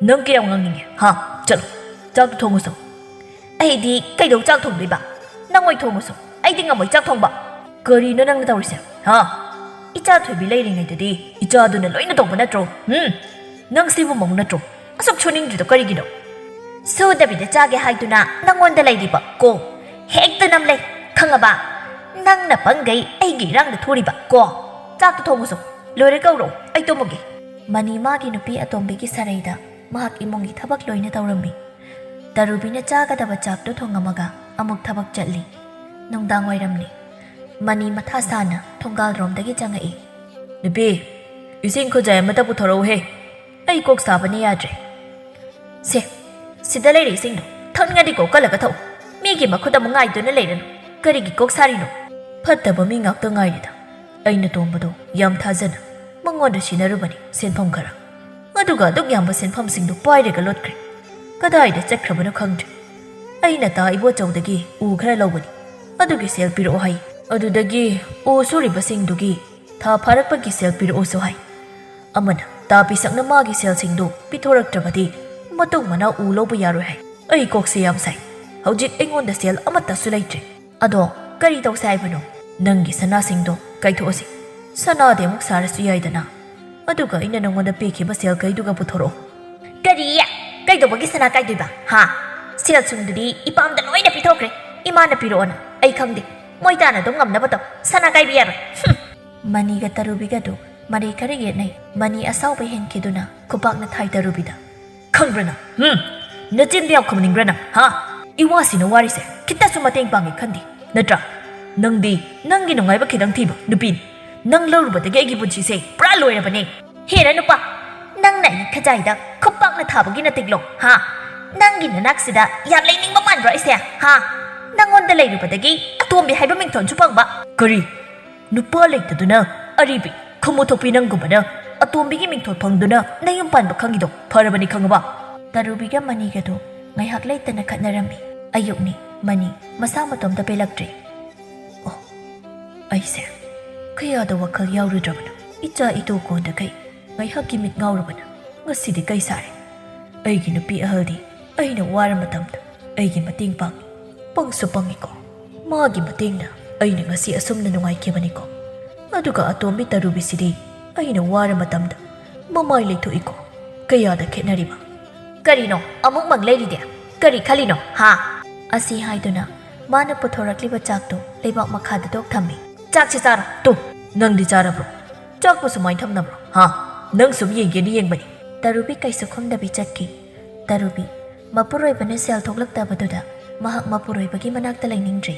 "ꯅꯪ ꯀꯌꯥꯝ ꯉꯥꯡꯅꯤꯡꯉꯦ, ꯍꯥ? ꯆꯠꯂꯣ, ꯆꯥꯛꯇꯣ ꯊꯣꯡꯉꯨꯆꯣ꯫" "ꯑꯩꯗꯤ ꯀꯩꯗꯧ ꯆꯥꯛ ꯊꯣꯡꯗꯣꯏꯕ? ꯅꯪ ꯑꯣꯏ ꯊꯣꯡꯉꯨꯆꯣ꯫ ꯑꯩꯗꯤ ꯉꯝꯃꯣꯏ ꯆꯥꯛ ꯊꯣꯡꯕ꯫" "ꯀꯔꯤꯅꯣ ꯅꯪꯅ ꯇꯧꯔꯤꯁꯦ, ꯍꯥ? ꯏꯆꯥ ꯊꯣꯏꯕꯤ ꯂꯩꯔꯤꯉꯩꯗꯗꯤ ꯏꯆꯥꯗꯨꯅ ꯂꯣꯏꯅ ꯇꯧꯕ ꯅꯠꯇ꯭ꯔꯣ? ꯎꯝ? ꯅꯪ ꯁꯤꯕꯨ ꯃꯧ ꯅꯠꯇ꯭ꯔꯣ? ꯑꯁꯨꯛ ꯁꯨꯅꯤꯡꯗ꯭ꯔꯤꯗꯣ ꯀꯔꯤꯒꯤꯅꯣ?" "ꯁꯨꯗꯕꯤꯗ ꯆꯥꯒꯦ ꯍꯥꯏꯗꯨꯅ ꯅꯪꯉꯣꯟꯗ ꯂꯩꯔꯤꯕ ꯀꯣ ꯍꯦꯛꯇ ꯅꯝꯂꯩ, ꯈꯪꯉꯕ?" ꯅꯪꯅ ꯄꯪꯒꯩ ꯑꯩꯒꯤ ꯏꯔꯥꯡꯗ ꯊꯣꯔꯤꯕ ꯀꯣ? ꯆꯥꯛꯇꯣ ꯊꯣꯡꯉꯨꯁꯨ꯫ ꯂꯣꯏꯔꯦ, ꯀꯧꯔꯛꯑꯣ, ꯑꯩ ꯇꯨꯝꯃꯒꯦ꯫ ꯃꯅꯤ ꯃꯥꯒꯤ ꯅꯨꯄꯤ ꯑꯇꯣꯝꯕꯤꯒꯤ ꯁꯥꯔꯩꯗ ꯃꯍꯥꯛ ꯏꯃꯨꯡꯒꯤ ꯊꯕꯛ ꯂꯣꯏꯅ ꯇꯧꯔꯝꯃꯤ꯫ ꯇꯔꯨꯕꯤꯅ ꯆꯥꯒꯗꯕ ꯆꯥꯛꯇꯨ ꯊꯣꯡꯉꯝꯃꯒ ꯑꯃꯨꯛ ꯊꯕꯛ ꯆꯠꯂꯤ꯫ ꯅꯨꯡꯗꯥꯡ ꯋꯥꯏꯔꯝꯅꯤ꯫ ꯃꯅꯤ ꯃꯊꯥ ꯁꯥꯅ ꯊꯣꯡꯒꯥꯜꯔꯣꯝꯗꯒꯤ ꯆꯪꯉꯛꯏ꯫ "ꯅꯨꯄꯤ, ꯏꯁꯤꯡ ꯈꯨꯖꯥꯏ ꯑꯃꯇ ꯄꯨꯊꯣꯔꯛꯎꯍꯦ꯫ ꯑꯩ ꯀꯣꯛ ꯁꯥꯕꯅ ꯌꯥꯗ꯭ꯔꯦ꯫" "ꯁꯦ, ꯁꯤꯗ ꯂꯩꯔꯦ ꯏꯁꯤꯡꯗꯣ꯫ ꯊꯛꯅꯤꯡꯉꯗꯤ ꯀꯣꯛ ꯀꯜꯂꯒ ꯊꯛꯎ꯫ ꯃꯤꯒꯤ ꯃꯈꯨꯠ ꯑꯃꯨꯛ ꯉꯥꯏꯗꯨꯅ ꯂꯩꯔꯅꯨ꯫ ꯀꯔꯤꯒꯤ ꯀꯣꯛ ꯁꯥꯔꯤꯅꯣ?" "ꯐꯠꯇꯕ ꯃꯤ ꯉꯥꯛꯇ ꯉꯥꯏꯔꯦꯗ꯫ ꯑꯩꯅ ꯇꯣꯝꯕꯗꯣ ꯌꯥꯝ ꯊꯥꯖꯅ ꯃꯉꯣꯟꯗ ꯁꯤꯟꯅꯔꯨꯕꯅꯤ ꯁꯦꯟꯐꯝ ꯈꯔ꯫ ꯑꯗꯨꯒ ꯑꯗꯨꯛ ꯌꯥꯝꯕ ꯁꯦꯟꯐꯝꯁꯤꯡꯗꯨ ꯄꯥꯏꯔꯒ ꯂꯣꯠꯈ꯭ꯔꯦ꯫ ꯀꯗꯥꯏꯗ ꯆꯠꯈ꯭ꯔꯕꯅꯣ ꯈꯪꯗ꯭ꯔꯦ꯫ ꯑꯩꯅ ꯇꯥ ꯏꯕꯣꯆꯧꯗꯒꯤ ꯎ ꯈꯔ ꯂꯧꯕꯅꯤ꯫ ꯑꯗꯨꯒꯤ ꯁꯦꯜ ꯄꯤꯔꯛꯑꯣ ꯍꯥꯏ꯫ ꯑꯗꯨꯗꯒꯤ ꯎ ꯁꯨꯔꯤꯕꯁꯤꯡꯗꯨꯒꯤ ꯊꯥ ꯐꯥꯔꯛꯄꯒꯤ ꯁꯦꯜ ꯄꯤꯔꯛꯑꯣꯁꯨ ꯍꯥꯏ꯫ ꯑꯃꯅ ꯇꯥ ꯄꯤꯁꯛꯅ ꯃꯥꯒꯤ ꯁꯦꯜꯁꯤꯡꯗꯨ ꯄꯤꯊꯣꯔꯛꯇ꯭ꯔꯕꯗꯤ ꯃꯇꯨꯡ ꯃꯅꯥꯎ ꯎ ꯂꯧꯕ ꯌꯥꯔꯣꯏ ꯍꯥꯏ꯫ ꯑꯩ ꯀꯣꯛꯁꯦ ꯌꯥꯝ ꯁꯥꯏ꯫ ꯍꯧꯖꯤꯛ ꯑꯩꯉꯣꯟꯗ ꯁꯦꯜ ꯑꯃꯠꯇꯁꯨ ꯂꯩꯇ꯭ꯔꯦ꯫ ꯑꯗꯣ ꯀꯔꯤ ꯇꯧꯁꯦ ꯍꯥꯏꯕꯅꯣ? ꯅꯪꯒꯤ ꯁꯅꯥꯁꯤꯡꯗꯣ ꯀꯥꯏꯊꯣꯛꯑꯁꯤ꯫ ꯁꯅꯥꯗꯤ ꯑꯃꯨꯛ ꯁꯥꯔꯁꯨ ꯌꯥꯏꯗꯅ꯫ ꯑꯗꯨꯒ ꯑꯩꯅ ꯅꯪꯉꯣꯟꯗ ꯄꯤꯈꯤꯕ ꯁꯦꯜ ꯀꯩꯗꯨꯒ ꯄꯨꯊꯣꯔꯛꯑꯣ꯫" "ꯀꯔꯤ? ꯀꯩꯗꯧꯕꯒꯤ ꯁꯅꯥ ꯀꯥꯏꯗꯣꯏꯕ? ꯍꯥ? ꯁꯦꯜ ꯊꯨꯝꯗꯨꯗꯤ ꯏꯄꯥꯝꯗ ꯂꯣꯏꯅ ꯄꯤꯊꯣꯛꯈ꯭ꯔꯦ꯫ ꯏꯃꯥꯅ ꯄꯤꯔꯛꯑꯣꯅ꯫ ꯑꯩ ꯈꯪꯗꯦ꯫ ꯃꯣꯏ ꯇꯥꯅ ꯑꯗꯨꯝ ꯉꯝꯅꯕ ꯇꯧ꯫ ꯁꯅꯥ ꯀꯥꯏꯕ ꯌꯥꯔꯣꯏ꯫" ꯍꯨꯝ꯫ ꯃꯅꯤꯒ ꯇꯔꯨꯕꯤꯒꯗꯨ ꯃꯔꯩ ꯈꯔ ꯌꯦꯠꯅꯩ꯫ ꯃꯅꯤ ꯑꯁꯥꯎꯕ ꯍꯦꯟꯈꯤꯗꯨꯅ ꯈꯨꯄꯥꯛꯅ ꯊꯥꯏ ꯇꯔꯨꯕꯤꯗ꯫ "ꯈꯪꯕ꯭ꯔꯥ ꯅꯪ? ꯍꯨꯝ? ꯅꯆꯤꯟꯗ ꯌꯥꯝ ꯈꯨꯝꯅꯤꯡꯕ꯭ꯔꯥ ꯅꯪ? ꯍꯥ? ꯏꯋꯥꯁꯤꯅ ꯋꯥꯔꯤꯁꯦ ꯈꯤꯇꯁꯨ ꯃꯇꯦꯡ ꯄꯥꯡꯒꯦ ꯈꯟꯗꯦ ꯅꯠꯇ꯭ꯔꯥ? ꯅꯪꯗꯤ ꯅꯪꯒꯤ ꯅꯨꯡꯉꯥꯏꯕ ꯈꯤꯇꯪ ꯊꯤꯕ ꯅꯨꯄꯤꯅꯤ꯫ ꯅꯪ ꯂꯧꯔꯨꯕꯗꯒꯤ ꯑꯩꯒꯤ ꯄꯨꯟꯁꯤꯁꯦ ꯄꯨꯔꯥ ꯂꯣꯏꯔꯕꯅꯦ꯫" "ꯍꯦꯔꯥ ꯅꯨꯄꯥ, ꯅꯪꯅ ꯑꯩꯒꯤ ꯈꯖꯥꯏꯗ ꯈꯨꯄꯥꯛꯅ ꯊꯥꯕꯒꯤ ꯅꯇꯤꯛꯂꯣ? ꯍꯥ? ꯅꯪꯒꯤ ꯅꯅꯥꯛꯁꯤꯗ ꯌꯥꯝ ꯂꯩꯅꯤꯡꯕ ꯃꯥꯟꯕ꯭ꯔꯣ ꯑꯩꯁꯦ? ꯍꯥ? ꯅꯪꯉꯣꯟꯗ ꯂꯩꯔꯨꯕꯗꯒꯤ ꯑꯇꯣꯝꯕꯤ ꯍꯥꯏꯕ ꯃꯤꯡꯊꯣꯟꯁꯨ ꯐꯪꯕ?" "ꯀꯔꯤ? ꯅꯨꯄꯥ ꯂꯩꯇꯗꯨꯅ ꯑꯔꯤꯕꯤ ꯈꯨꯃꯨ ꯊꯣꯛꯄꯤ ꯅꯪꯒꯨꯝꯕꯅ ꯑꯇꯣꯝꯕꯤꯒꯤ ꯃꯤꯡꯊꯣꯜ ꯐꯪꯗꯨꯅ ꯅꯌꯨꯝ ꯄꯥꯟꯕ ꯈꯪꯉꯤꯗꯣ ꯐꯔꯕꯅꯤ, ꯈꯪꯉꯕ?" ꯇꯔꯨꯕꯤꯒ ꯃꯅꯤꯒꯗꯨ ꯉꯥꯏꯍꯥꯛ ꯂꯩꯇꯅ ꯈꯠꯅꯔꯝꯃꯤ꯫ ꯑꯌꯨꯛꯅꯤ꯫ ꯃꯅꯤ ꯃꯁꯥ ꯃꯇꯣꯝꯇ ꯄꯦꯜꯂꯛꯇ꯭ꯔꯦ꯫ "ꯑꯣ, ꯑꯩꯁꯦ ꯀꯌꯥꯗ ꯋꯥꯈꯜ ꯌꯥꯎꯔꯨꯗ꯭ꯔꯕꯅꯣ? ꯏꯆꯥ ꯏꯇꯨ ꯀꯣꯟꯗꯈꯩ ꯉꯥꯏꯍꯥꯛꯀꯤ ꯃꯤꯠ ꯉꯥꯎꯔꯨꯕꯅ ꯉꯁꯤꯗꯤ ꯀꯩ ꯁꯥꯔꯦ? ꯑꯩꯒꯤ ꯅꯨꯄꯤ ꯑꯍꯜꯗꯤ ꯑꯩꯅ ꯋꯥꯔ ꯃꯇꯝꯗ ꯑꯩꯒꯤ ꯃꯇꯦꯡ ꯄꯥꯡꯉꯤ꯫ ꯄꯪꯁꯨ ꯄꯪꯉꯤꯀꯣ꯫ ꯃꯥꯒꯤ ꯃꯇꯦꯡꯅ ꯑꯩꯅ ꯉꯁꯤ ꯑꯁꯨꯝꯅ ꯅꯨꯡꯉꯥꯏꯈꯤꯕꯅꯤꯀꯣ꯫ ꯑꯗꯨꯒ ꯑꯇꯣꯝꯕꯤ ꯇꯔꯨꯕꯤꯁꯤꯗꯤ ꯑꯩꯅ ꯋꯥꯔ ꯃꯇꯝꯗ ꯃꯃꯥꯏ ꯂꯩꯊꯣꯛꯏꯀꯣ꯫ ꯀꯌꯥꯗ ꯈꯦꯠꯅꯔꯤꯕ?" "ꯀꯔꯤꯅꯣ ꯑꯃꯨꯛ ꯃꯪ ꯂꯩꯔꯤꯗꯤ? ꯀꯔꯤ ꯈꯜꯂꯤꯅꯣ, ꯍꯥ?" ꯑꯁꯤ ꯍꯥꯏꯗꯨꯅ ꯃꯥꯅ ꯄꯨꯊꯣꯔꯛꯂꯤꯕ ꯆꯥꯛꯇꯨ ꯂꯩꯕꯥꯛ ꯃꯈꯥꯗ ꯗꯣꯛ ꯊꯝꯃꯤ꯫ "ꯆꯥꯛꯁꯦ ꯆꯥꯔꯣ, ꯇꯨ꯫ ꯅꯪꯗꯤ ꯆꯥꯔꯕ꯭ꯔꯣ? ꯆꯥꯛꯄꯨ ꯁꯨꯃꯥꯏꯅ ꯊꯝꯅꯕ꯭ꯔꯣ? ꯍꯥ? ꯅꯪ ꯁꯨꯝ ꯌꯦꯡꯒꯦꯅ ꯌꯦꯡꯕꯅꯤ꯫" ꯇꯔꯨꯕꯤ ꯀꯩꯁꯨ ꯈꯨꯝꯗꯕꯤ ꯆꯠꯈꯤ꯫ ꯇꯔꯨꯕꯤ, ꯃꯄꯨꯔꯣꯏꯕꯅ ꯁꯦꯜ ꯊꯣꯛꯂꯛꯇꯕꯗꯨꯗ ꯃꯍꯥꯛ ꯃꯄꯨꯔꯣꯏꯕꯒꯤ ꯃꯅꯥꯛꯇ ꯂꯩꯅꯤꯡꯗ꯭ꯔꯦ꯫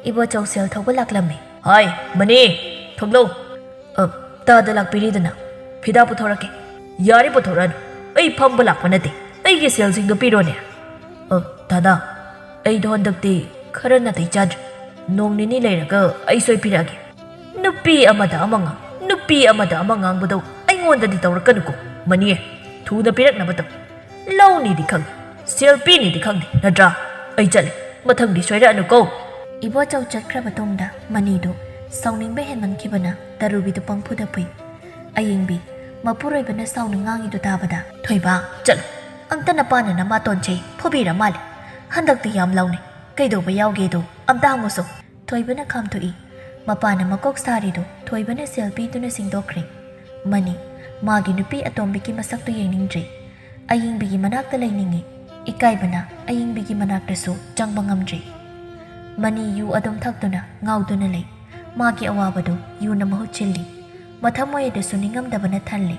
ꯏꯕꯣꯆꯧ ꯁꯦꯜ ꯊꯧꯕ ꯂꯥꯛꯂꯝꯃꯤ꯫ "ꯍꯥꯏ, ꯃꯅꯤ, ꯊꯣꯛꯂꯛꯎ꯫ ꯑ, ꯇꯥꯗ ꯂꯥꯛꯄꯤꯔꯤꯗꯅ꯫ ꯐꯤꯗꯥ ꯄꯨꯊꯣꯔꯛꯀꯦ꯫" "ꯌꯥꯔꯦ, ꯄꯨꯊꯣꯔꯛꯑꯅꯨ꯫ ꯑꯩ ꯐꯝꯕ ꯂꯥꯛꯄ ꯅꯠꯇꯦ꯫ ꯑꯩꯒꯤ ꯁꯦꯜꯁꯤꯡꯗꯣ ꯄꯤꯔꯣꯅꯦ꯫" "ꯑ, ꯗꯥꯗꯥ, ꯑꯩꯗꯣ ꯍꯟꯗꯛꯇꯤ ꯈꯔ ꯅꯥꯇꯩ ꯆꯥꯗ꯭ꯔꯦ꯫ ꯅꯣꯡ ꯅꯤꯅꯤ ꯂꯩꯔꯒ ꯑꯩ ꯁꯣꯏ ꯄꯤꯔꯛꯑꯒꯦ꯫" "ꯅꯨꯄꯤ ꯑꯃꯗ ꯑꯃ ꯉꯥꯡ, ꯅꯨꯄꯤ ꯑꯃꯗ ꯑꯃ ꯉꯥꯡꯕꯗꯣ ꯑꯩꯉꯣꯟꯗꯗꯤ ꯇꯧꯔꯛꯀꯅꯨꯀꯣ, ꯃꯅꯤ꯫ ꯊꯨꯅ ꯄꯤꯔꯛꯅꯕ ꯇꯧ꯫ ꯂꯧꯅꯤꯗꯤ ꯈꯪꯗꯦ, ꯁꯦꯜ ꯄꯤꯅꯤꯗꯤ ꯈꯪꯗꯦ, ꯅꯠꯇ꯭ꯔꯥ? ꯑꯩ ꯆꯠꯂꯦ, ꯃꯊꯪꯗꯤ ꯁꯣꯏꯔꯛꯑꯅꯨꯀꯣ꯫" ꯏꯕꯣꯆꯧ ꯆꯠꯈ꯭ꯔ ꯃꯇꯨꯡꯗ ꯃꯅꯤꯗꯨ ꯁꯥꯎꯅꯤꯡꯕ ꯍꯦꯟꯃꯟꯈꯤꯕꯅ ꯇꯔꯨꯕꯤꯗꯨ ꯄꯪꯐꯨꯗ ꯐꯨꯏ꯫ ꯑꯌꯤꯡꯕꯤ, ꯃꯄꯨꯔꯣꯏꯕꯅ ꯁꯥꯎꯅ ꯉꯥꯡꯉꯤꯗꯨ ꯇꯥꯕꯗ, "ꯊꯣꯏꯕ, ꯆꯠꯂꯨ꯫ ꯑꯝꯇ ꯅꯄꯥꯅ ꯅꯃꯥꯇꯣꯟꯁꯦ ꯐꯨꯕꯤꯔ ꯃꯥꯜꯂꯦ꯫ ꯍꯟꯗꯛꯇꯤ ꯌꯥꯝ ꯂꯥꯎꯅꯩ꯫ ꯀꯩꯗꯧꯕ ꯌꯥꯎꯒꯦꯗꯣ ꯑꯝꯇ ꯍꯪꯉꯨꯁꯣ꯫" ꯊꯣꯏꯕꯅ ꯈꯥꯝꯊꯣꯛꯏ꯫ ꯃꯄꯥꯅ ꯃꯀꯣꯛ ꯁꯥꯔꯤꯗꯨ ꯊꯣꯏꯕꯅ ꯁꯦꯜ ꯄꯤꯗꯨꯅ ꯁꯤꯡꯗꯣꯛꯈ꯭ꯔꯦ꯫ ꯃꯅꯤ, ꯃꯥꯒꯤ ꯅꯨꯄꯤ ꯑꯇꯣꯝꯕꯤꯒꯤ ꯃꯁꯛꯇꯨ ꯌꯦꯡꯅꯤꯡꯗ꯭ꯔꯦ꯫ ꯑꯌꯤꯡꯕꯤꯒꯤ ꯃꯅꯥꯛꯇ ꯂꯩꯅꯤꯡꯉꯤ꯫ ꯏꯀꯥꯏꯕꯅ ꯑꯌꯤꯡꯕꯤꯒꯤ ꯃꯅꯥꯛꯇꯁꯨ ꯆꯪꯕ ꯉꯝꯗ꯭ꯔꯦ꯫ ꯃꯅꯤ ꯌꯨ ꯑꯗꯨꯝ ꯊꯛꯇꯨꯅ ꯉꯥꯎꯗꯨꯅ ꯂꯩ꯫ ꯃꯥꯒꯤ ꯑꯋꯥꯕꯗꯨ ꯌꯨꯅ ꯃꯍꯨꯠ ꯁꯤꯜꯂꯤ꯫ ꯃꯊꯃꯣꯏ ꯑꯗꯨꯁꯨ ꯅꯤꯡꯉꯝꯗꯕꯅ ꯊꯜꯂꯤ꯫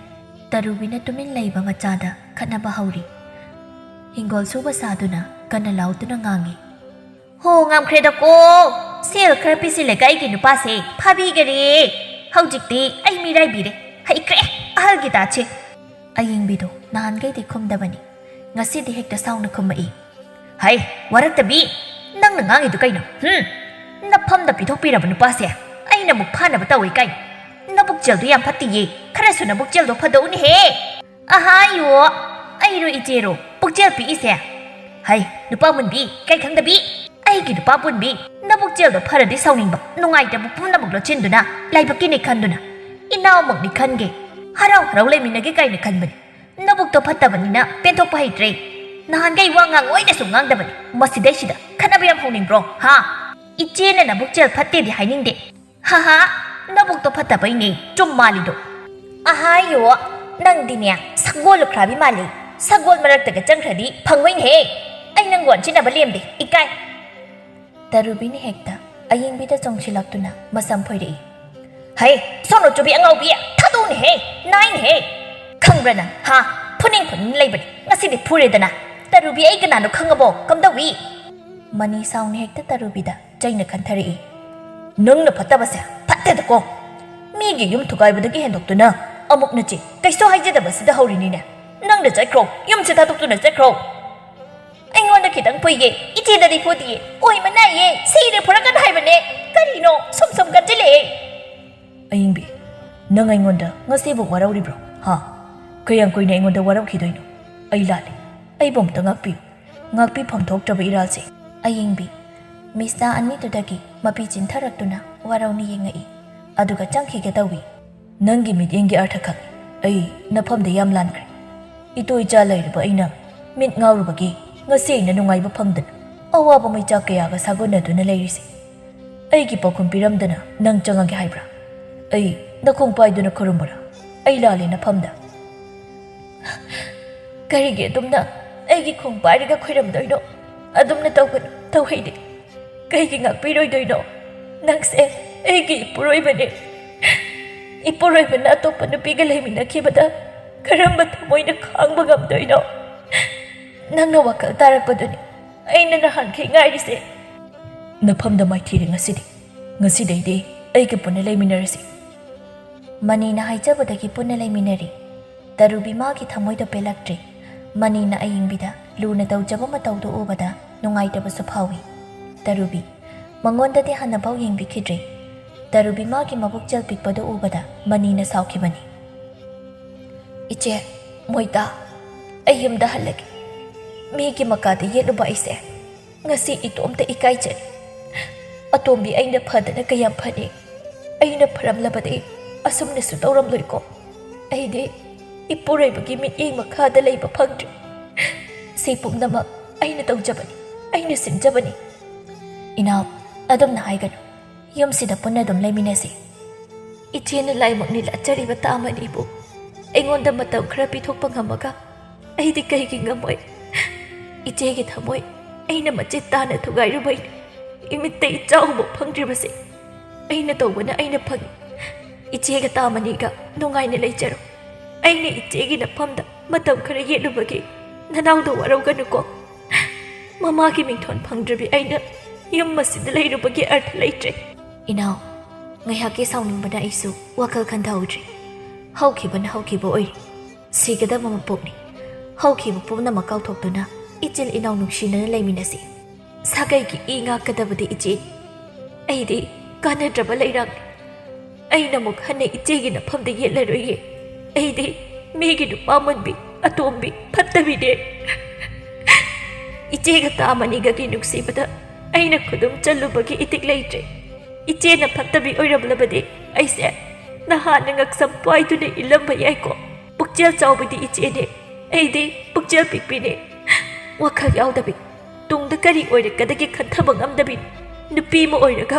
ꯇꯔꯨꯕꯤꯅ ꯇꯨꯃꯤꯟ ꯂꯩꯕ ꯃꯆꯥꯗ ꯈꯠꯅꯕ ꯍꯧꯔꯤ꯫ ꯍꯤꯡꯒꯣꯜ ꯁꯨꯕ ꯁꯥꯗꯨꯅ ꯀꯟꯅ ꯂꯥꯎꯗꯨꯅ ꯉꯥꯡꯉꯤ꯫ "ꯍꯣ, ꯉꯝꯈ꯭ꯔꯦꯗꯀꯣ꯫ ꯁꯦꯜ ꯈꯔ ꯄꯤꯁꯤꯜꯂꯒ ꯑꯩꯒꯤ ꯅꯨꯄꯥꯁꯦ ꯐꯥꯕꯤꯒꯔꯦ꯫ ꯍꯧꯖꯤꯛꯇꯤ ꯑꯩ ꯃꯤꯔꯥꯏꯕꯤꯔꯦ꯫ ꯍꯩꯈ꯭ꯔꯦ ꯑꯍꯜꯒꯤ ꯗꯥꯠꯁꯦ꯫" ꯑꯌꯤꯡꯕꯤꯗꯣ ꯅꯍꯥꯟꯈꯩꯗꯤ ꯈꯨꯝꯗꯕꯅꯤ꯫ ꯉꯁꯤꯗꯤ ꯍꯦꯛꯇ ꯁꯥꯎꯅ ꯈꯨꯝꯃꯛꯏ꯫ "ꯍꯩ, ꯋꯥꯔꯛꯇꯕꯤ, ꯅꯪꯅ ꯉꯥꯡꯉꯤꯗꯨ ꯀꯩꯅꯣ? ꯍꯨꯝ? ꯅꯐꯝꯗ ꯄꯤꯊꯣꯛꯄꯤꯔꯕ ꯅꯨꯄꯥꯁꯦ ꯑꯩꯅ ꯑꯃꯨꯛ ꯐꯥꯅꯕ ꯇꯧꯏ ꯀꯥꯏꯅ? ꯅꯕꯨꯛꯆꯦꯜꯗꯨ ꯌꯥꯝ ꯐꯠꯇꯤꯌꯦ꯫ ꯈꯔꯁꯨ ꯅꯕꯨꯛꯆꯦꯜꯗꯣ ꯐꯗꯧꯅꯤꯍꯦ꯫" "ꯑꯍꯥꯌꯣ, ꯑꯩꯔꯣ ꯏꯆꯦꯔꯣ ꯄꯨꯛꯆꯦꯜ ꯄꯤꯛꯏꯁꯦ? ꯍꯩ, ꯅꯨꯄꯥ ꯃꯨꯟꯕꯤ, ꯏꯀꯥꯏ ꯈꯪꯗꯕꯤ, ꯑꯩꯒꯤ ꯅꯨꯄꯥ ꯄꯨꯟꯕꯤ, ꯅꯕꯨꯛꯆꯦꯜꯗꯣ ꯐꯔꯗꯤ ꯁꯥꯎꯅꯤꯡꯕ, ꯅꯨꯡꯉꯥꯏꯇꯕ ꯄꯨꯝꯅꯃꯛ ꯂꯣꯠꯁꯤꯟꯗꯨꯅ ꯂꯥꯏꯕꯛꯀꯤꯅꯦ ꯈꯟꯗꯨꯅ ꯏꯅꯥꯎꯃꯛꯅꯤ ꯈꯟꯒꯦ, ꯍꯔꯥꯎ ꯍꯔꯥꯎ ꯂꯩꯃꯤꯟꯅꯒꯦ ꯀꯥꯏꯅ ꯈꯟꯕꯅꯤ꯫ ꯅꯕꯨꯛꯇꯣ ꯐꯠꯇꯕꯅꯤꯅ ꯄꯦꯟꯊꯣꯛꯄ ꯍꯩꯇ꯭ꯔꯦ꯫ ꯅꯍꯥꯟꯈꯩ ꯋꯥ ꯉꯥꯡ ꯑꯣꯏꯅꯁꯨ ꯉꯥꯡꯗꯕꯅꯤ꯫ ꯃꯁꯤꯗꯩꯁꯤꯗ ꯈꯠꯅꯕ ꯌꯥꯝ ꯍꯧꯅꯤꯡꯕ꯭ꯔꯣ, ꯍꯥ? ꯏꯆꯦꯅ ꯅꯕꯨꯛꯆꯦꯜ ꯐꯠꯇꯦꯗꯤ ꯍꯥꯏꯅꯤꯡꯗꯦ꯫ ꯍꯥꯍꯥ, ꯅꯕꯨꯛꯇꯣ ꯐꯠꯇꯕꯩꯅꯦ, ꯆꯨꯝ ꯃꯥꯜꯂꯤꯗꯣ꯫ ꯑꯍꯥꯌꯣ, ꯅꯪꯗꯤꯅꯦ ꯁꯒꯣꯜ ꯂꯨꯈ꯭ꯔꯥꯕꯤ ꯃꯥꯜꯂꯤ꯫ ꯁꯒꯣꯜ ꯃꯔꯛꯇꯒ ꯆꯪꯈ꯭ꯔꯗꯤ ꯐꯪꯉꯣꯏꯅꯦꯍꯦ꯫ ꯑꯩ ꯅꯪ ꯋꯥꯟꯁꯤꯟꯅꯕ ꯂꯦꯝꯗꯦ, ꯏꯀꯥꯏ꯫" ꯇꯔꯨꯕꯤꯅ ꯍꯦꯛꯇ ꯑꯌꯤꯡꯕꯤꯗ ꯆꯣꯡꯁꯤꯜꯂꯛꯇꯨꯅ ꯃꯁꯝ ꯐꯣꯏꯔꯛꯏ꯫ "ꯍꯩ, ꯁꯣꯅꯣ ꯆꯨꯕꯤ ꯑꯉꯥꯎꯕꯤ, ꯊꯥꯗꯣꯛꯎꯅꯦꯍꯦ, ꯅꯥꯏꯅꯦꯍꯦ꯫ ꯈꯪꯕ꯭ꯔꯥ ꯅꯪ, ꯍꯥ? ꯐꯨꯅꯤꯡ ꯐꯨꯅꯤꯡ ꯂꯩꯕꯅꯦ, ꯉꯁꯤꯗꯤ ꯐꯨꯔꯦꯗꯅ꯫ ꯇꯔꯨꯕꯤ, ꯑꯩ ꯀꯅꯥꯅꯣ ꯈꯪꯉꯕꯣ? ꯀꯝꯗꯧꯏ?" ꯃꯅꯤ ꯁꯥꯎꯅ ꯍꯦꯛꯇ ꯇꯔꯨꯕꯤꯗ ꯆꯩꯅ ꯈꯟꯊꯔꯛꯏ꯫ "ꯅꯪꯅ ꯐꯠꯇꯕꯁꯦ ꯐꯠꯇꯦꯗꯀꯣ꯫ ꯃꯤꯒꯤ ꯌꯨꯝ ꯊꯨꯒꯥꯏꯕꯗꯒꯤ ꯍꯦꯟꯗꯣꯛꯇꯨꯅ ꯑꯃꯨꯛ ꯅꯆꯦ ꯀꯩꯁꯨ ꯍꯥꯏꯖꯗꯕꯁꯤꯗ ꯍꯧꯔꯤꯅꯤꯅꯦ꯫ ꯅꯪꯅ ꯆꯠꯈ꯭ꯔꯣ, ꯌꯨꯝꯁꯦ ꯊꯥꯗꯣꯛꯇꯨꯅ ꯆꯠꯈ꯭ꯔꯣ꯫" "ꯑꯩꯉꯣꯟꯗ ꯈꯤꯇꯪ ꯐꯨꯏꯌꯦ, ꯏꯆꯦꯗꯗꯤ ꯐꯨꯗꯤꯌꯦ꯫ ꯑꯣꯏꯃ ꯅꯥꯏꯌꯦ, ꯁꯤꯔꯦ, ꯐꯨꯔꯛꯀꯅꯨ ꯍꯥꯏꯕꯅꯦ꯫ ꯀꯔꯤꯅꯣ ꯁꯨꯝ ꯁꯨꯝ ꯀꯟꯖꯤꯜꯂꯛꯑꯦ?" "ꯑꯌꯤꯡꯕꯤ, ꯅꯪ ꯑꯩꯉꯣꯟꯗ ꯉꯁꯤꯕꯨ ꯋꯥꯔꯧꯔꯤꯕ꯭ꯔꯣ? ꯍꯥ? ꯀꯌꯥꯝ ꯀꯨꯏꯅ ꯑꯩꯉꯣꯟꯗ ꯋꯥꯔꯧꯈꯤꯗꯣꯏꯅꯣ? ꯑꯩ ꯂꯥꯜꯂꯦ꯫ ꯑꯩꯕꯨ ꯑꯃꯨꯛꯇ ꯉꯥꯛꯄꯤꯌꯨ꯫ ꯉꯥꯛꯄꯤꯐꯝ ꯊꯣꯛꯇ꯭ꯔꯕ ꯏꯔꯥꯜꯁꯦ꯫" ꯑꯌꯤꯡꯕꯤ ꯃꯤꯁꯅꯥ ꯑꯅꯤꯗꯨꯗꯒꯤ ꯃꯄꯤ ꯆꯤꯟꯊꯔꯛꯇꯨꯅ ꯋꯥꯔꯧꯅ ꯌꯦꯡꯉꯛꯏ꯫ ꯑꯗꯨꯒ ꯆꯪꯈꯤꯒꯦ ꯇꯧꯏ꯫ "ꯅꯪꯒꯤ ꯃꯤꯠꯌꯦꯡꯒꯤ ꯑꯔꯊ ꯈꯪꯏ꯫ ꯑꯩ ꯅꯐꯝꯗ ꯌꯥꯝ ꯂꯥꯟꯈ꯭ꯔꯦ꯫ ꯏꯇꯨ ꯏꯆꯥ ꯂꯩꯔꯕ ꯑꯩꯅ ꯃꯤꯠ ꯉꯥꯎꯔꯨꯕꯒꯤ ꯉꯁꯤ ꯑꯩꯅ ꯅꯨꯡꯉꯥꯏꯕ ꯐꯪꯗꯅ ꯑꯋꯥꯕ ꯃꯩꯆꯥꯛ ꯀꯌꯥꯒ ꯁꯥꯒꯣꯟꯅꯗꯨꯅ ꯂꯩꯔꯤꯁꯦ꯫ ꯑꯩꯒꯤ ꯄꯥꯎꯈꯨꯝ ꯄꯤꯔꯝꯗꯅ ꯅꯪ ꯆꯪꯉꯒꯦ ꯍꯥꯏꯕ꯭ꯔꯥ? ꯑꯩ ꯅꯈꯣꯡ ꯄꯥꯏꯗꯨꯅ ꯈꯨꯔꯨꯝꯕ꯭ꯔꯥ? ꯑꯩ ꯂꯥꯜꯂꯦ ꯅꯐꯝꯗ꯫ ꯀꯔꯤꯒꯤ ꯑꯗꯨꯝꯅ ꯑꯩꯒꯤ ꯈꯣꯡ ꯄꯥꯏꯔꯒ ꯈꯨꯔꯨꯝꯗꯣꯏꯅꯣ? ꯑꯗꯨꯝꯅ ꯇꯧꯒꯅꯨ, ꯇꯧꯍꯩꯗꯦ꯫ ꯀꯩꯒꯤ ꯉꯥꯛꯄꯤꯔꯣꯏꯗꯣꯏꯅꯣ? ꯅꯪꯁꯦ ꯑꯩꯒꯤ ꯏꯄꯨꯔꯣꯏꯕꯅꯦ꯫ ꯏꯄꯨꯔꯣꯏꯕꯅ ꯑꯇꯣꯞꯄ ꯅꯨꯄꯤꯒ ꯂꯩꯃꯤꯟꯅꯈꯤꯕꯗ ꯀꯔꯝꯕ ꯊꯃꯣꯏꯅ ꯈꯥꯡꯕ ꯉꯝꯗꯣꯏꯅꯣ? ꯅꯪꯅ ꯋꯥꯈꯜ ꯇꯥꯔꯛꯄꯗꯨꯅꯤ ꯑꯩꯅ ꯅꯍꯥꯟꯈꯩ ꯉꯥꯏꯔꯤꯁꯦ꯫" "ꯅꯐꯝꯗ ꯃꯥꯏꯊꯤꯔꯦ ꯉꯁꯤꯗꯤ꯫ ꯉꯁꯤꯗꯩꯗꯤ ꯑꯩꯒ ꯄꯨꯟꯅ ꯂꯩꯃꯤꯟꯅꯔꯁꯤ꯫" ꯃꯅꯤꯅ ꯍꯥꯏꯖꯕꯗꯒꯤ ꯄꯨꯟꯅ ꯂꯩꯃꯤꯟꯅꯔꯤ꯫ ꯇꯔꯨꯕꯤ ꯃꯥꯒꯤ ꯊꯃꯣꯏꯗꯣ ꯄꯦꯜꯂꯛꯇ꯭ꯔꯦ꯫ ꯃꯅꯤꯅ ꯑꯌꯤꯡꯕꯤꯗ ꯂꯨꯅ ꯇꯧꯖꯕ ꯃꯇꯧꯗꯨ ꯎꯕꯗ ꯅꯨꯡꯉꯥꯏꯇꯕꯁꯨ ꯐꯥꯎꯏ꯫ ꯇꯔꯨꯕꯤ ꯃꯉꯣꯟꯗꯗꯤ ꯍꯟꯅꯐꯥꯎ ꯌꯦꯡꯕꯤꯈꯤꯗ꯭ꯔꯦ꯫ ꯇꯔꯨꯕꯤ ꯃꯥꯒꯤ ꯃꯕꯨꯛꯆꯦꯜ ꯄꯤꯛꯄꯗꯨ ꯎꯕꯗ ꯃꯅꯤꯅ ꯁꯥꯎꯈꯤꯕꯅꯤ꯫ "ꯏꯆꯦ, ꯃꯣꯏꯇꯥ, ꯑꯩ ꯌꯨꯝꯗ ꯍꯜꯂꯒꯦ꯫ ꯃꯤꯒꯤ ꯃꯀꯥꯗ ꯌꯦꯠꯂꯨꯕ ꯑꯩꯁꯦ ꯉꯁꯤ ꯏꯇꯣꯝꯇ ꯏꯀꯥꯏꯖꯔꯦ꯫ ꯑꯇꯣꯝꯕꯤ ꯑꯩꯅ ꯐꯗꯅ ꯀꯌꯥꯝ ꯐꯅꯤ? ꯑꯩꯅ ꯐꯔꯝꯂꯕꯗꯤ ꯑꯁꯨꯝꯅꯁꯨ ꯇꯧꯔꯝꯂꯣꯏꯀꯣ꯫ ꯑꯩꯗꯤ ꯏꯄꯨꯔꯣꯏꯕꯒꯤ ꯃꯤꯠꯌꯦꯡ ꯃꯈꯥꯗ ꯂꯩꯕ ꯐꯪꯗ꯭ꯔꯦ꯫ ꯁꯤ ꯄꯨꯝꯅꯃꯛ ꯑꯩꯅ ꯇꯧꯖꯕꯅꯤ, ꯑꯩꯅ ꯁꯤꯟꯖꯕꯅꯤ꯫" "ꯏꯅꯥꯎ, ꯑꯗꯨꯝꯅ ꯍꯥꯏꯒꯅꯨ꯫ ꯌꯨꯝꯁꯤꯗ ꯄꯨꯟꯅ ꯑꯗꯨꯝ ꯂꯩꯃꯤꯟꯅꯁꯤ꯫" "ꯏꯆꯦꯅ ꯂꯥꯏꯃꯛꯅꯤ ꯂꯥꯠꯆꯔꯤꯕ ꯇꯥꯃꯅꯤꯕꯨ ꯑꯩꯉꯣꯟꯗ ꯃꯇꯝ ꯈꯔ ꯄꯤꯊꯣꯛꯄ ꯉꯝꯃꯒ ꯑꯩꯗꯤ ꯀꯩꯒꯤ ꯉꯝꯃꯣꯏ? ꯏꯆꯦꯒꯤ ꯊꯃꯣꯏ ꯑꯩꯅ ꯃꯆꯦꯠ ꯇꯥꯅ ꯊꯨꯒꯥꯏꯔꯨꯕꯩꯅꯤ꯫ ꯏꯃꯤꯠꯇ ꯏꯆꯥ ꯎꯕ ꯐꯪꯗ꯭ꯔꯤꯕꯁꯦ ꯑꯩꯅ ꯇꯧꯕꯅ ꯑꯩꯅ ꯐꯪꯏ꯫ ꯏꯆꯦꯒ ꯇꯥꯃꯅꯤꯒ ꯅꯨꯡꯉꯥꯏꯅ ꯂꯩꯖꯔꯣ꯫ ꯑꯩꯅ ꯏꯆꯦꯒꯤ ꯅꯐꯝꯗ ꯃꯇꯝ ꯈꯔ ꯌꯦꯠꯂꯨꯕꯒꯤ ꯅꯅꯥꯎꯗ ꯋꯥꯔꯧꯒꯅꯨꯀꯣ꯫ ꯃꯃꯥꯒꯤ ꯃꯤꯡꯊꯣꯟ ꯐꯪꯗ꯭ꯔꯕꯤ ꯑꯩꯅ ꯌꯨꯝ ꯑꯁꯤꯗ ꯂꯩꯔꯨꯕꯒꯤ ꯑꯔꯊ ꯂꯩꯇ꯭ꯔꯦ꯫ ꯏꯅꯥꯎ, ꯉꯥꯏꯍꯥꯛꯀꯤ ꯁꯥꯎꯅꯤꯡꯕꯅ ꯑꯩꯁꯨ ꯋꯥꯈꯜ ꯈꯟꯊꯍꯧꯗ꯭ꯔꯦ꯫ ꯍꯧꯈꯤꯕꯅ ꯍꯧꯈꯤꯕ ꯑꯣꯏꯔꯦ꯫ ꯁꯤꯒꯗꯕ ꯃꯄꯣꯛꯅꯤ꯫ ꯍꯧꯈꯤꯕ ꯄꯨꯝꯅꯃꯛ ꯀꯥꯎꯊꯣꯛꯇꯨꯅ ꯏꯆꯤꯜ ꯏꯅꯥꯎ ꯅꯨꯡꯁꯤꯅꯅ ꯂꯩꯃꯤꯟꯅꯁꯤ꯫ ꯁꯥꯒꯩꯒꯤ ꯏ ꯉꯥꯛꯀꯗꯕꯗꯤ ꯏꯆꯦꯅꯤ꯫ ꯑꯩꯗꯤ ꯀꯥꯟꯅꯗ꯭ꯔꯕ ꯂꯩꯔꯥꯛꯅꯤ꯫ ꯑꯩꯅ ꯑꯃꯨꯛ ꯍꯟꯅ ꯏꯆꯦꯒꯤ ꯅꯐꯝꯗ ꯌꯦꯠꯂꯔꯣꯏꯌꯦ꯫ ꯑꯩꯗꯤ ꯃꯤꯒꯤ ꯅꯨꯄꯥ ꯃꯨꯟꯕꯤ, ꯑꯇꯣꯝꯕꯤ, ꯐꯠꯇꯕꯤꯅꯦ꯫ ꯏꯆꯦꯒ ꯇꯥꯃꯅꯤꯒꯒꯤ ꯅꯨꯡꯁꯤꯕꯗ ꯑꯩꯅ ꯈꯨꯗꯨꯝ ꯆꯜꯂꯨꯕꯒꯤ ꯏꯇꯤꯛ ꯂꯩꯇ꯭ꯔꯦ꯫ ꯏꯆꯦꯅ ꯐꯠꯇꯕꯤ ꯑꯣꯏꯔꯝꯂꯕꯗꯤ ꯑꯩꯁꯦ ꯅꯍꯥꯟꯅ ꯉꯛꯁꯝ ꯄꯥꯏꯗꯨꯅ ꯏꯜꯂꯝꯕ ꯌꯥꯏꯀꯣ꯫ ꯄꯨꯛꯆꯦꯜ ꯆꯥꯎꯕꯤꯗꯤ ꯏꯆꯦꯅꯦ, ꯑꯩꯗꯤ ꯄꯨꯛꯆꯦꯜ ꯄꯤꯛꯄꯤꯅꯦ꯫ ꯋꯥꯈꯜ ꯌꯥꯎꯗꯕꯤ, ꯇꯨꯡꯗ ꯀꯔꯤ ꯑꯣꯏꯔꯛꯀꯗꯒꯦ ꯈꯟꯊꯕ ꯉꯝꯗꯕꯤ ꯅꯨꯄꯤ ꯑꯃ ꯑꯣꯏꯔꯒ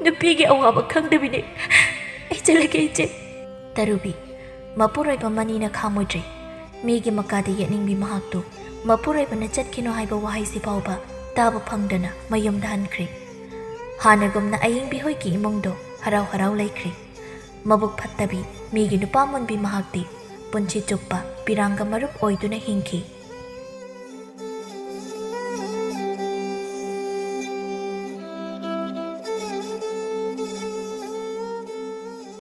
ꯅꯨꯄꯤꯒꯤ ꯑꯋꯥꯕ ꯈꯪꯗꯕꯤꯅꯦ꯫ ꯑꯩ ꯆꯠꯂꯒꯦ ꯏꯆꯦ꯫ ꯇꯔꯨꯕꯤ, ꯃꯄꯨꯔꯣꯏꯕ ꯃꯅꯤꯅ ꯈꯥꯝꯃꯨꯗ꯭ꯔꯦ꯫ ꯃꯤꯒꯤ ꯃꯀꯥꯗ ꯌꯦꯠꯅꯤꯡꯕꯤ ꯃꯍꯥꯛꯇꯨ ꯃꯄꯨꯔꯣꯏꯕꯅ ꯆꯠꯈꯤꯅꯨ ꯍꯥꯏꯕ ꯋꯥꯍꯩꯁꯤ ꯐꯥꯎꯕ ꯇꯥꯕ ꯐꯪꯗꯅ ꯃꯌꯨꯝꯗ ꯍꯟꯈ꯭ꯔꯦ꯫ ꯍꯥꯟꯅꯒꯨꯝꯅ ꯑꯌꯤꯡꯕꯤ ꯍꯣꯏꯒꯤ ꯏꯃꯨꯡꯗꯣ ꯍꯔꯥꯎ ꯍꯔꯥꯎ ꯂꯩꯈ꯭ꯔꯦ꯫ ꯃꯕꯨꯛ ꯐꯠꯇꯕꯤ, ꯃꯤꯒꯤ ꯅꯨꯄꯥ ꯃꯨꯟꯕꯤ ꯃꯍꯥꯛꯇꯤ ꯄꯨꯟꯁꯤ ꯆꯨꯞꯄ ꯄꯤꯔꯥꯡꯒ ꯃꯔꯨꯞ ꯑꯣꯏꯗꯨꯅ ꯍꯤꯡꯈꯤ꯫